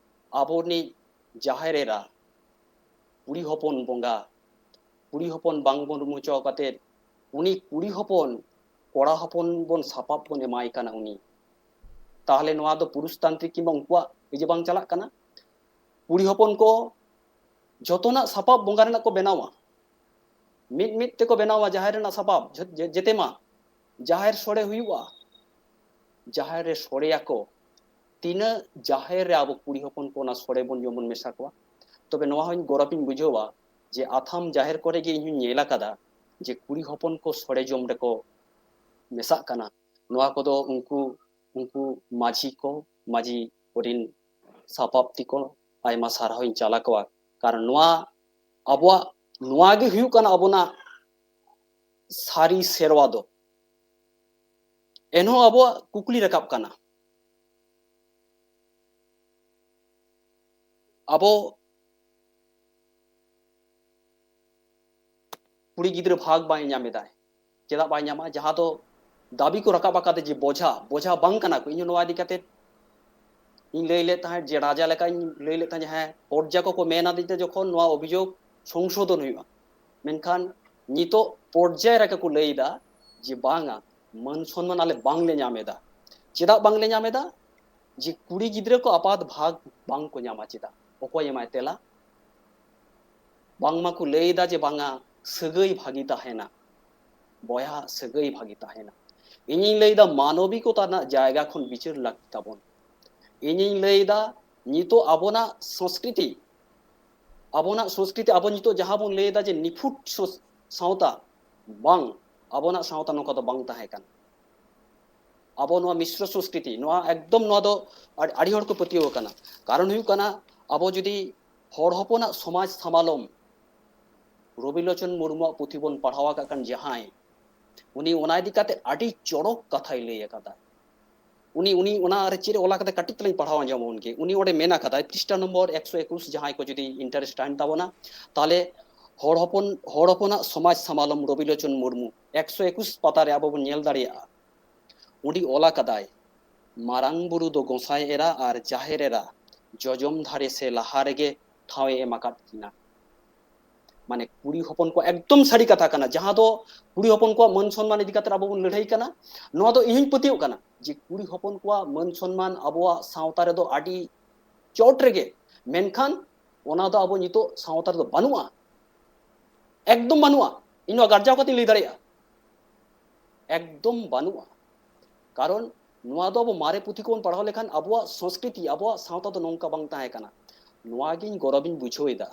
ᱟᱵᱚ ᱨᱤᱱᱤᱡ ᱡᱟᱦᱮᱨ ᱮᱨᱟ, ᱠᱩᱲᱤ ᱦᱚᱯᱚᱱ ᱵᱚᱸᱜᱟ, ᱠᱩᱲᱤ ᱦᱚᱯᱚᱱ ᱵᱟᱝ ᱵᱚᱱ ᱨᱩᱢ ᱦᱚᱪᱚ ᱠᱟᱛᱮᱫ, ᱩᱱᱤ ᱠᱩᱲᱤ ᱦᱚᱯᱚᱱ ᱠᱚᱲᱟ ᱦᱚᱯᱚᱱ ᱵᱚᱱ ᱥᱟᱯᱟᱵ ᱵᱚᱱ ᱮᱢᱟᱭ ᱠᱟᱱᱟ ᱩᱱᱤ, ᱛᱟᱦᱚᱞᱮ ᱱᱚᱣᱟ ᱫᱚ ᱯᱩᱨᱩᱥ ᱛᱟᱱᱛᱨᱤᱠ ᱠᱤᱝᱵᱟ ᱩᱱᱠᱩᱣᱟᱜ ᱤᱭᱟᱹ ᱵᱟᱝ ᱪᱟᱞᱟᱜ ᱠᱟᱱᱟ? ᱠᱩᱲᱤ ᱦᱚᱯᱚᱱ ᱠᱚ ᱡᱚᱛᱚᱱᱟᱜ ᱥᱟᱯᱟᱵ ᱵᱚᱸᱜᱟ ᱨᱮᱱᱟᱜ ᱠᱚ ᱵᱮᱱᱟᱣᱟ, ᱢᱤᱫ ᱢᱤᱫ ᱛᱮᱠᱚ ᱵᱮᱱᱟᱣᱟ ᱡᱟᱦᱮᱨ ᱨᱮᱱᱟᱜ ᱥᱟᱯᱟᱵ, ᱡᱷᱚ-, ᱡᱮ-, ᱡᱮᱛᱮ ᱢᱟ ᱡᱟᱦᱮᱨ ᱥᱚᱲᱮ ᱦᱩᱭᱩᱜᱼᱟ, ᱡᱟᱦᱮᱨ ᱨᱮ ᱥᱚᱲᱮᱭᱟᱠᱚ᱾ ᱛᱤᱱᱟᱹᱜ ᱡᱟᱦᱮᱨ ᱨᱮ ᱟᱵᱚ ᱠᱩᱲᱤ ᱦᱚᱯᱚᱱ ᱠᱚ ᱚᱱᱟ ᱥᱚᱲᱮ ᱵᱚᱱ ᱡᱚᱢ ᱵᱚᱱ ᱢᱮᱥᱟ ᱠᱚᱣᱟ? ᱛᱚᱵᱮ ᱱᱚᱣᱟ ᱦᱚᱸᱧ ᱜᱚᱨᱚᱵᱤᱧ ᱵᱩᱡᱷᱟᱹᱣᱟ ᱡᱮ ᱟᱛᱷᱟᱢ ᱡᱟᱦᱮᱨ ᱠᱚᱨᱮ ᱜᱮ ᱤᱧ ᱦᱚᱸᱧ ᱧᱮᱞ ᱟᱠᱟᱫᱟ ᱡᱮ ᱠᱩᱲᱤ ᱦᱚᱯᱚᱱ ᱠᱚ ᱥᱚᱲᱮ ᱡᱚᱢ ᱨᱮᱠᱚ ᱢᱮᱥᱟᱜ ᱠᱟᱱᱟ᱾ ᱱᱚᱣᱟ ᱠᱚᱫᱚ ᱩᱱᱠᱩ, ᱩᱱᱠᱩ ᱢᱟᱹᱡᱷᱤ ᱠᱚ, ᱢᱟᱹᱡᱷᱤ ᱠᱚᱨᱮᱱ ᱥᱟᱯᱟᱵ ᱛᱮᱠᱚ ᱟᱭᱢᱟ ᱥᱟᱨᱦᱟᱣᱤᱧ ᱪᱟᱞ ᱟᱠᱚᱣᱟ᱾ ᱠᱟᱨᱚᱱ ᱱᱚᱣᱟ ᱟᱵᱚᱣᱟᱜ, ᱱᱚᱣᱟ ᱜᱮ ᱦᱩᱭᱩᱜ ᱠᱟᱱᱟ ᱟᱵᱚᱱᱟᱜ ᱥᱟᱹᱨᱤ ᱥᱮᱨᱣᱟ ᱫᱚ᱾ ᱮᱱᱦᱚᱸ ᱟᱵᱚᱣᱟᱜ ᱠᱩᱠᱞᱤ ᱨᱟᱠᱟᱵ ᱠᱟᱱᱟ, ᱟᱵᱚ ᱠᱩᱲᱤ ᱜᱤᱫᱽᱨᱟᱹ ᱵᱷᱟᱜᱽ ᱵᱟᱭ ᱧᱟᱢ ᱮᱫᱟᱭ, ᱪᱮᱫᱟᱜ ᱵᱟᱭ ᱧᱟᱢᱟ? ᱡᱟᱦᱟᱸ ᱫᱚ ᱫᱟᱹᱵᱤ ᱠᱚ ᱨᱟᱠᱟᱵ ᱟᱠᱟᱫᱟ ᱡᱮ ᱵᱚᱡᱷᱟ, ᱵᱚᱡᱷᱟ ᱵᱟᱝ ᱠᱟᱱᱟ ᱠᱚ᱾ ᱤᱧ ᱦᱚᱸ ᱱᱚᱣᱟ ᱤᱫᱤ ᱠᱟᱛᱮ ᱤᱧ ᱞᱟᱹᱭ ᱞᱮᱫ ᱛᱟᱦᱮᱸᱫ ᱡᱮ ᱨᱟᱡᱟ ᱞᱮᱠᱟᱧ ᱞᱟᱹᱭ ᱞᱮᱫ ᱛᱟᱦᱮᱸᱫ, ᱦᱮᱸ, ᱯᱚᱨᱡᱟ ᱠᱚᱠᱚ ᱢᱮᱱ ᱟᱹᱫᱤᱧ ᱛᱮ ᱡᱚᱠᱷᱚᱱ ᱱᱚᱣᱟ ᱚᱵᱷᱤᱡᱳᱜᱽ ᱥᱚᱝᱥᱳᱫᱷᱚᱱ ᱦᱩᱭᱩᱜᱼᱟ, ᱢᱮᱱᱠᱷᱟᱱ ᱱᱤᱛᱚᱜ ᱯᱚᱨᱡᱟᱭ ᱨᱮᱜᱮ ᱠᱚ ᱞᱟᱹᱭ ᱮᱫᱟ ᱡᱮ ᱵᱟᱝᱟ, ᱢᱟᱹᱱ ᱥᱚᱱᱢᱟᱱ ᱟᱞᱮ ᱵᱟᱝᱞᱮ ᱧᱟᱢ ᱮᱫᱟ᱾ ᱪᱮᱫᱟᱜ ᱵᱟᱝᱞᱮ ᱧᱟᱢ ᱮᱫᱟ? ᱡᱮ ᱠᱩᱲᱤ ᱜᱤᱫᱽᱨᱟᱹ ᱠᱚ ᱟᱯᱟᱛ ᱵᱷᱟᱜᱽ ᱵᱟᱝ ᱠᱚ ᱧᱟᱢᱟ᱾ ᱪᱮᱫᱟᱜ? ᱚᱠᱚᱭ ᱮᱢᱟᱭ ᱛᱮᱞᱟ? ᱵᱟᱝᱢᱟ ᱠᱚ ᱞᱟᱹᱭ ᱮᱫᱟ ᱡᱮ ᱵᱟᱝᱟ, ᱥᱟᱹᱜᱟᱹᱭ ᱵᱷᱟᱹᱜᱤ ᱛᱟᱦᱮᱱᱟ, ᱵᱚᱭᱦᱟ ᱥᱟᱹᱜᱟᱹᱭ ᱵᱷᱟᱹᱜᱤ ᱛᱟᱦᱮᱱᱟ᱾ ᱤᱧᱤᱧ ᱞᱟᱹᱭ ᱮᱫᱟ, ᱢᱟᱱᱚᱵᱤᱠᱚᱛᱟ ᱨᱮᱱᱟᱜ ᱡᱟᱭᱜᱟ ᱠᱷᱚᱱ ᱵᱤᱪᱟᱹᱨ ᱞᱟᱹᱠᱛᱤ ᱛᱟᱵᱚᱱ᱾ ᱤᱧᱤᱧ ᱞᱟᱹᱭ ᱮᱫᱟ, ᱱᱤᱛᱚᱜ ᱟᱵᱚᱱᱟᱜ ᱥᱚᱝᱥᱠᱨᱤᱛᱤ, ᱟᱵᱚᱱᱟᱜ ᱥᱚᱝᱥᱠᱨᱤᱛᱤ, ᱟᱵᱚ ᱱᱤᱛᱚᱜ ᱡᱟᱦᱟᱸ ᱵᱚᱱ ᱞᱟᱹᱭ ᱮᱫᱟ ᱡᱮ ᱱᱤᱯᱷᱩᱴ ᱥᱚ-, ᱥᱟᱶᱛᱟ, ᱵᱟᱝ, ᱟᱵᱚᱱᱟᱜ ᱥᱟᱶᱛᱟ ᱱᱚᱝᱠᱟ ᱫᱚ ᱵᱟᱝ ᱛᱟᱦᱮᱸ ᱠᱟᱱᱟ᱾ ᱟᱵᱚ ᱱᱚᱣᱟ ᱢᱤᱥᱨᱚ ᱥᱚᱝᱥᱠᱨᱤᱛᱤ, ᱱᱚᱣᱟ ᱮᱠᱫᱚᱢ, ᱱᱚᱣᱟ ᱫᱚ ᱟᱹᱰ-, ᱟᱹᱰᱤ ᱦᱚᱲ ᱠᱚ ᱯᱟᱹᱛᱭᱟᱹᱣ ᱟᱠᱟᱱᱟ᱾ ᱠᱟᱨᱚᱱ ᱦᱩᱭᱩᱜ ᱠᱟᱱᱟ, ᱟᱵᱚ ᱡᱩᱫᱤ ᱦᱚᱲ ᱦᱚᱯᱚᱱᱟᱜ ᱥᱚᱢᱟᱡᱽ ᱥᱟᱢᱟᱞᱚᱢ, ᱨᱚᱵᱤᱞᱳᱪᱚᱱ ᱢᱩᱨᱢᱩᱣᱟᱜ ᱯᱩᱛᱷᱤ ᱵᱚᱱ ᱯᱟᱲᱦᱟᱣ ᱟᱠᱟᱫ ᱠᱷᱟᱱ, ᱡᱟᱦᱟᱸᱭ ᱩᱱᱤ ᱚᱱᱟ ᱤᱫᱤ ᱠᱟᱛᱮ ᱟᱹᱰᱤ ᱪᱚᱨᱚᱠ ᱠᱟᱛᱷᱟᱭ ᱞᱟᱹᱭ ᱟᱠᱟᱫᱟ᱾ ᱩᱱᱤ, ᱩᱱᱤ ᱚᱱᱟ ᱨᱮ ᱪᱮᱫ ᱮ ᱚᱞ ᱟᱠᱟᱫᱟ, ᱠᱟᱹᱴᱤᱡ ᱛᱮᱞᱤᱧ ᱯᱟᱲᱦᱟᱣ ᱟᱸᱡᱚᱢ ᱟᱵᱚᱱ ᱜᱮ᱾ ᱩᱱᱤ ᱚᱸᱰᱮ ᱢᱮᱱ ᱟᱠᱟᱫᱟᱭ, ᱯᱨᱤᱥᱴᱟ ᱱᱚᱢᱵᱚᱨ ᱮᱠᱥᱚ ᱮᱠᱩᱥ, ᱡᱟᱦᱟᱸᱭ ᱠᱚ ᱡᱩᱫᱤ interest ᱛᱟᱦᱮᱱ ᱛᱟᱵᱚᱱᱟ, ᱛᱟᱦᱚᱞᱮ ᱦᱚᱲ ᱦᱚᱯᱚᱱ, ᱦᱚᱲ ᱦᱚᱯᱚᱱᱟᱜ ᱥᱚᱢᱟᱡᱽ ᱥᱟᱢᱟᱞᱚᱢ ᱨᱚᱵᱤᱞᱳᱪᱚᱱ ᱢᱩᱨᱢᱩ, ᱮᱠᱥᱚ ᱮᱠᱩᱥ ᱯᱟᱛᱟ ᱨᱮ ᱟᱵᱚ ᱵᱚᱱ ᱧᱮᱞ ᱫᱟᱲᱮᱭᱟᱜᱼᱟ᱾ ᱚᱸᱰᱮ ᱚᱞ ᱟᱠᱟᱫᱟᱭ, ᱢᱟᱨᱟᱝ ᱵᱩᱨᱩ ᱫᱚ ᱜᱚᱸᱥᱟᱭ ᱮᱨᱟ ᱟᱨ ᱡᱟᱦᱮᱨ ᱮᱨᱟ ᱡᱚᱡᱚᱢ ᱫᱷᱟᱨᱮ ᱥᱮ ᱞᱟᱦᱟ ᱨᱮᱜᱮ ᱴᱷᱟᱶ ᱮ ᱮᱢ ᱟᱠᱟᱫ ᱠᱤᱱᱟ᱾ ᱢᱟᱱᱮ ᱠᱩᱲᱤ ᱦᱚᱯᱚᱱ ᱠᱚᱣᱟᱜ ᱮᱠᱫᱚᱢ ᱥᱟᱹᱨᱤ ᱠᱟᱛᱷᱟ ᱠᱟᱱᱟ, ᱡᱟᱦᱟᱸ ᱫᱚ ᱠᱩᱲᱤ ᱦᱚᱯᱚᱱ ᱠᱚᱣᱟᱜ ᱢᱟᱹᱱ ᱥᱚᱱᱢᱟᱱ ᱤᱫᱤ ᱠᱟᱛᱮ ᱟᱵᱚ ᱵᱚᱱ ᱞᱟᱹᱲᱦᱟᱹᱭ ᱠᱟᱱᱟ᱾ ᱱᱚᱣᱟ ᱫᱚ ᱤᱧ ᱦᱚᱸᱧ ᱯᱟᱹᱛᱭᱟᱹᱜ ᱠᱟᱱᱟ ᱡᱮ ᱠᱩᱲᱤ ᱦᱚᱯᱚᱱ ᱠᱚᱣᱟᱜ ᱢᱟᱹᱱ ᱥᱚᱱᱢᱟᱱ ᱟᱵᱚᱣᱟᱜ ᱥᱟᱶᱛᱟ ᱨᱮᱫᱚ ᱟᱹᱰᱤ ᱪᱚᱴ ᱨᱮᱜᱮ, ᱢᱮᱱᱠᱷᱟᱱ ᱚᱱᱟ ᱫᱚ ᱟᱵᱚ ᱱᱤᱛᱚᱜ ᱥᱟᱶᱛᱟ ᱨᱮᱫᱚ ᱵᱟᱹᱱᱩᱜᱼᱟ, ᱮᱠᱫᱚᱢ ᱵᱟᱹᱱᱩᱜᱼᱟ᱾ ᱤᱧ ᱱᱚᱣᱟ ᱜᱟᱨᱡᱟᱣ ᱠᱟᱛᱮᱧ ᱞᱟᱹᱭ ᱫᱟᱲᱮᱭᱟᱜᱼᱟ, ᱮᱠᱫᱚᱢ ᱵᱟᱹᱱᱩᱜᱼᱟ᱾ ᱠᱟᱨᱚᱱ ᱱᱚᱣᱟ ᱫᱚ ᱟᱵᱚ ᱢᱟᱨᱮ ᱯᱩᱛᱷᱤ ᱠᱚᱵᱚᱱ ᱯᱟᱲᱦᱟᱣ ᱞᱮᱠᱷᱟᱱ ᱟᱵᱚᱣᱟᱜ ᱥᱚᱝᱥᱠᱨᱤᱛᱤ, ᱟᱵᱚᱣᱟᱜ ᱥᱟᱶᱛᱟ ᱫᱚ ᱱᱚᱝᱠᱟ ᱵᱟᱝ ᱛᱟᱦᱮᱸ ᱠᱟᱱᱟ᱾ ᱱᱚᱣᱟ ᱜᱤᱧ ᱜᱚᱨᱚᱵᱤᱧ ᱵᱩᱡᱷᱟᱹᱣ ᱮᱫᱟ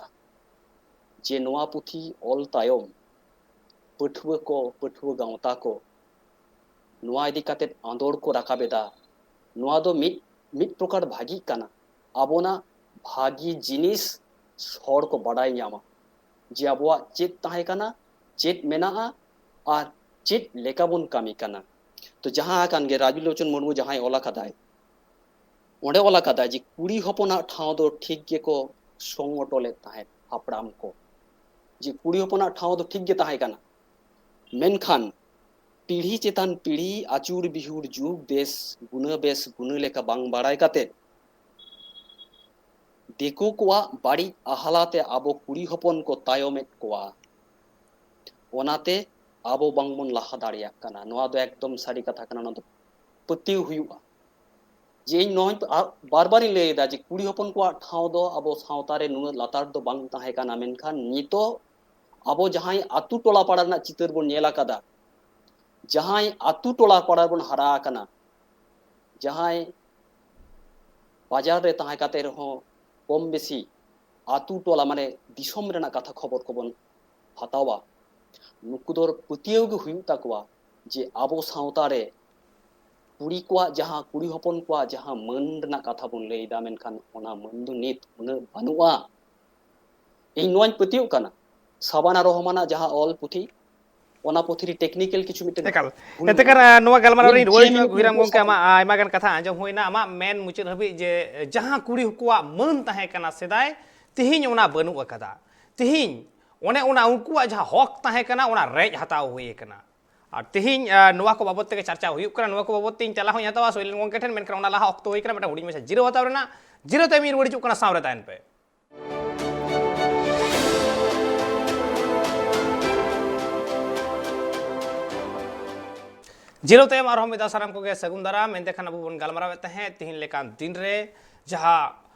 ᱡᱮ ᱱᱚᱣᱟ ᱯᱩᱛᱷᱤ ᱚᱞ ᱛᱟᱭᱚᱢ ᱯᱟᱹᱴᱷᱩᱣᱟᱹ ᱠᱚ, ᱯᱟᱹᱴᱷᱩᱣᱟᱹ ᱜᱟᱶᱛᱟ ᱠᱚ ᱱᱚᱣᱟ ᱤᱫᱤ ᱠᱟᱛᱮ ᱟᱸᱫᱳᱲ ᱠᱚ ᱨᱟᱠᱟᱵ ᱮᱫᱟ᱾ ᱱᱚᱣᱟ ᱫᱚ ᱢᱤᱫ, ᱢᱤᱫ ᱯᱨᱚᱠᱟᱨ ᱵᱷᱟᱹᱜᱤ ᱠᱟᱱᱟ, ᱟᱵᱚᱱᱟᱜ ᱵᱷᱟᱹᱜᱤ ᱡᱤᱱᱤᱥ ᱦᱚᱲ ᱠᱚ ᱵᱟᱰᱟᱭ ᱧᱟᱢᱟ ᱡᱮ ᱟᱵᱚᱣᱟᱜ ᱪᱮᱫ ᱛᱟᱦᱮᱸ ᱠᱟᱱᱟ, ᱪᱮᱫ ᱢᱮᱱᱟᱜᱼᱟ ᱟᱨ ᱪᱮᱫ ᱞᱮᱠᱟ ᱵᱚᱱ ᱠᱟᱹᱢᱤ ᱠᱟᱱᱟ᱾ ᱛᱚ ᱡᱟᱦᱟᱸ ᱠᱟᱱ ᱜᱮ, ᱨᱟᱡᱽᱵᱤᱞᱳᱪᱚᱱ ᱢᱩᱨᱢᱩ ᱡᱟᱦᱟᱸᱭ ᱚᱞ ᱟᱠᱟᱫᱟᱭ, ᱚᱸᱰᱮ ᱚᱞ ᱟᱠᱟᱫᱟᱭ ᱡᱮ ᱠᱩᱲᱤ ᱦᱚᱯᱚᱱᱟᱜ ᱴᱷᱟᱶ ᱫᱚ ᱴᱷᱤᱠ ᱜᱮᱠᱚ ᱥᱚᱝ ᱚᱴᱚ ᱞᱮᱫ ᱛᱟᱦᱮᱸᱫ ᱦᱟᱯᱲᱟᱢ ᱠᱚ, ᱡᱮ ᱠᱩᱲᱤ ᱦᱚᱯᱚᱱᱟᱜ ᱴᱷᱟᱶ ᱫᱚ ᱴᱷᱤᱠ ᱜᱮ ᱛᱟᱦᱮᱸ ᱠᱟᱱᱟ᱾ ᱢᱮᱱᱠᱷᱟᱱ ᱯᱤᱲᱦᱤ ᱪᱮᱛᱟᱱ ᱯᱤᱲᱦᱤ ᱟᱹᱪᱩᱨ ᱵᱤᱦᱩᱲ ᱡᱩᱜᱽ ᱵᱮᱥ ᱜᱩᱱᱟᱹ ᱵᱮᱥ ᱜᱩᱱᱟᱹ ᱞᱮᱠᱟ ᱵᱟᱝ ᱵᱟᱲᱟᱭ ᱠᱟᱛᱮ ᱫᱤᱠᱩ ᱠᱚᱣᱟᱜ ᱵᱟᱹᱲᱤᱡ ᱟᱦᱞᱟᱛᱮ ᱟᱵᱚ ᱠᱩᱲᱤ ᱦᱚᱯᱚᱱ ᱠᱚ ᱛᱟᱭᱚᱢᱮᱫ ᱠᱚᱣᱟ᱾ ᱚᱱᱟᱛᱮ ᱟᱵᱚ ᱵᱟᱝᱵᱚᱱ ᱞᱟᱦᱟ ᱫᱟᱲᱮᱭᱟᱜ ᱠᱟᱱᱟ᱾ ᱱᱚᱣᱟ ᱫᱚ ᱮᱠᱫᱚᱢ ᱥᱟᱹᱨᱤ ᱠᱟᱛᱷᱟ ᱠᱟᱱᱟ, ᱱᱚᱣᱟ ᱫᱚ ᱯᱟᱹᱛᱭᱟᱹᱣ ᱦᱩᱭᱩᱜᱼᱟ᱾ ᱡᱮ ᱤᱧ ᱱᱚᱣᱟᱧ ᱵᱟᱨ ᱵᱟᱨᱤᱧ ᱞᱟᱹᱭ ᱮᱫᱟ ᱡᱮ ᱠᱩᱲᱤ ᱦᱚᱯᱚᱱ ᱠᱚᱣᱟᱜ ᱴᱷᱟᱶ ᱫᱚ ᱟᱵᱚ ᱥᱟᱶᱛᱟ ᱨᱮ ᱱᱩᱱᱟᱹᱜ ᱞᱟᱛᱟᱨ ᱫᱚ ᱵᱟᱝ ᱛᱟᱦᱮᱸ ᱠᱟᱱᱟ, ᱢᱮᱱᱠᱷᱟᱱ ᱱᱤᱛᱚᱜ ᱟᱵᱚ ᱡᱟᱦᱟᱸᱭ ᱟᱛᱳ ᱴᱚᱞᱟ ᱯᱟᱲᱟ ᱨᱮᱱᱟᱜ ᱪᱤᱛᱟᱹᱨ ᱵᱚᱱ ᱧᱮᱞ ᱟᱠᱟᱫᱟ, ᱡᱟᱦᱟᱸᱭ ᱟᱛᱳ ᱴᱚᱞᱟ ᱯᱟᱲᱟ ᱨᱮᱵᱚᱱ ᱦᱟᱨᱟ ᱟᱠᱟᱱᱟ, ᱡᱟᱦᱟᱸᱭ ᱵᱟᱡᱟᱨ ᱨᱮ ᱛᱟᱦᱮᱸ ᱠᱟᱛᱮ ᱨᱮᱦᱚᱸ ᱠᱚᱢ ᱵᱮᱥᱤ ᱟᱛᱳ ᱴᱚᱞᱟ ᱢᱟᱱᱮ ᱫᱤᱥᱚᱢ ᱨᱮᱱᱟᱜ ᱠᱟᱛᱷᱟ ᱠᱷᱚᱵᱚᱨ ᱠᱚᱵᱚᱱ ᱦᱟᱛᱟᱣᱟ, ᱱᱩᱠᱩ ᱫᱚ ᱯᱟᱹᱛᱭᱟᱹᱣ ᱜᱮ ᱦᱩᱭᱩᱜ ᱛᱟᱠᱚᱣᱟ ᱡᱮ ᱟᱵᱚ ᱥᱟᱶᱛᱟ ᱨᱮ ᱠᱩᱲᱤ ᱠᱚᱣᱟᱜ ᱡᱟᱦᱟᱸ, ᱠᱩᱲᱤ ᱦᱚᱯᱚᱱ ᱠᱚᱣᱟᱜ ᱡᱟᱦᱟᱸ ᱢᱟᱹᱱ ᱨᱮᱱᱟᱜ ᱠᱟᱛᱷᱟ ᱵᱚᱱ ᱞᱟᱹᱭ ᱮᱫᱟ, ᱢᱮᱱᱠᱷᱟᱱ ᱚᱱᱟ ᱢᱟᱹᱱ ᱫᱚ ᱱᱤᱛ ᱩᱱᱟᱹᱜ ᱵᱟᱹᱱᱩᱜᱼᱟ᱾ ᱤᱧ ᱱᱚᱣᱟᱧ ᱯᱟᱹᱛᱭᱟᱹᱜ ᱠᱟᱱᱟ, ᱥᱟᱵᱟᱱᱟ ᱨᱚᱦᱢᱟᱱᱟᱜ ᱡᱟᱦᱟᱸ ᱚᱞ ᱯᱩᱛᱷᱤ, ᱚᱱᱟ ᱯᱩᱛᱷᱤ ᱨᱮ ᱴᱮᱠᱱᱤᱠᱮᱞ ᱠᱤᱪᱷᱩ ᱢᱤᱫᱴᱮᱱ ᱮᱠᱟᱞ᱾ ᱵᱷᱩᱞ ᱮᱱᱛᱮ ᱠᱷᱟᱱ, ᱢᱮᱱᱟᱜᱼᱟ᱾ ᱟᱸ, ᱱᱚᱣᱟ ᱜᱟᱞᱢᱟᱨᱟᱣ ᱢᱮᱱ ᱨᱤᱧ ᱨᱩᱣᱟᱹᱲ ᱡᱮ ᱦᱤᱡᱩᱜᱼᱟ, ᱢᱤᱫ ᱜᱷᱩᱭᱨᱟᱢ ᱜᱚᱢᱠᱮ, ᱥᱟᱵᱟᱱᱟ ᱟᱢᱟᱜ ᱟᱭᱢᱟ ᱜᱟᱱ ᱠᱟᱛᱷᱟ ᱟᱸᱡᱚᱢ ᱦᱩᱭᱱᱟ᱾ ᱟᱢᱟᱜ ᱢᱮᱱ ᱢᱩᱪᱟᱹᱫ ᱦᱟᱹᱵᱤᱡ ᱡᱮ, ᱡᱟᱦᱟᱸ ᱠᱩᱲᱤ ᱠᱚᱣᱟᱜ ᱢᱟᱹᱱ ᱛᱟᱦᱮᱸ ᱠᱟᱱᱟ ᱥᱮᱫᱟᱭ, ᱛᱤᱦᱤᱧ ᱚᱱᱟ ᱵᱟᱹᱱᱩᱜ ᱟᱠᱟᱫᱟ᱾ ᱛᱤᱦᱤᱧ ᱚᱱᱮ ᱚᱱᱟ ᱩᱱᱠᱩᱣᱟᱜ ᱡᱟᱦᱟᱸ ᱦᱚᱠ ᱛᱟᱦᱮᱸ ᱠᱟᱱᱟ, ᱚᱱᱟ ᱨᱮᱡ ᱦᱟᱛᱟᱣ ᱦᱩᱭ ᱟᱠᱟᱱᱟ᱾ ᱟᱨ ᱛᱤᱦᱤᱧ, ᱟᱸ, ᱱᱚᱣᱟ ᱠᱚ ᱵᱟᱵᱚᱛ ᱛᱮᱜᱮ ᱪᱟᱨᱪᱟ ᱦᱩᱭᱩᱜ ᱠᱟᱱᱟ᱾ ᱱᱚᱣᱟ ᱠᱚ ᱵᱟᱵᱚᱛ ᱛᱮᱧ ᱪᱟᱞᱟᱣ ᱦᱚᱸᱧ ᱦᱟᱛᱟᱣᱟ ᱥᱚᱭᱞᱮᱱ ᱜᱚᱢᱠᱮ ᱴᱷᱮᱱ, ᱢᱮᱱᱠᱷᱟᱱ ᱚᱱᱟ ᱞᱟᱦᱟ ᱚᱠᱛᱚ ᱦᱩᱭ ᱠᱟᱱᱟ ᱢᱤᱫᱴᱟᱝ ᱦᱩᱰᱤᱧ ᱢᱟᱪᱷᱟ ᱡᱤᱨᱟᱹᱣ ᱦᱟᱛᱟᱣ ᱨᱮᱱᱟᱜ᱾ ᱡᱤᱨᱟᱹᱣ ᱛᱟᱭᱚᱢ ᱤᱧ ᱨᱩᱣᱟᱹᱲ ᱦᱤᱡᱩᱜ ᱠᱟᱱᱟ, ᱥᱟᱶᱨᱮ ᱛᱟᱦᱮᱱ ᱯᱮ᱾ ᱡᱤᱨᱟᱹᱣ ᱛᱟᱭᱚᱢ ᱟᱨᱦᱚᱸ ᱢᱤᱫ ᱫᱷᱟᱣ ᱥᱟᱱᱟᱢ ᱠᱚᱜᱮ ᱥᱟᱹᱜᱩᱱ ᱫᱟᱨᱟᱢ᱾ ᱮᱱᱛᱮ ᱠᱷᱟᱱ ᱟᱵᱚ ᱵᱚᱱ ᱜᱟᱞᱢᱟᱨᱟᱣᱮᱫ ᱛᱟᱦᱮᱸᱫ ᱛᱤᱦᱤᱧ ᱞᱮᱠᱟᱱ ᱫᱤᱱ ᱨᱮ ᱡᱟᱦᱟᱸ,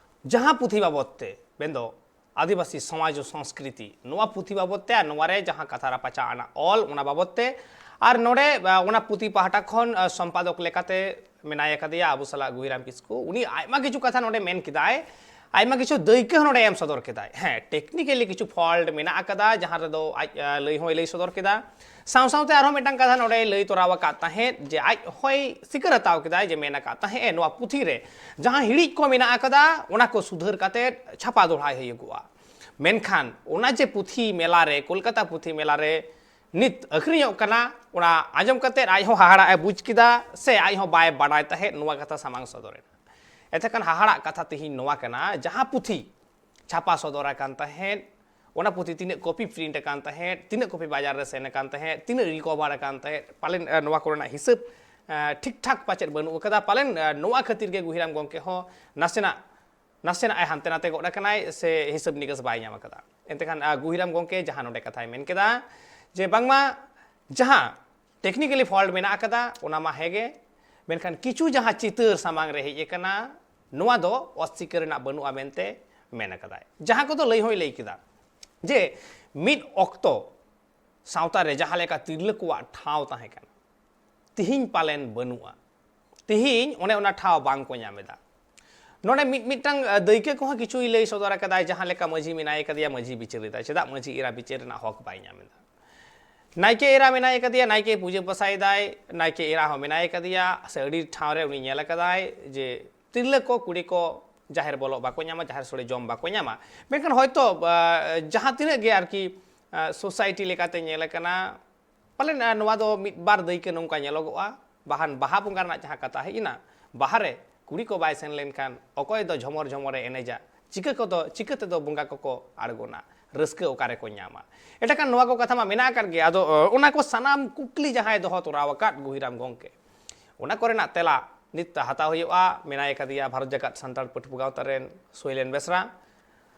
ᱡᱟᱦᱟᱸ ᱯᱩᱛᱷᱤ ᱵᱟᱵᱚᱫ ᱛᱮ ᱢᱮᱱᱫᱚ ᱟᱹᱫᱤᱵᱟᱹᱥᱤ ᱥᱚᱢᱟᱡᱽ ᱥᱚᱝᱥᱠᱨᱤᱛᱤ, ᱱᱚᱣᱟ ᱯᱩᱛᱷᱤ ᱵᱟᱵᱚᱫ ᱛᱮ ᱟᱨ ᱱᱚᱣᱟ ᱨᱮ ᱡᱟᱦᱟᱸ ᱠᱟᱛᱷᱟ ᱨᱟᱯᱟᱪᱟᱜ ᱟᱱᱟᱜ ᱚᱞ, ᱚᱱᱟ ᱵᱟᱵᱚᱫ ᱛᱮ᱾ ᱟᱨ ᱱᱚᱰᱮ, ᱟ, ᱚᱱᱟ ᱯᱩᱛᱷᱤ ᱯᱟᱦᱴᱟ ᱠᱷᱚᱱ, ᱟ, ᱥᱚᱢᱯᱟᱫᱚᱠ ᱞᱮᱠᱟᱛᱮ ᱢᱮᱱᱟᱭ ᱟᱠᱟᱫᱮᱭᱟ ᱟᱵᱚ ᱥᱟᱞᱟᱜ ᱜᱩᱦᱤᱨᱟᱢ ᱠᱤᱥᱠᱩ᱾ ᱩᱱᱤ ᱟᱭᱢᱟ ᱠᱤᱪᱷᱩ ᱠᱟᱛᱷᱟ ᱱᱚᱰᱮ ᱢᱮᱱ ᱠᱮᱫᱟᱭ, ᱟᱭᱢᱟ ᱠᱤᱪᱷᱩ ᱫᱟᱹᱭᱠᱟᱹ ᱦᱚᱸ ᱱᱚᱰᱮ ᱮᱢ ᱥᱚᱫᱚᱨ ᱠᱮᱫᱟᱭ᱾ ᱦᱮᱸ, technically ᱠᱤᱪᱷᱩ fault ᱢᱮᱱᱟᱜ ᱟᱠᱟᱫᱟ, ᱡᱟᱦᱟᱸ ᱨᱮᱫᱚ ᱟᱡ, ᱟ, ᱞᱟᱹᱭ ᱦᱚᱸᱭ ᱞᱟᱹᱭ ᱥᱚᱫᱚᱨ ᱠᱮᱫᱟ᱾ ᱥᱟᱶ ᱥᱟᱶᱛᱮ ᱟᱨᱦᱚᱸ ᱢᱤᱫᱴᱟᱝ ᱠᱟᱛᱷᱟ ᱱᱚᱰᱮ ᱞᱟᱹᱭ ᱛᱚᱨᱟᱣ ᱟᱠᱟᱫ ᱛᱟᱦᱮᱸᱫ ᱡᱮ ᱟᱡ ᱦᱚᱸᱭ ᱥᱤᱠᱟᱹᱨ ᱦᱟᱛᱟᱣ ᱠᱮᱫᱟᱭ ᱡᱮ ᱢᱮᱱ ᱟᱠᱟᱫ ᱛᱟᱦᱮᱸᱫ ᱮ ᱱᱚᱣᱟ ᱯᱩᱛᱷᱤ ᱨᱮ ᱡᱟᱦᱟᱸ ᱦᱤᱲᱤᱡ ᱠᱚ ᱢᱮᱱᱟᱜ ᱟᱠᱟᱫᱟ, ᱚᱱᱟ ᱠᱚ ᱥᱩᱫᱷᱟᱹᱨ ᱠᱟᱛᱮ ᱪᱷᱟᱯᱟ ᱫᱚᱦᱲᱟᱭ ᱦᱩᱭᱩᱜᱚᱜᱼᱟ᱾ ᱢᱮᱱᱠᱷᱟᱱ ᱚᱱᱟ ᱡᱮ ᱯᱩᱛᱷᱤ ᱢᱮᱞᱟ ᱨᱮ, ᱠᱳᱞᱠᱟᱛᱟ ᱯᱩᱛᱷᱤ ᱢᱮᱞᱟ ᱨᱮ ᱱᱤᱛ ᱟᱹᱠᱷᱨᱤᱧᱚᱜ ᱠᱟᱱᱟ, ᱚᱱᱟ ᱟᱸᱡᱚᱢ ᱠᱟᱛᱮ ᱟᱡ ᱦᱚᱸ ᱦᱟᱦᱟᱲᱟᱜ ᱮ ᱵᱩᱡᱽ ᱠᱮᱫᱟ, ᱥᱮ ᱟᱡ ᱦᱚᱸ ᱵᱟᱭ ᱵᱟᱰᱟᱭ ᱛᱟᱦᱮᱸᱫ, ᱱᱚᱣᱟ ᱠᱟᱛᱷᱟ ᱥᱟᱢᱟᱝ ᱥᱚᱫᱚᱨ ᱮᱱᱟ᱾ ᱮᱱᱛᱮ ᱠᱷᱟᱱ ᱦᱟᱦᱟᱲᱟᱜ ᱠᱟᱛᱷᱟ ᱛᱮᱦᱮᱧ ᱱᱚᱣᱟ ᱠᱟᱱᱟ, ᱡᱟᱦᱟᱸ ᱯᱩᱛᱷᱤ ᱪᱷᱟᱯᱟ ᱥᱚᱫᱚᱨ ᱟᱠᱟᱱ ᱛᱟᱦᱮᱸᱫ, ᱚᱱᱟ ᱯᱩᱛᱷᱤ ᱛᱤᱱᱟᱹᱜ copy print ᱟᱠᱟᱱ ᱛᱟᱦᱮᱸᱫ, ᱛᱤᱱᱟᱹᱜ copy ᱵᱟᱡᱟᱨ ᱨᱮ ᱥᱮᱱ ᱟᱠᱟᱱ ᱛᱟᱦᱮᱸᱫ, ᱛᱤᱱᱟᱹᱜ recover ᱟᱠᱟᱱ ᱛᱟᱦᱮᱸᱫ, ᱯᱟᱞᱮᱱ, ᱮ, ᱱᱚᱣᱟ ᱠᱚᱨᱮᱱᱟᱜ ᱦᱤᱥᱟᱹᱵ, ᱮ, ᱴᱷᱤᱠ ᱴᱷᱟᱠ ᱯᱟᱪᱮᱫ ᱵᱟᱹᱱᱩᱜ ᱟᱠᱟᱫᱟ᱾ ᱯᱟᱞᱮᱱ, ᱮ, ᱱᱚᱣᱟ ᱠᱷᱟᱹᱛᱤᱨ ᱜᱮ ᱜᱩᱦᱤᱨᱟᱢ ᱜᱚᱢᱠᱮ ᱦᱚᱸ ᱱᱟᱥᱮᱱᱟᱜ, ᱱᱟᱥᱮᱱᱟᱜ ᱮ ᱦᱟᱱᱛᱮ ᱱᱟᱛᱮ ᱜᱚᱫ ᱟᱠᱟᱱᱟᱭ, ᱥᱮ ᱦᱤᱥᱟᱹᱵ ᱱᱤᱠᱟᱹᱥ ᱵᱟᱭ ᱧᱟᱢ ᱟᱠᱟᱫᱟ᱾ ᱮᱱᱛᱮ ᱠᱷᱟᱱ, ᱟ, ᱜᱩᱦᱤᱨᱟᱢ ᱜᱚᱢᱠᱮ ᱡᱟᱦᱟᱸ ᱱᱚᱰᱮ ᱠᱟᱛᱷᱟᱭ ᱢᱮᱱ ᱠᱮᱫᱟ ᱡᱮ ᱵᱟᱝᱢᱟ ᱡᱟᱦᱟᱸ technically fault ᱢᱮᱱᱟᱜ ᱟᱠᱟᱫᱟ, ᱚᱱᱟ ᱢᱟ ᱦᱮᱸᱜᱮ, ᱢᱮᱱᱠᱷᱟᱱ ᱠᱤᱪᱷᱩ ᱡᱟᱦᱟᱸ ᱪᱤᱛᱟᱹᱨ ᱥᱟᱢᱟᱝ ᱨᱮ ᱦᱮᱡ ᱟᱠᱟᱱᱟ, ᱱᱚᱣᱟ ᱫᱚ ᱚᱥᱤᱠᱟᱹᱨ ᱨᱮᱱᱟᱜ ᱵᱟᱹᱱᱩᱜᱼᱟ ᱢᱮᱱᱛᱮ ᱢᱮᱱ ᱟᱠᱟᱫᱟᱭ᱾ ᱡᱟᱦᱟᱸ ᱠᱚᱫᱚ ᱞᱟᱹᱭ ᱦᱚᱸᱭ ᱞᱟᱹᱭ ᱠᱮᱫᱟ ᱡᱮ ᱢᱤᱫ ᱚᱠᱛᱚ ᱥᱟᱶᱛᱟ ᱨᱮ ᱡᱟᱦᱟᱸ ᱞᱮᱠᱟ ᱛᱤᱨᱞᱟᱹ ᱠᱚᱣᱟᱜ ᱴᱷᱟᱶ ᱛᱟᱦᱮᱸ ᱠᱟᱱᱟ, ᱛᱤᱦᱤᱧ ᱯᱟᱞᱮᱱ ᱵᱟᱹᱱᱩᱜᱼᱟ᱾ ᱛᱤᱦᱤᱧ ᱚᱱᱮ ᱚᱱᱟ ᱴᱷᱟᱶ ᱵᱟᱝ ᱠᱚ ᱧᱟᱢ ᱮᱫᱟ᱾ ᱱᱚᱰᱮ ᱢᱤᱫ ᱢᱤᱫᱴᱟᱝ, ᱟ, ᱫᱟᱹᱭᱠᱟᱹ ᱠᱚᱦᱚᱸ ᱠᱤᱪᱷᱩᱭ ᱞᱟᱹᱭ ᱥᱚᱫᱚᱨ ᱟᱠᱟᱫᱟᱭ, ᱡᱟᱦᱟᱸ ᱞᱮᱠᱟ ᱢᱟᱹᱡᱷᱤ ᱢᱮᱱᱟᱭ ᱠᱟᱫᱮᱭᱟ, ᱢᱟᱹᱡᱷᱤ ᱵᱤᱪᱟᱹᱨ ᱮᱫᱟᱭ, ᱪᱮᱫᱟᱜ ᱢᱟᱹᱡᱷᱤ ᱮᱨᱟ ᱵᱤᱪᱟᱹᱨ ᱨᱮᱱᱟᱜ ᱦᱚᱠ ᱵᱟᱭ ᱧᱟᱢ ᱮᱫᱟ? ᱱᱟᱭᱠᱮ ᱮᱨᱟ ᱢᱮᱱᱟᱭ ᱠᱟᱫᱮᱭᱟ, ᱱᱟᱭᱠᱮ ᱯᱩᱡᱟᱹ ᱯᱟᱥᱟᱭᱮᱫᱟᱭ, ᱱᱟᱭᱠᱮ ᱮᱨᱟ ᱦᱚᱸ ᱢᱮᱱᱟᱭ ᱠᱟᱫᱮᱭᱟ, ᱥᱮ ᱟᱹᱰᱤ ᱴᱷᱟᱶ ᱨᱮ ᱩᱱᱤ ᱧᱮᱞ ᱟᱠᱟᱫᱟᱭ ᱡᱮ ᱛᱤᱨᱞᱟᱹ ᱠᱚ, ᱠᱩᱲᱤ ᱠᱚ ᱡᱟᱦᱮᱨ ᱵᱚᱞᱚᱜ ᱵᱟᱠᱚ ᱧᱟᱢᱟ, ᱡᱟᱦᱮᱨ ᱥᱳᱲᱮ ᱡᱚᱢ ᱵᱟᱠᱚ ᱧᱟᱢᱟ᱾ ᱢᱮᱱᱠᱷᱟᱱ ᱦᱚᱭᱛᱳ, ᱟ, ᱡᱟᱦᱟᱸ ᱛᱤᱱᱟᱹᱜ ᱜᱮ ᱟᱨᱠᱤ, ᱟ, society ᱞᱮᱠᱟᱛᱮ ᱧᱮᱞ ᱟᱠᱟᱱᱟ, ᱯᱟᱞᱮᱱ, ᱟ, ᱱᱚᱣᱟ ᱫᱚ ᱢᱤᱫ ᱵᱟᱨ ᱫᱟᱹᱭᱠᱟᱹ ᱱᱚᱝᱠᱟ ᱧᱮᱞᱚᱜᱚᱜᱼᱟ, ᱵᱟᱦᱟᱱ ᱵᱟᱦᱟ ᱵᱚᱸᱜᱟ ᱨᱮᱱᱟᱜ ᱡᱟᱦᱟᱸ ᱠᱟᱛᱷᱟ ᱦᱮᱡ ᱮᱱᱟ, ᱵᱟᱦᱟ ᱨᱮ ᱠᱩᱲᱤ ᱠᱚ ᱵᱟᱭ ᱥᱮᱱ ᱞᱮᱱᱠᱷᱟᱱ ᱚᱠᱚᱭ ᱫᱚ ᱡᱷᱚᱢᱚᱨ ᱡᱷᱚᱢᱚᱨᱮ ᱮᱱᱮᱡᱟ, ᱪᱤᱠᱟᱹ ᱠᱚᱫᱚ, ᱪᱤᱠᱟᱹ ᱛᱮᱫᱚ ᱵᱚᱸᱜᱟ ᱠᱚᱠᱚ ᱟᱬᱜᱚᱱᱟ, ᱨᱟᱹᱥᱠᱟᱹ ᱚᱠᱟ ᱨᱮᱠᱚ ᱧᱟᱢᱟ? ᱮᱴᱟᱠᱟᱱ ᱱᱚᱣᱟ ᱠᱚ ᱠᱟᱛᱷᱟ ᱢᱟ ᱢᱮᱱᱟᱜ ᱟᱠᱟᱫ ᱜᱮ᱾ ᱟᱫᱚ, ᱚ, ᱚᱱᱟ ᱠᱚ ᱥᱟᱱᱟᱢ ᱠᱩᱠᱞᱤ ᱡᱟᱦᱟᱸᱭ ᱫᱚᱦᱚ ᱛᱚᱨᱟᱣ ᱟᱠᱟᱫ ᱜᱩᱦᱤᱨᱟᱢ ᱜᱚᱢᱠᱮ, ᱚᱱᱟ ᱠᱚᱨᱮᱱᱟᱜ ᱛᱮᱞᱟ ᱱᱤᱛ ᱦᱟᱛᱟᱣ ᱦᱩᱭᱩᱜᱼᱟ᱾ ᱢᱮᱱᱟᱭ ᱠᱟᱫᱮᱭᱟ ᱵᱷᱟᱨᱚᱛ ᱡᱟᱠᱟᱛ ᱥᱟᱱᱛᱟᱲ ᱯᱟᱹᱴᱷᱩᱣᱟᱹ ᱜᱟᱶᱛᱟ ᱨᱮᱱ ᱥᱳᱭᱞᱮᱱ ᱵᱮᱥᱨᱟ᱾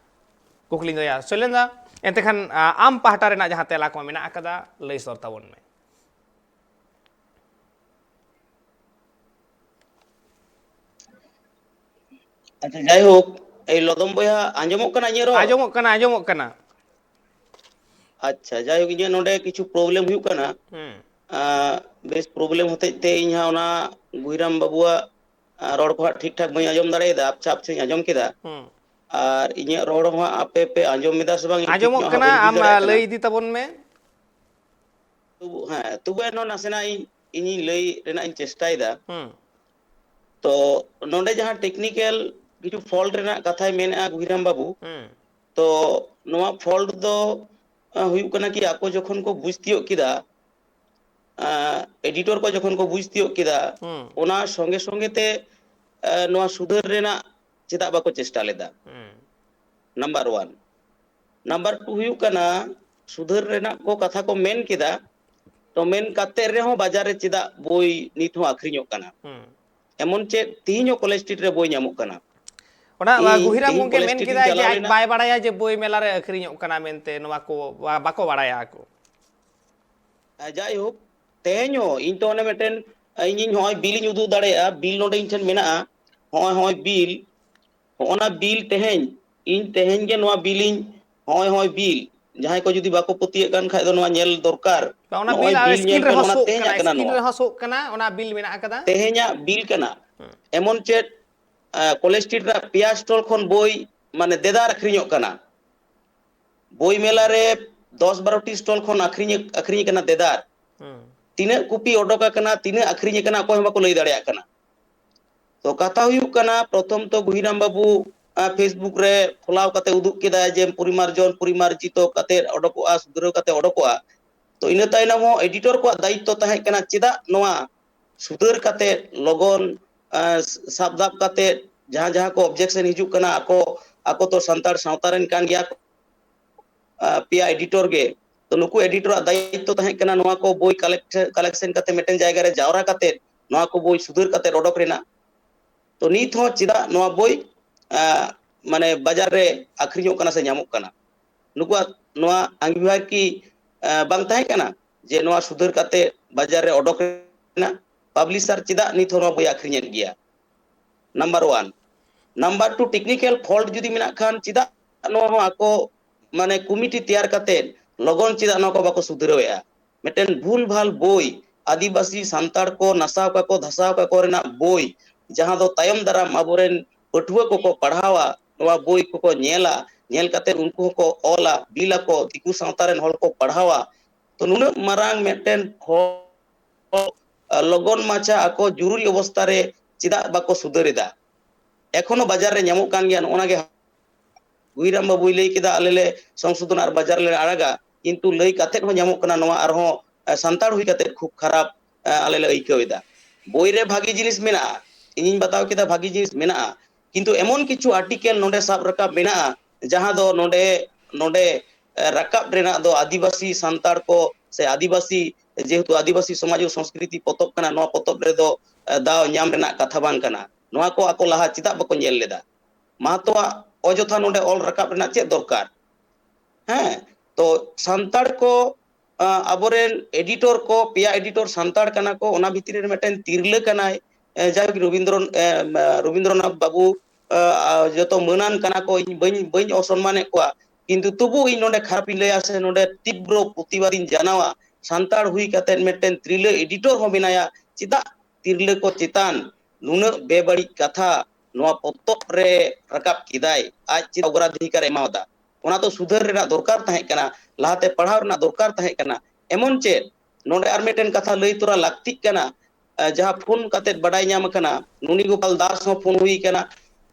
ᱠᱩᱠᱞᱤᱧ ᱫᱚᱦᱚᱭᱟ, ᱥᱳᱭᱞᱮᱱ ᱫᱟ, ᱮᱱᱛᱮ ᱠᱷᱟᱱ, ᱟ, ᱟᱢ ᱯᱟᱦᱴᱟ ᱨᱮᱱᱟᱜ ᱡᱟᱦᱟᱸ ᱛᱮᱞᱟ ᱠᱚ ᱢᱮᱱᱟᱜ ᱟᱠᱟᱫᱟ, ᱞᱟᱹᱭ ᱥᱚᱫᱚᱨ ᱛᱟᱵᱚᱱ ᱢᱮ᱾ ᱟᱪᱪᱷᱟ, ᱡᱟᱭᱦᱳᱠ, ᱮᱭ ᱞᱚᱫᱚᱢ ᱵᱚᱭᱦᱟ, ᱟᱸᱡᱚᱢᱚᱜ ᱠᱟᱱᱟ ᱤᱧᱟᱹᱜ ᱨᱚᱲ? ᱟᱸᱡᱚᱢᱚᱜ ᱠᱟᱱᱟ, ᱟᱸᱡᱚᱢᱚᱜ ᱠᱟᱱᱟ᱾ ᱟᱪᱪᱷᱟ, ᱡᱟᱭᱦᱳᱠ, ᱤᱧᱟᱹᱜ ᱱᱚᱰᱮ ᱠᱤᱪᱷᱩ problem ᱦᱩᱭᱩᱜ ᱠᱟᱱᱟ᱾ ᱦᱩᱸ᱾ ᱟᱸ, ᱵᱮᱥ problem ᱦᱚᱛᱮᱡ ᱛᱮ ᱤᱧ ᱦᱟᱸᱜ ᱚᱱᱟ ᱜᱩᱭᱨᱟᱢ ᱵᱟᱹᱵᱩᱣᱟᱜ, ᱟᱸ, ᱨᱚᱲ ᱠᱚ ᱦᱟᱸᱜ ᱴᱷᱤᱠ ᱴᱷᱟᱠ ᱵᱟᱹᱧ ᱟᱸᱡᱚᱢ ᱫᱟᱲᱮᱭᱟᱫᱟ, ᱟᱯᱪᱷᱟ ᱟᱯᱪᱷᱟᱧ ᱟᱸᱡᱚᱢ ᱠᱮᱫᱟ᱾ ᱦᱩᱸ᱾ ᱟᱨ ᱤᱧᱟᱹᱜ ᱨᱚᱲ ᱦᱚᱸ ᱦᱟᱸᱜ ᱟᱯᱮ ᱯᱮ ᱟᱸᱡᱚᱢ ᱮᱫᱟ ᱥᱮ ᱵᱟᱝ, ᱤᱧ ᱴᱷᱤᱠ ᱟᱸᱡᱚᱢᱚᱜ ᱧᱚᱜ ᱦᱟᱸᱜ ᱠᱟᱱᱟ, ᱵᱟᱹᱧ ᱵᱩᱡᱽ ᱟᱢ, ᱫᱟᱲᱮᱭᱟᱜ ᱟᱸ, ᱠᱟᱱᱟ᱾ ᱞᱟᱹᱭ ᱤᱫᱤ ᱛᱟᱵᱚᱱ ᱢᱮ᱾ ᱛᱚᱵᱩ, ᱦᱮᱸ, ᱛᱚᱵᱩ ᱮᱱᱦᱚᱸ ᱱᱟᱥᱮᱱᱟᱜ ᱤᱧ, ᱤᱧᱤᱧ ᱞᱟᱹᱭ ᱨᱮᱱᱟᱜ ᱤᱧ ᱪᱮᱥᱴᱟᱭᱮᱫᱟ᱾ ᱦᱩᱸ᱾ ᱛᱚ, ᱱᱚᱰᱮ ᱡᱟᱦᱟᱸ technical ᱠᱤᱪᱷᱩ fault ᱨᱮᱱᱟᱜ ᱠᱟᱛᱷᱟᱭ ᱢᱮᱱᱮᱫᱼᱟ ᱜᱩᱦᱤᱨᱟᱢ ᱵᱟᱹᱵᱩ, ᱦᱩᱸ᱾ ᱛᱚ, ᱱᱚᱣᱟ fault ᱫᱚ, ᱟᱸ, ᱦᱩᱭᱩᱜ ᱠᱟᱱᱟ ᱠᱤ ᱟᱠᱚ ᱡᱚᱠᱷᱚᱱ ᱠᱚ ᱵᱩᱡᱽ ᱛᱤᱭᱳᱜ ᱠᱮᱫᱟ, ᱟᱸ, editor ᱠᱚ ᱡᱚᱠᱷᱚᱱ ᱠᱚ ᱵᱩᱡᱽ ᱛᱤᱭᱳᱜ ᱠᱮᱫᱟ, ᱦᱩᱸ᱾ ᱚᱱᱟ ᱥᱚᱸᱜᱮ ᱥᱚᱸᱜᱮ ᱛᱮ, ᱟᱸ, ᱱᱚᱣᱟ ᱥᱩᱫᱷᱟᱹᱨ ᱨᱮᱱᱟᱜ ᱪᱮᱫᱟᱜ ᱵᱟᱠᱚ ᱪᱮᱥᱴᱟ ᱞᱮᱫᱟ? ᱦᱩᱸ᱾ Number one᱾ Number two ᱦᱩᱭᱩᱜ ᱠᱟᱱᱟ, ᱥᱩᱫᱷᱟᱹᱨ ᱨᱮᱱᱟᱜ ᱠᱚ ᱠᱟᱛᱷᱟ ᱠᱚ ᱢᱮᱱ ᱠᱮᱫᱟ, ᱛᱚ ᱢᱮᱱ ᱠᱟᱛᱮ ᱨᱮᱦᱚᱸ ᱵᱟᱡᱟᱨ ᱨᱮ ᱪᱮᱫᱟᱜ ᱵᱳᱭ ᱱᱤᱛ ᱦᱚᱸ ᱟᱹᱠᱷᱨᱤᱧᱚᱜ ᱠᱟᱱᱟ? ᱦᱩᱸ᱾ ᱮᱢᱚᱱ ᱪᱮᱫ ᱛᱤᱦᱤᱧ ᱦᱚᱸ College Street ᱨᱮ ᱵᱳᱭ ᱧᱟᱢᱚᱜ ᱠᱟᱱᱟ᱾ ᱚᱱᱟ, ᱤᱧ ᱜᱩᱦᱤᱨᱟᱢ ᱛᱤᱦᱤᱧ ᱜᱚᱢᱠᱮ College ᱢᱮᱱ Street ᱤᱧ ᱠᱮᱫᱟᱭ ᱡᱮ ᱪᱟᱞᱟᱣ ᱟᱡ ᱞᱮᱱᱟ᱾ ᱵᱟᱭ ᱵᱟᱲᱟᱭᱟ ᱡᱮ ᱵᱳᱭ ᱢᱮᱞᱟ ᱨᱮ ᱟᱹᱠᱷᱨᱤᱧᱚᱜ ᱠᱟᱱᱟ ᱢᱮᱱᱛᱮ, ᱱᱚᱣᱟ ᱠᱚ ᱵᱟ-, ᱵᱟᱠᱚ ᱵᱟᱲᱟᱭᱟ ᱟᱠᱚ᱾ ᱟᱨ ᱡᱟᱭᱦᱳᱠ, ᱛᱮᱦᱮᱧ ᱦᱚᱸ ᱤᱧ ᱛᱚ ᱚᱱᱮ ᱢᱤᱫᱴᱮᱱ, ᱤᱧᱤᱧ ᱦᱚᱸᱜᱼᱚᱭ bill ᱤᱧ ᱩᱫᱩᱜ ᱫᱟᱲᱮᱭᱟᱜᱼᱟ, bill ᱱᱚᱰᱮ ᱤᱧ ᱴᱷᱮᱱ ᱢᱮᱱᱟᱜᱼᱟ, ᱦᱚᱸᱜᱼᱚᱭ, ᱦᱚᱸᱜᱼᱚᱭ bill, ᱦᱚᱸᱜᱼᱚ ᱱᱟ bill ᱛᱮᱦᱮᱧ, ᱤᱧ ᱛᱮᱦᱮᱧ ᱜᱮ ᱱᱚᱣᱟ bill ᱤᱧ, ᱦᱚᱸᱜᱼᱚᱭ, ᱦᱚᱸᱜᱼᱚᱭ bill, ᱡᱟᱦᱟᱸᱭ ᱠᱚ ᱡᱩᱫᱤ ᱵᱟᱠᱚ ᱯᱟᱹᱛᱭᱟᱹᱜ ᱠᱟᱱ ᱠᱷᱟᱡ ᱫᱚ ᱱᱚᱣᱟ ᱧᱮᱞ ᱫᱚᱨᱠᱟᱨ᱾ ᱵᱟ, ᱚᱱᱟ ᱱᱚᱜᱼᱚᱭ bill, ᱟᱨ bill ᱧᱮᱞ screen ᱯᱮ, ᱨᱮᱦᱚᱸ ᱱᱚᱣᱟ ᱥᱳᱜ ᱛᱮᱦᱮᱧᱟᱜ ᱠᱟᱱᱟ, ᱠᱟᱱᱟ screen ᱱᱚᱣᱟ᱾ ᱨᱮᱦᱚᱸ ᱥᱳᱜ ᱠᱟᱱᱟ, ᱚᱱᱟ bill ᱢᱮᱱᱟᱜ ᱟᱠᱟᱫᱟ᱾ ᱛᱮᱦᱮᱧᱟᱜ bill ᱠᱟᱱᱟ᱾ ᱦᱩᱸ᱾ ᱮᱢᱚᱱ ᱪᱮᱫ, ᱟᱸ, College Street ᱨᱮᱱᱟᱜ ᱯᱮᱭᱟ stall ᱠᱷᱚᱱ ᱵᱳᱭ, ᱢᱟᱱᱮ, ᱫᱮᱫᱟᱨ ᱟᱹᱠᱷᱨᱤᱧᱚᱜ ᱠᱟᱱᱟ᱾ ᱵᱳᱭ ᱢᱮᱞᱟ ᱨᱮ ᱫᱚᱥ ᱵᱟᱨᱚ ᱴᱤ stall ᱠᱷᱚᱱ ᱟᱹᱠᱷᱨᱤᱧ, ᱟᱹᱠᱷᱨᱤᱧ ᱠᱟᱱᱟ ᱫᱮᱫᱟᱨ᱾ ᱦᱩᱸ᱾ ᱛᱤᱱᱟᱹᱜ ᱠᱚᱯᱤ ᱚᱰᱚᱠ ᱟᱠᱟᱱᱟ, ᱛᱤᱱᱟᱹᱜ ᱟᱹᱠᱷᱨᱤᱧ ᱟᱠᱟᱱᱟ, ᱚᱠᱚᱭ ᱦᱚᱸ ᱵᱟᱠᱚ ᱞᱟᱹᱭ ᱫᱟᱲᱮᱭᱟᱜ ᱠᱟᱱᱟ᱾ ᱛᱚ, ᱠᱟᱛᱷᱟ ᱦᱩᱭᱩᱜ ᱠᱟᱱᱟ, ᱯᱨᱚᱛᱷᱚᱢ ᱛᱚ ᱜᱩᱦᱤᱨᱟᱢ ᱵᱟᱹᱵᱩ, ᱟᱸ, Facebook ᱨᱮ ᱠᱷᱚᱞᱟᱣ ᱠᱟᱛᱮ ᱩᱫᱩᱜ ᱠᱮᱫᱟᱭ ᱡᱮ ᱯᱚᱨᱤᱢᱟᱨᱡᱚᱱ, ᱯᱚᱨᱤᱢᱟᱨᱡᱤᱛᱚ ᱠᱟᱛᱮ ᱚᱰᱚᱠᱚᱜᱼᱟ, ᱥᱩᱫᱷᱨᱟᱹᱣ ᱠᱟᱛᱮ ᱚᱰᱚᱠᱚᱜᱼᱟ᱾ ᱛᱚ, ᱤᱱᱟᱹ ᱛᱟᱭᱱᱚᱢ ᱦᱚᱸ editor ᱠᱚᱣᱟᱜ ᱫᱟᱭᱤᱛᱛᱚ ᱛᱟᱦᱮᱸ ᱠᱟᱱᱟ, ᱪᱮᱫᱟᱜ ᱱᱚᱣᱟ ᱥᱩᱫᱷᱟᱹᱨ ᱠᱟᱛᱮ ᱞᱚᱜᱚᱱ, ᱟᱸ, ᱥᱟᱵ ᱫᱟᱵ ᱠᱟᱛᱮ ᱡᱟᱦᱟᱸ, ᱡᱟᱦᱟᱸ ᱠᱚ objection ᱦᱤᱡᱩᱜ ᱠᱟᱱᱟ, ᱟᱠᱚ, ᱟᱠᱚ ᱛᱚ ᱥᱟᱱᱛᱟᱲ ᱥᱟᱶᱛᱟ ᱨᱮᱱ ᱠᱟᱱ ᱜᱮᱭᱟ ᱠᱚ, ᱟᱸ, ᱯᱮᱭᱟ editor ᱜᱮ᱾ ᱛᱚ, ᱱᱩᱠᱩ editor ᱟᱜ ᱫᱟᱭᱤᱛᱛᱚ ᱛᱟᱦᱮᱸ ᱠᱟᱱᱟ ᱱᱚᱣᱟ ᱠᱚ ᱵᱳᱭ collect, collection ᱠᱟᱛᱮ ᱢᱤᱫᱴᱮᱱ ᱡᱟᱭᱜᱟ ᱨᱮ ᱡᱟᱣᱨᱟ ᱠᱟᱛᱮ ᱱᱚᱣᱟ ᱠᱚ ᱵᱳᱭ ᱥᱩᱫᱷᱟᱹᱨ ᱠᱟᱛᱮ ᱚᱰᱚᱠ ᱨᱮᱱᱟᱜ᱾ ᱛᱚ, ᱱᱤᱛ ᱦᱚᱸ ᱪᱮᱫᱟᱜ ᱱᱚᱣᱟ ᱵᱳᱭ, ᱟᱸ, ᱢᱟᱱᱮ, ᱵᱟᱡᱟᱨ ᱨᱮ ᱟᱹᱠᱷᱨᱤᱧᱚᱜ ᱠᱟᱱᱟ ᱥᱮ ᱧᱟᱢᱚᱜ ᱠᱟᱱᱟ? ᱱᱩᱠᱩᱣᱟᱜ ᱱᱚᱣᱟ ᱟᱸᱜᱤᱵᱷᱟᱨ ᱠᱤ, ᱟᱸ, ᱵᱟᱝ ᱛᱟᱦᱮᱸ ᱠᱟᱱᱟ ᱡᱮ ᱱᱚᱣᱟ ᱥᱩᱫᱷᱟᱹᱨ ᱠᱟᱛᱮ ᱵᱟᱡᱟᱨ ᱨᱮ ᱚᱰᱚᱠ ᱨᱮᱱᱟᱜ? Publisher ᱪᱮᱫᱟᱜ ᱱᱤᱛ ᱦᱚᱸ ᱱᱚᱣᱟ ᱵᱳᱭ ᱟᱹᱠᱷᱨᱤᱧᱮᱫ ᱜᱮᱭᱟ? Number one᱾ Number two, technical fault ᱡᱩᱫᱤ ᱢᱮᱱᱟᱜ ᱠᱷᱟᱱ, ᱪᱮᱫᱟᱜ ᱱᱚᱣᱟ ᱦᱚᱸ ᱟᱠᱚ ᱢᱟᱱᱮ ᱠᱚᱢᱤᱴᱤ ᱛᱮᱭᱟᱨ ᱠᱟᱛᱮ ᱞᱚᱜᱚᱱ ᱪᱮᱫᱟᱜ ᱱᱚᱣᱟ ᱠᱚ ᱵᱟᱠᱚ ᱥᱩᱫᱷᱨᱟᱹᱣᱮᱫᱼᱟ? ᱢᱤᱫᱴᱮᱱ ᱵᱷᱩᱞ ᱵᱷᱟᱞ ᱵᱳᱭ, ᱟᱹᱫᱤᱵᱟᱹᱥᱤ ᱥᱟᱱᱛᱟᱲ ᱠᱚ ᱱᱟᱥᱟᱣ ᱠᱟᱠᱚ ᱫᱷᱟᱥᱟᱣ ᱠᱟᱠᱚ ᱨᱮᱱᱟᱜ ᱵᱳᱭ, ᱡᱟᱦᱟᱸ ᱫᱚ ᱛᱟᱭᱚᱢ ᱫᱟᱨᱟᱢ ᱟᱵᱚᱨᱮᱱ ᱯᱟᱹᱴᱷᱩᱣᱟᱹ ᱠᱚᱠᱚ ᱯᱟᱲᱦᱟᱣᱟ, ᱱᱚᱣᱟ ᱵᱳᱭ ᱠᱚᱠᱚ ᱧᱮᱞᱟ, ᱧᱮᱞ ᱠᱟᱛᱮ ᱩᱱᱠᱩ ᱦᱚᱸᱠᱚ ᱚᱞᱟ, ᱵᱤᱞ ᱟᱠᱚ, ᱫᱤᱠᱩ ᱥᱟᱶᱛᱟ ᱨᱮᱱ ᱦᱚᱲ ᱠᱚ ᱯᱟᱲᱦᱟᱣᱟ᱾ ᱛᱚ ᱱᱩᱱᱟᱹᱜ ᱢᱟᱨᱟᱝ ᱢᱤᱫᱴᱮᱱ ᱯᱷᱚ-, ᱞᱚᱜᱚᱱ ᱢᱟᱪᱷᱟ ᱟᱠᱚ ᱡᱩᱨᱩᱨᱤ ᱚᱵᱚᱥᱛᱟ ᱨᱮ ᱪᱮᱫᱟᱜ ᱵᱟᱠᱚ ᱥᱩᱫᱷᱟᱹᱨ ᱮᱫᱟ? ᱮᱠᱷᱚᱱᱳ ᱵᱟᱡᱟᱨ ᱨᱮ ᱧᱟᱢᱚᱜ ᱠᱟᱱ ᱜᱮᱭᱟ᱾ ᱱᱚᱜᱼᱚ ᱱᱟ ᱜᱮ ᱜᱩᱭᱨᱟᱢ ᱵᱟᱵᱩᱭ ᱞᱟᱹᱭ ᱠᱮᱫᱟ, ᱟᱞᱮ ᱞᱮ ᱥᱚᱝᱥᱳᱫᱷᱚᱱ ᱟᱨ ᱵᱟᱡᱟᱨ ᱞᱮ ᱟᱲᱟᱜᱟ, ᱠᱤᱱᱛᱩ ᱞᱟᱹᱭ ᱠᱟᱛᱮ ᱦᱚᱸ ᱧᱟᱢᱚᱜ ᱠᱟᱱᱟ ᱱᱚᱣᱟ ᱟᱨᱦᱚᱸ, ᱮ, ᱥᱟᱱᱛᱟᱲ ᱦᱩᱭ ᱠᱟᱛᱮ ᱠᱷᱩᱵ ᱠᱷᱟᱨᱟᱯ, ᱮ, ᱟᱞᱮ ᱞᱮ ᱟᱹᱭᱠᱟᱹᱣ ᱮᱫᱟ᱾ ᱵᱳᱭ ᱨᱮ ᱵᱷᱟᱜᱤ ᱡᱤᱱᱤᱥ ᱢᱮᱱᱟᱜᱼᱟ, ᱤᱧᱤᱧ ᱵᱟᱛᱟᱣ ᱠᱮᱫᱟ ᱵᱷᱟᱜᱤ ᱡᱤᱱᱤᱥ ᱢᱮᱱᱟᱜᱼᱟ, ᱠᱤᱱᱛᱩ ᱮᱢᱚᱱ ᱠᱤᱪᱷᱩ ᱟᱨᱴᱤᱠᱮᱞ ᱱᱚᱰᱮ ᱥᱟᱵ ᱨᱟᱠᱟᱵ ᱢᱮᱱᱟᱜᱼᱟ, ᱡᱟᱦᱟᱸ ᱫᱚ ᱱᱚᱰᱮ, ᱱᱚᱰᱮ, ᱮ, ᱨᱟᱠᱟᱵ ᱨᱮᱱᱟᱜ ᱫᱚ ᱟᱹᱫᱤᱵᱟᱹᱥᱤ ᱥᱟᱱᱛᱟᱲ ᱠᱚ ᱥᱮ ᱟᱹᱫᱤᱵᱟᱹᱥᱤ, ᱡᱮᱦᱮᱛᱩ ᱟᱹᱫᱤᱵᱟᱹᱥᱤ ᱥᱚᱢᱟᱡᱽ ᱟᱨ ᱥᱚᱝᱥᱠᱨᱤᱛᱤ ᱯᱚᱛᱚᱵ ᱠᱟᱱᱟ, ᱱᱚᱣᱟ ᱯᱚᱛᱚᱵ ᱨᱮᱫᱚ, ᱮ, ᱫᱟᱣ ᱧᱟᱢ ᱨᱮᱱᱟᱜ ᱠᱟᱛᱷᱟ ᱵᱟᱝ ᱠᱟᱱᱟ᱾ ᱱᱚᱣᱟ ᱠᱚ ᱟᱠᱚ ᱞᱟᱦᱟ ᱪᱮᱫᱟᱜ ᱵᱟᱠᱚ ᱧᱮᱞ ᱞᱮᱫᱟ? ᱢᱟᱦᱟᱛᱚᱣᱟᱜ ᱚᱡᱚᱛᱷᱟ ᱱᱚᱰᱮ ᱚᱞ ᱨᱟᱠᱟᱵ ᱨᱮᱱᱟᱜ ᱪᱮᱫ ᱫᱚᱨᱠᱟᱨ? ᱦᱮᱸ, ᱛᱚ ᱥᱟᱱᱛᱟᱲ ᱠᱚ, ᱟ, ᱟᱵᱚᱨᱮᱱ ᱮᱰᱤᱴᱚᱨ ᱠᱚ, ᱯᱮᱭᱟ ᱮᱰᱤᱴᱚᱨ ᱥᱟᱱᱛᱟᱲ ᱠᱟᱱᱟ ᱠᱚ, ᱚᱱᱟ ᱵᱷᱤᱛᱨᱤ ᱨᱮ ᱢᱤᱫᱴᱮᱱ ᱛᱤᱨᱞᱟᱹ ᱠᱟᱱᱟᱭ, ᱮ, ᱡᱟᱭᱦᱳᱠ ᱨᱚᱵᱤᱱᱫᱨᱚ-, ᱮ, ᱮ, ᱨᱚᱵᱤᱱᱫᱨᱚᱱᱟᱛᱷ ᱵᱟᱵᱩ, ᱟ, ᱟ, ᱡᱚᱛᱚ ᱢᱟᱹᱱᱟᱱ ᱠᱟᱱᱟ ᱠᱚ, ᱤᱧ ᱵᱟᱹᱧ, ᱵᱟᱹᱧ ᱚᱥᱚᱱᱢᱟᱱᱮᱫ ᱠᱚᱣᱟ, ᱠᱤᱱᱛᱩ ᱛᱚᱵᱩ ᱤᱧ ᱱᱚᱰᱮ ᱠᱷᱟᱨᱟᱯ ᱤᱧ ᱞᱟᱹᱭᱟ ᱥᱮ ᱱᱚᱰᱮ ᱛᱤᱵᱨᱚ ᱯᱨᱚᱛᱤᱵᱟᱫ ᱤᱧ ᱡᱟᱱᱟᱣᱟ, ᱥᱟᱱᱛᱟᱲ ᱦᱩᱭ ᱠᱟᱛᱮ ᱢᱤᱫᱴᱮᱱ ᱛᱤᱨᱞᱟᱹ ᱮᱰᱤᱴᱚᱨ ᱦᱚᱸ ᱢᱮᱱᱟᱭᱟ, ᱪᱮᱫᱟᱜ ᱛᱤᱨᱞᱟᱹ ᱠᱚ ᱪᱮᱛᱟᱱ ᱱᱩᱱᱟᱹᱜ ᱵᱮᱵᱟᱹᱲᱤᱡ ᱠᱟᱛᱷᱟ ᱱᱚᱣᱟ ᱯᱚᱛᱚᱵ ᱨᱮ ᱨᱟᱠᱟᱵ ᱠᱮᱫᱟᱭ? ᱟᱡ ᱪᱮᱫ ᱚᱜᱨᱟᱫᱷᱤᱠᱟᱨ ᱮ ᱮᱢᱟᱣᱫᱟ? ᱚᱱᱟ ᱫᱚ ᱥᱩᱫᱷᱟᱹᱨ ᱨᱮᱱᱟᱜ ᱫᱚᱨᱠᱟᱨ ᱛᱟᱦᱮᱸ ᱠᱟᱱᱟ, ᱞᱟᱦᱟᱛᱮ ᱯᱟᱲᱦᱟᱣ ᱨᱮᱱᱟᱜ ᱫᱚᱨᱠᱟᱨ ᱛᱟᱦᱮᱸ ᱠᱟᱱᱟ᱾ ᱮᱢᱚᱱ ᱪᱮᱫ, ᱱᱚᱰᱮ ᱟᱨ ᱢᱤᱫᱴᱮᱱ ᱠᱟᱛᱷᱟ ᱞᱟᱹᱭ ᱛᱚᱨᱟ ᱞᱟᱹᱠᱛᱤᱜ ᱠᱟᱱᱟ, ᱮ, ᱡᱟᱦᱟᱸ ᱯᱷᱳᱱ ᱠᱟᱛᱮ ᱵᱟᱰᱟᱭ ᱧᱟᱢ ᱟᱠᱟᱱᱟ, ᱱᱩᱱᱤ ᱜᱳᱯᱟᱞ ᱫᱟᱥ ᱦᱚᱸ ᱯᱷᱳᱱ ᱦᱩᱭ ᱟᱠᱟᱱᱟ,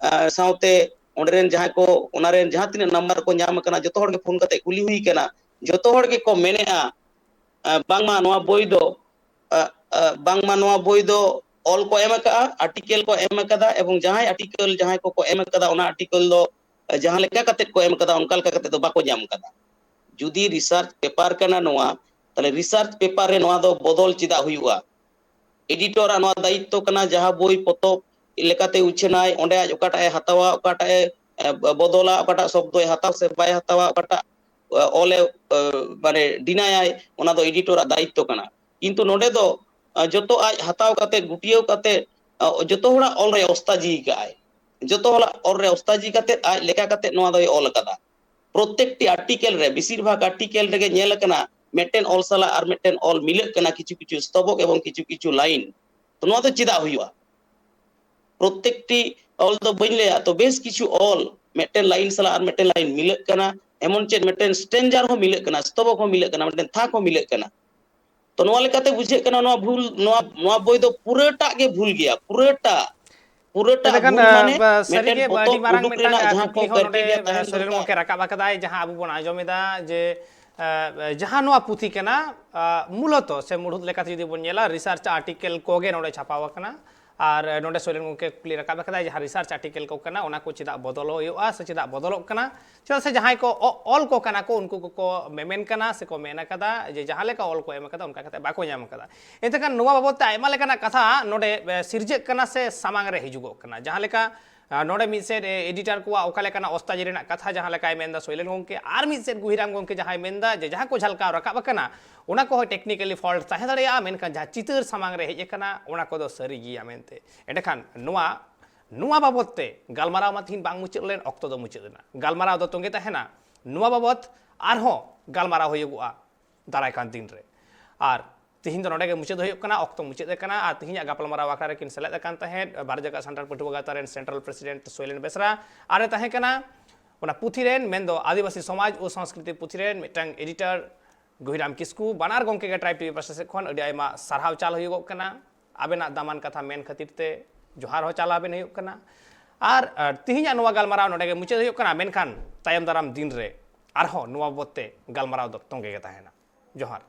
ᱮ, ᱥᱟᱶᱛᱮ ᱚᱸᱰᱮ ᱨᱮᱱ ᱡᱟᱦᱟᱸᱭ ᱠᱚ, ᱚᱱᱟ ᱨᱮᱱ ᱡᱟᱦᱟᱸ ᱛᱤᱱᱟᱹᱜ ᱱᱟᱢᱵᱟᱨ ᱠᱚ ᱧᱟᱢ ᱟᱠᱟᱱᱟ, ᱡᱚᱛᱚ ᱦᱚᱲ ᱜᱮ ᱯᱷᱳᱱ ᱠᱟᱛᱮ ᱠᱩᱞᱤ ᱦᱩᱭ ᱟᱠᱟᱱᱟ, ᱡᱚᱛᱚ ᱦᱚᱲ ᱜᱮᱠᱚ ᱢᱮᱱᱮᱫᱼᱟ, ᱮ, ᱵᱟᱝᱢᱟ ᱱᱚᱣᱟ ᱵᱳᱭ ᱫᱚ, ᱮ, ᱮ, ᱵᱟᱝᱢᱟ ᱱᱚᱣᱟ ᱵᱳᱭ ᱫᱚ ᱚᱞ ᱠᱚ ᱮᱢ ᱟᱠᱟᱫᱼᱟ, ᱟᱨᱴᱤᱠᱮᱞ ᱠᱚ ᱮᱢ ᱟᱠᱟᱫᱟ, ᱮᱵᱚᱝ ᱡᱟᱦᱟᱸᱭ ᱟᱨᱴᱤᱠᱮᱞ ᱡᱟᱦᱟᱸᱭ ᱠᱚᱠᱚ ᱮᱢ ᱟᱠᱟᱫᱟ, ᱚᱱᱟ ᱟᱨᱴᱤᱠᱮᱞ ᱫᱚ, ᱮ, ᱡᱟᱦᱟᱸ ᱞᱮᱠᱟ ᱠᱟᱛᱮ ᱠᱚ ᱮᱢ ᱟᱠᱟᱫᱟ, ᱚᱱᱠᱟ ᱞᱮᱠᱟ ᱠᱟᱛᱮ ᱫᱚ ᱵᱟᱠᱚ ᱧᱟᱢ ᱟᱠᱟᱫᱟ᱾ ᱡᱩᱫᱤ ᱨᱤᱥᱟᱨᱪ ᱯᱮᱯᱟᱨ ᱠᱟᱱᱟ ᱱᱚᱣᱟ, ᱛᱟᱦᱞᱮ ᱨᱤᱥᱟᱨᱪ ᱯᱮᱯᱟᱨ ᱨᱮ ᱱᱚᱣᱟ ᱫᱚ ᱵᱚᱫᱚᱞ ᱪᱮᱫᱟᱜ ᱦᱩᱭᱩᱜᱼᱟ? ᱮᱰᱤᱴᱚᱨᱟᱜ ᱱᱚᱣᱟ ᱫᱟᱭᱤᱛᱛᱚ ᱠᱟᱱᱟ, ᱡᱟᱦᱟᱸ ᱵᱳᱭ ᱯᱚᱛᱚᱵ ᱞᱮᱠᱟᱛᱮ ᱩᱪᱷᱟᱹᱱᱟᱭ, ᱚᱸᱰᱮ ᱟᱡ ᱚᱠᱟᱴᱟᱜ ᱮ ᱦᱟᱛᱟᱣᱟ, ᱚᱠᱟᱴᱟᱜ ᱮ, ᱮ, ᱵᱚᱫᱚᱞᱟ, ᱚᱠᱟᱴᱟᱜ ᱥᱚᱵᱫᱚᱭ ᱦᱟᱛᱟᱣᱟ ᱥᱮ ᱵᱟᱭ ᱦᱟᱛᱟᱣᱟ, ᱚᱠᱟᱴᱟᱜ, ᱮ, ᱚᱞᱮ, ᱮ, ᱢᱟᱱᱮ ᱰᱤᱱᱟᱭᱟᱭ, ᱚᱱᱟ ᱫᱚ ᱮᱰᱤᱴᱚᱨᱟᱜ ᱫᱟᱭᱤᱛᱛᱚ ᱠᱟᱱᱟ᱾ ᱠᱤᱱᱛᱩ ᱱᱚᱰᱮ ᱫᱚ, ᱮ, ᱡᱚᱛᱚ ᱟᱡ ᱦᱟᱛᱟᱣ ᱠᱟᱛᱮ, ᱜᱩᱴᱭᱟᱹᱣ ᱠᱟᱛᱮ, ᱮ, ᱡᱚᱛᱚ ᱦᱚᱲᱟᱜ ᱚᱞ ᱨᱮ ᱚᱥᱛᱟᱡᱤ ᱠᱟᱜᱼᱟᱭ᱾ ᱡᱚᱛᱚ ᱦᱚᱲᱟᱜ ᱚᱞ ᱨᱮ ᱚᱥᱛᱟᱡᱤ ᱠᱟᱛᱮ, ᱟᱡ ᱞᱮᱠᱟ ᱠᱟᱛᱮ ᱱᱚᱣᱟ ᱫᱚᱭ ᱚᱞ ᱟᱠᱟᱫᱟ᱾ ᱯᱨᱚᱛᱮᱠᱴᱤ ᱟᱨᱴᱤᱠᱮᱞ ᱨᱮ, ᱵᱮᱥᱤᱨ ᱵᱷᱟᱜᱽ ᱟᱨᱴᱤᱠᱮᱞ ᱨᱮᱜᱮ ᱧᱮᱞ ᱟᱠᱟᱱᱟ, ᱢᱤᱫᱴᱮᱱ ᱚᱞ ᱥᱟᱞᱟᱜ ᱟᱨ ᱢᱤᱫᱴᱮᱱ ᱚᱞ ᱢᱤᱞᱟᱹᱜ ᱠᱟᱱᱟ, ᱠᱤᱪᱷᱩ ᱠᱤᱪᱷᱩ ᱥᱛᱚᱵᱚᱠ ᱮᱵᱚᱝ ᱠᱤᱪᱷᱩ ᱠᱤᱪᱷᱩ ᱞᱟᱭᱤᱱ᱾ ᱛᱚ ᱱᱚᱣᱟ ᱫᱚ ᱪᱮᱫᱟᱜ ᱦᱩᱭᱩᱜᱼᱟ? ᱯᱨᱚᱛᱮᱠᱴᱤ ᱚᱞ ᱫᱚ ᱵᱟᱹᱧ ᱞᱟᱹᱭᱟ, ᱛᱚ ᱵᱮᱥ ᱠᱤᱪᱷᱩ ᱚᱞ ᱢᱤᱫᱴᱮᱱ ᱞᱟᱭᱤᱱ ᱥᱟᱞᱟᱜ ᱟᱨ ᱢᱤᱫᱴᱮᱱ ᱞᱟᱭᱤᱱ ᱢᱤᱞᱟᱹᱜ ᱠᱟᱱᱟ, ᱮᱢᱚᱱ ᱪᱮᱫ ᱢᱤᱫᱴᱮᱱ ᱥᱴᱮᱱᱡᱟᱨ ᱦᱚᱸ ᱢᱤᱞᱟᱹᱜ ᱠᱟᱱᱟ, ᱥᱛᱚᱵᱚᱠ ᱦᱚᱸ ᱢᱤᱞᱟᱹᱜ ᱠᱟᱱᱟ, ᱢᱤᱫᱴᱮᱱ ᱛᱷᱟᱠ ᱦᱚᱸ ᱢᱤᱞᱟᱹᱜ ᱠᱟᱱᱟ᱾ ᱛᱚ ᱱᱚᱣᱟ ᱞᱮᱠᱟᱛᱮ ᱵᱩᱡᱷᱟᱹᱜ ᱠᱟᱱᱟ, ᱱᱚᱣᱟ ᱵᱷᱩᱞ, ᱱᱚᱣᱟ, ᱱᱚᱣᱟ ᱵᱳᱭ ᱫᱚ ᱯᱩᱨᱟᱹᱴᱟᱜ ᱜᱮ ᱵᱷᱩᱞ ᱜᱮᱭᱟ, ᱯᱩᱨᱟᱹᱴᱟᱜ᱾ ᱯᱩᱨᱟᱹᱴᱟᱜ ᱮᱸᱰᱮᱠᱷᱟᱱ, ᱵᱷᱩᱞ ᱢᱟᱱᱮ ᱟᱸ, ᱵᱟ-, ᱢᱤᱫᱴᱮᱱ ᱥᱟᱹᱨᱤᱜᱮ ᱯᱚᱛᱚᱵ ᱟᱹᱰᱤ ᱢᱟᱨᱟᱝ ᱩᱰᱩᱠ ᱢᱤᱫᱴᱟᱝ, ᱨᱮᱱᱟᱜ ᱟᱸ, ᱡᱟᱦᱟᱸ ᱠᱚ ᱠᱩᱠᱞᱤ ᱦᱚᱸ ᱱᱚᱰᱮ, criteria ᱛᱟᱦᱮᱱ ᱥᱚᱨᱮᱱ ᱫᱚᱨᱠᱟᱨ᱾ ᱜᱚᱢᱠᱮ ᱨᱟᱠᱟᱵ ᱟᱠᱟᱫᱟᱭ, ᱡᱟᱦᱟᱸ ᱟᱵᱚ ᱵᱚᱱ ᱟᱸᱡᱚᱢ ᱮᱫᱟ ᱡᱮ, ᱟᱸ, ᱡᱟᱦᱟᱸ ᱱᱚᱣᱟ ᱯᱩᱛᱷᱤ ᱠᱟᱱᱟ, ᱟᱸ, ᱢᱩᱞᱚᱛᱚ ᱥᱮ ᱢᱩᱲᱩᱫ ᱞᱮᱠᱟᱛᱮ ᱡᱩᱫᱤ ᱵᱚᱱ ᱧᱮᱞᱟ, ᱨᱤᱥᱟᱨᱪ ᱟᱨᱴᱤᱠᱮᱞ ᱠᱚᱜᱮ ᱱᱚᱰᱮ ᱪᱷᱟᱯᱟᱣ ᱟᱠᱟᱱᱟ᱾ ᱟᱨ, ᱟᱸ, ᱱᱚᱰᱮ ᱥᱚᱨᱮᱱ ᱜᱚᱢᱠᱮ ᱠᱩᱠᱞᱤ ᱨᱟᱠᱟᱵ ᱟᱠᱟᱫᱟᱭ, ᱡᱟᱦᱟᱸ ᱨᱤᱥᱟᱨᱪ ᱟᱨᱴᱤᱠᱮᱞ ᱠᱚ ᱠᱟᱱᱟ, ᱚᱱᱟ ᱠᱚ ᱪᱮᱫᱟᱜ ᱵᱚᱫᱚᱞ ᱦᱩᱭᱩᱜᱼᱟ ᱥᱮ ᱪᱮᱫᱟᱜ ᱵᱚᱫᱚᱞᱚᱜ ᱠᱟᱱᱟ? ᱪᱮᱫᱟᱜ ᱥᱮ ᱡᱟᱦᱟᱸᱭ ᱠᱚ ᱚ-, ᱚᱞ ᱠᱚ ᱠᱟᱱᱟ ᱠᱚ, ᱩᱱᱠᱩ ᱠᱚᱠᱚ ᱢᱮᱢᱮᱱ ᱠᱟᱱᱟ ᱥᱮᱠᱚ ᱢᱮᱱ ᱟᱠᱟᱫᱟ ᱡᱮ ᱡᱟᱦᱟᱸ ᱞᱮᱠᱟ ᱚᱞ ᱠᱚ ᱮᱢ ᱟᱠᱟᱫᱟ, ᱚᱱᱠᱟ ᱠᱟᱛᱮ ᱵᱟᱠᱚ ᱧᱟᱢ ᱟᱠᱟᱫᱟ᱾ ᱮᱱᱛᱮ ᱠᱷᱟᱱ ᱱᱚᱣᱟ ᱵᱟᱵᱚᱫ ᱛᱮ ᱟᱭᱢᱟ ᱞᱮᱠᱟᱱᱟᱜ ᱠᱟᱛᱷᱟ ᱱᱚᱰᱮ, ᱮ, ᱥᱤᱨᱡᱟᱹᱜ ᱠᱟᱱᱟ ᱥᱮ ᱥᱟᱢᱟᱝ ᱨᱮ ᱦᱤᱡᱩᱜᱚᱜ ᱠᱟᱱᱟ᱾ ᱡᱟᱦᱟᱸ ᱞᱮᱠᱟ, ᱟ, ᱱᱚᱰᱮ ᱢᱤᱫ ᱥᱮᱫ, ᱮ, ᱮᱰᱤᱴᱟᱨ ᱠᱚᱣᱟᱜ ᱚᱠᱟ ᱞᱮᱠᱟᱱᱟᱜ ᱚᱥᱛᱟᱡᱤ ᱨᱮᱱᱟᱜ ᱠᱟᱛᱷᱟ ᱡᱟᱦᱟᱸ ᱞᱮᱠᱟᱭ ᱢᱮᱱᱫᱟ ᱥᱚᱭᱞᱮᱱ ᱜᱚᱢᱠᱮ, ᱟᱨ ᱢᱤᱫ ᱥᱮᱫ ᱜᱩᱦᱤᱨᱟᱢ ᱜᱚᱢᱠᱮ ᱡᱟᱦᱟᱸᱭ ᱢᱮᱱᱫᱟ ᱡᱮ ᱡᱟᱦᱟᱸ ᱠᱚ ᱡᱷᱟᱞᱠᱟᱣ ᱨᱟᱠᱟᱵ ᱟᱠᱟᱱᱟ, ᱚᱱᱟ ᱠᱚᱦᱚᱸ ᱴᱮᱠᱱᱤᱠᱮᱞᱤ ᱯᱷᱚᱞᱴ ᱛᱟᱦᱮᱸ ᱫᱟᱲᱮᱭᱟᱜᱼᱟ, ᱢᱮᱱᱠᱷᱟᱱ ᱡᱟᱦᱟᱸ ᱪᱤᱛᱟᱹᱨ ᱥᱟᱢᱟᱝ ᱨᱮ ᱦᱮᱡ ᱟᱠᱟᱱᱟ, ᱚᱱᱟ ᱠᱚᱫᱚ ᱥᱟᱹᱨᱤ ᱜᱮᱭᱟ ᱢᱮᱱᱛᱮ᱾ ᱮᱸᱰᱮᱠᱷᱟᱱ ᱱᱚᱣᱟ, ᱱᱚᱣᱟ ᱵᱟᱵᱚᱫ ᱛᱮ ᱜᱟᱞᱢᱟᱨᱟᱣ ᱢᱟ ᱛᱤᱦᱤᱧ ᱵᱟᱝ ᱢᱩᱪᱟᱹᱫ ᱞᱮᱱ, ᱚᱠᱛᱚ ᱫᱚ ᱢᱩᱪᱟᱹᱫ ᱮᱱᱟ᱾ ᱜᱟᱞᱢᱟᱨᱟᱣ ᱫᱚ ᱛᱚᱸᱜᱮ ᱛᱟᱦᱮᱱᱟ᱾ ᱱᱚᱣᱟ ᱵᱟᱵᱚᱫ ᱟᱨᱦᱚᱸ ᱜᱟᱞᱢᱟᱨᱟᱣ ᱦᱩᱭᱩᱜᱚᱜᱼᱟ ᱫᱟᱨᱟᱭ ᱠᱟᱱ ᱫᱤᱱ ᱨᱮ᱾ ᱟᱨ ᱛᱤᱦᱤᱧ ᱫᱚ ᱱᱚᱰᱮ ᱜᱮ ᱢᱩᱪᱟᱹᱫ ᱦᱩᱭᱩᱜ ᱠᱟᱱᱟ, ᱚᱠᱛᱚ ᱢᱩᱪᱟᱹᱫ ᱟᱠᱟᱱᱟ᱾ ᱟᱨ ᱛᱤᱦᱤᱧᱟᱜ ᱜᱟᱯᱟᱞᱢᱟᱨᱟᱣ ᱟᱠᱷᱲᱟ ᱨᱮᱠᱤᱱ ᱥᱮᱞᱮᱫ ᱟᱠᱟᱱ ᱛᱟᱦᱮᱸᱫ ᱵᱷᱟᱨᱚᱛ ᱡᱟᱠᱟᱛ ᱥᱟᱱᱛᱟᱲ ᱯᱟᱹᱴᱷᱩᱣᱟᱹ ᱜᱟᱶᱛᱟ ᱨᱮᱱ ᱥᱮᱱᱴᱨᱟᱞ ᱯᱨᱮᱥᱤᱰᱮᱱᱴ ᱥᱚᱭᱞᱮᱱ ᱵᱮᱥᱨᱟ, ᱟᱨᱮ ᱛᱟᱦᱮᱸ ᱠᱟᱱᱟ ᱚᱱᱟ ᱯᱩᱛᱷᱤ ᱨᱮᱱ, ᱢᱮᱱᱫᱚ ᱟᱹᱫᱤᱵᱟᱹᱥᱤ ᱥᱚᱢᱟᱡᱽ ᱳ ᱥᱚᱝᱥᱠᱨᱤᱛᱤ ᱯᱩᱛᱷᱤ ᱨᱮᱱ ᱢᱤᱫᱴᱟᱝ ᱮᱰᱤᱴᱚᱨ ᱜᱩᱦᱤᱨᱟᱢ ᱠᱤᱥᱠᱩ᱾ ᱵᱟᱱᱟᱨ ᱜᱚᱢᱠᱮ ᱜᱮ ᱴᱨᱟᱭᱤᱵᱽ ᱴᱤᱵᱷᱤ ᱯᱟᱥᱴᱟ ᱥᱮᱫ ᱠᱷᱚᱱ ᱟᱹᱰᱤ ᱟᱭᱢᱟ ᱥᱟᱨᱦᱟᱣ ᱪᱟᱞ ᱦᱩᱭᱩᱜᱚᱜ ᱠᱟᱱᱟ᱾ ᱟᱵᱮᱱᱟᱜ ᱫᱟᱢᱟᱱ ᱠᱟᱛᱷᱟ ᱢᱮᱱ ᱠᱷᱟᱹᱛᱤᱨ ᱛᱮ ᱡᱚᱦᱟᱨ ᱦᱚᱸ ᱪᱟᱞ ᱟᱵᱮᱱ ᱦᱩᱭᱩᱜ ᱠᱟᱱᱟ᱾ ᱟᱨ, ᱟᱨ ᱛᱤᱦᱤᱧᱟᱜ ᱱᱚᱣᱟ ᱜᱟᱞᱢᱟᱨᱟᱣ ᱱᱚᱰᱮ ᱜᱮ ᱢᱩᱪᱟᱹᱫ ᱦᱩᱭᱩᱜ ᱠᱟᱱᱟ, ᱢᱮᱱᱠᱷᱟᱱ ᱛᱟᱭᱚᱢ ᱫᱟᱨᱟᱢ ᱫᱤᱱ ᱨᱮ ᱟᱨᱦᱚᱸ ᱱᱚᱣᱟ ᱵᱟᱵᱚᱫ ᱛᱮ ᱜᱟᱞᱢᱟᱨᱟᱣ ᱫᱚ ᱛᱚᱸᱜᱮ ᱜᱮ ᱛᱟᱦᱮᱱᱟ᱾ ᱡᱚᱦᱟᱨ᱾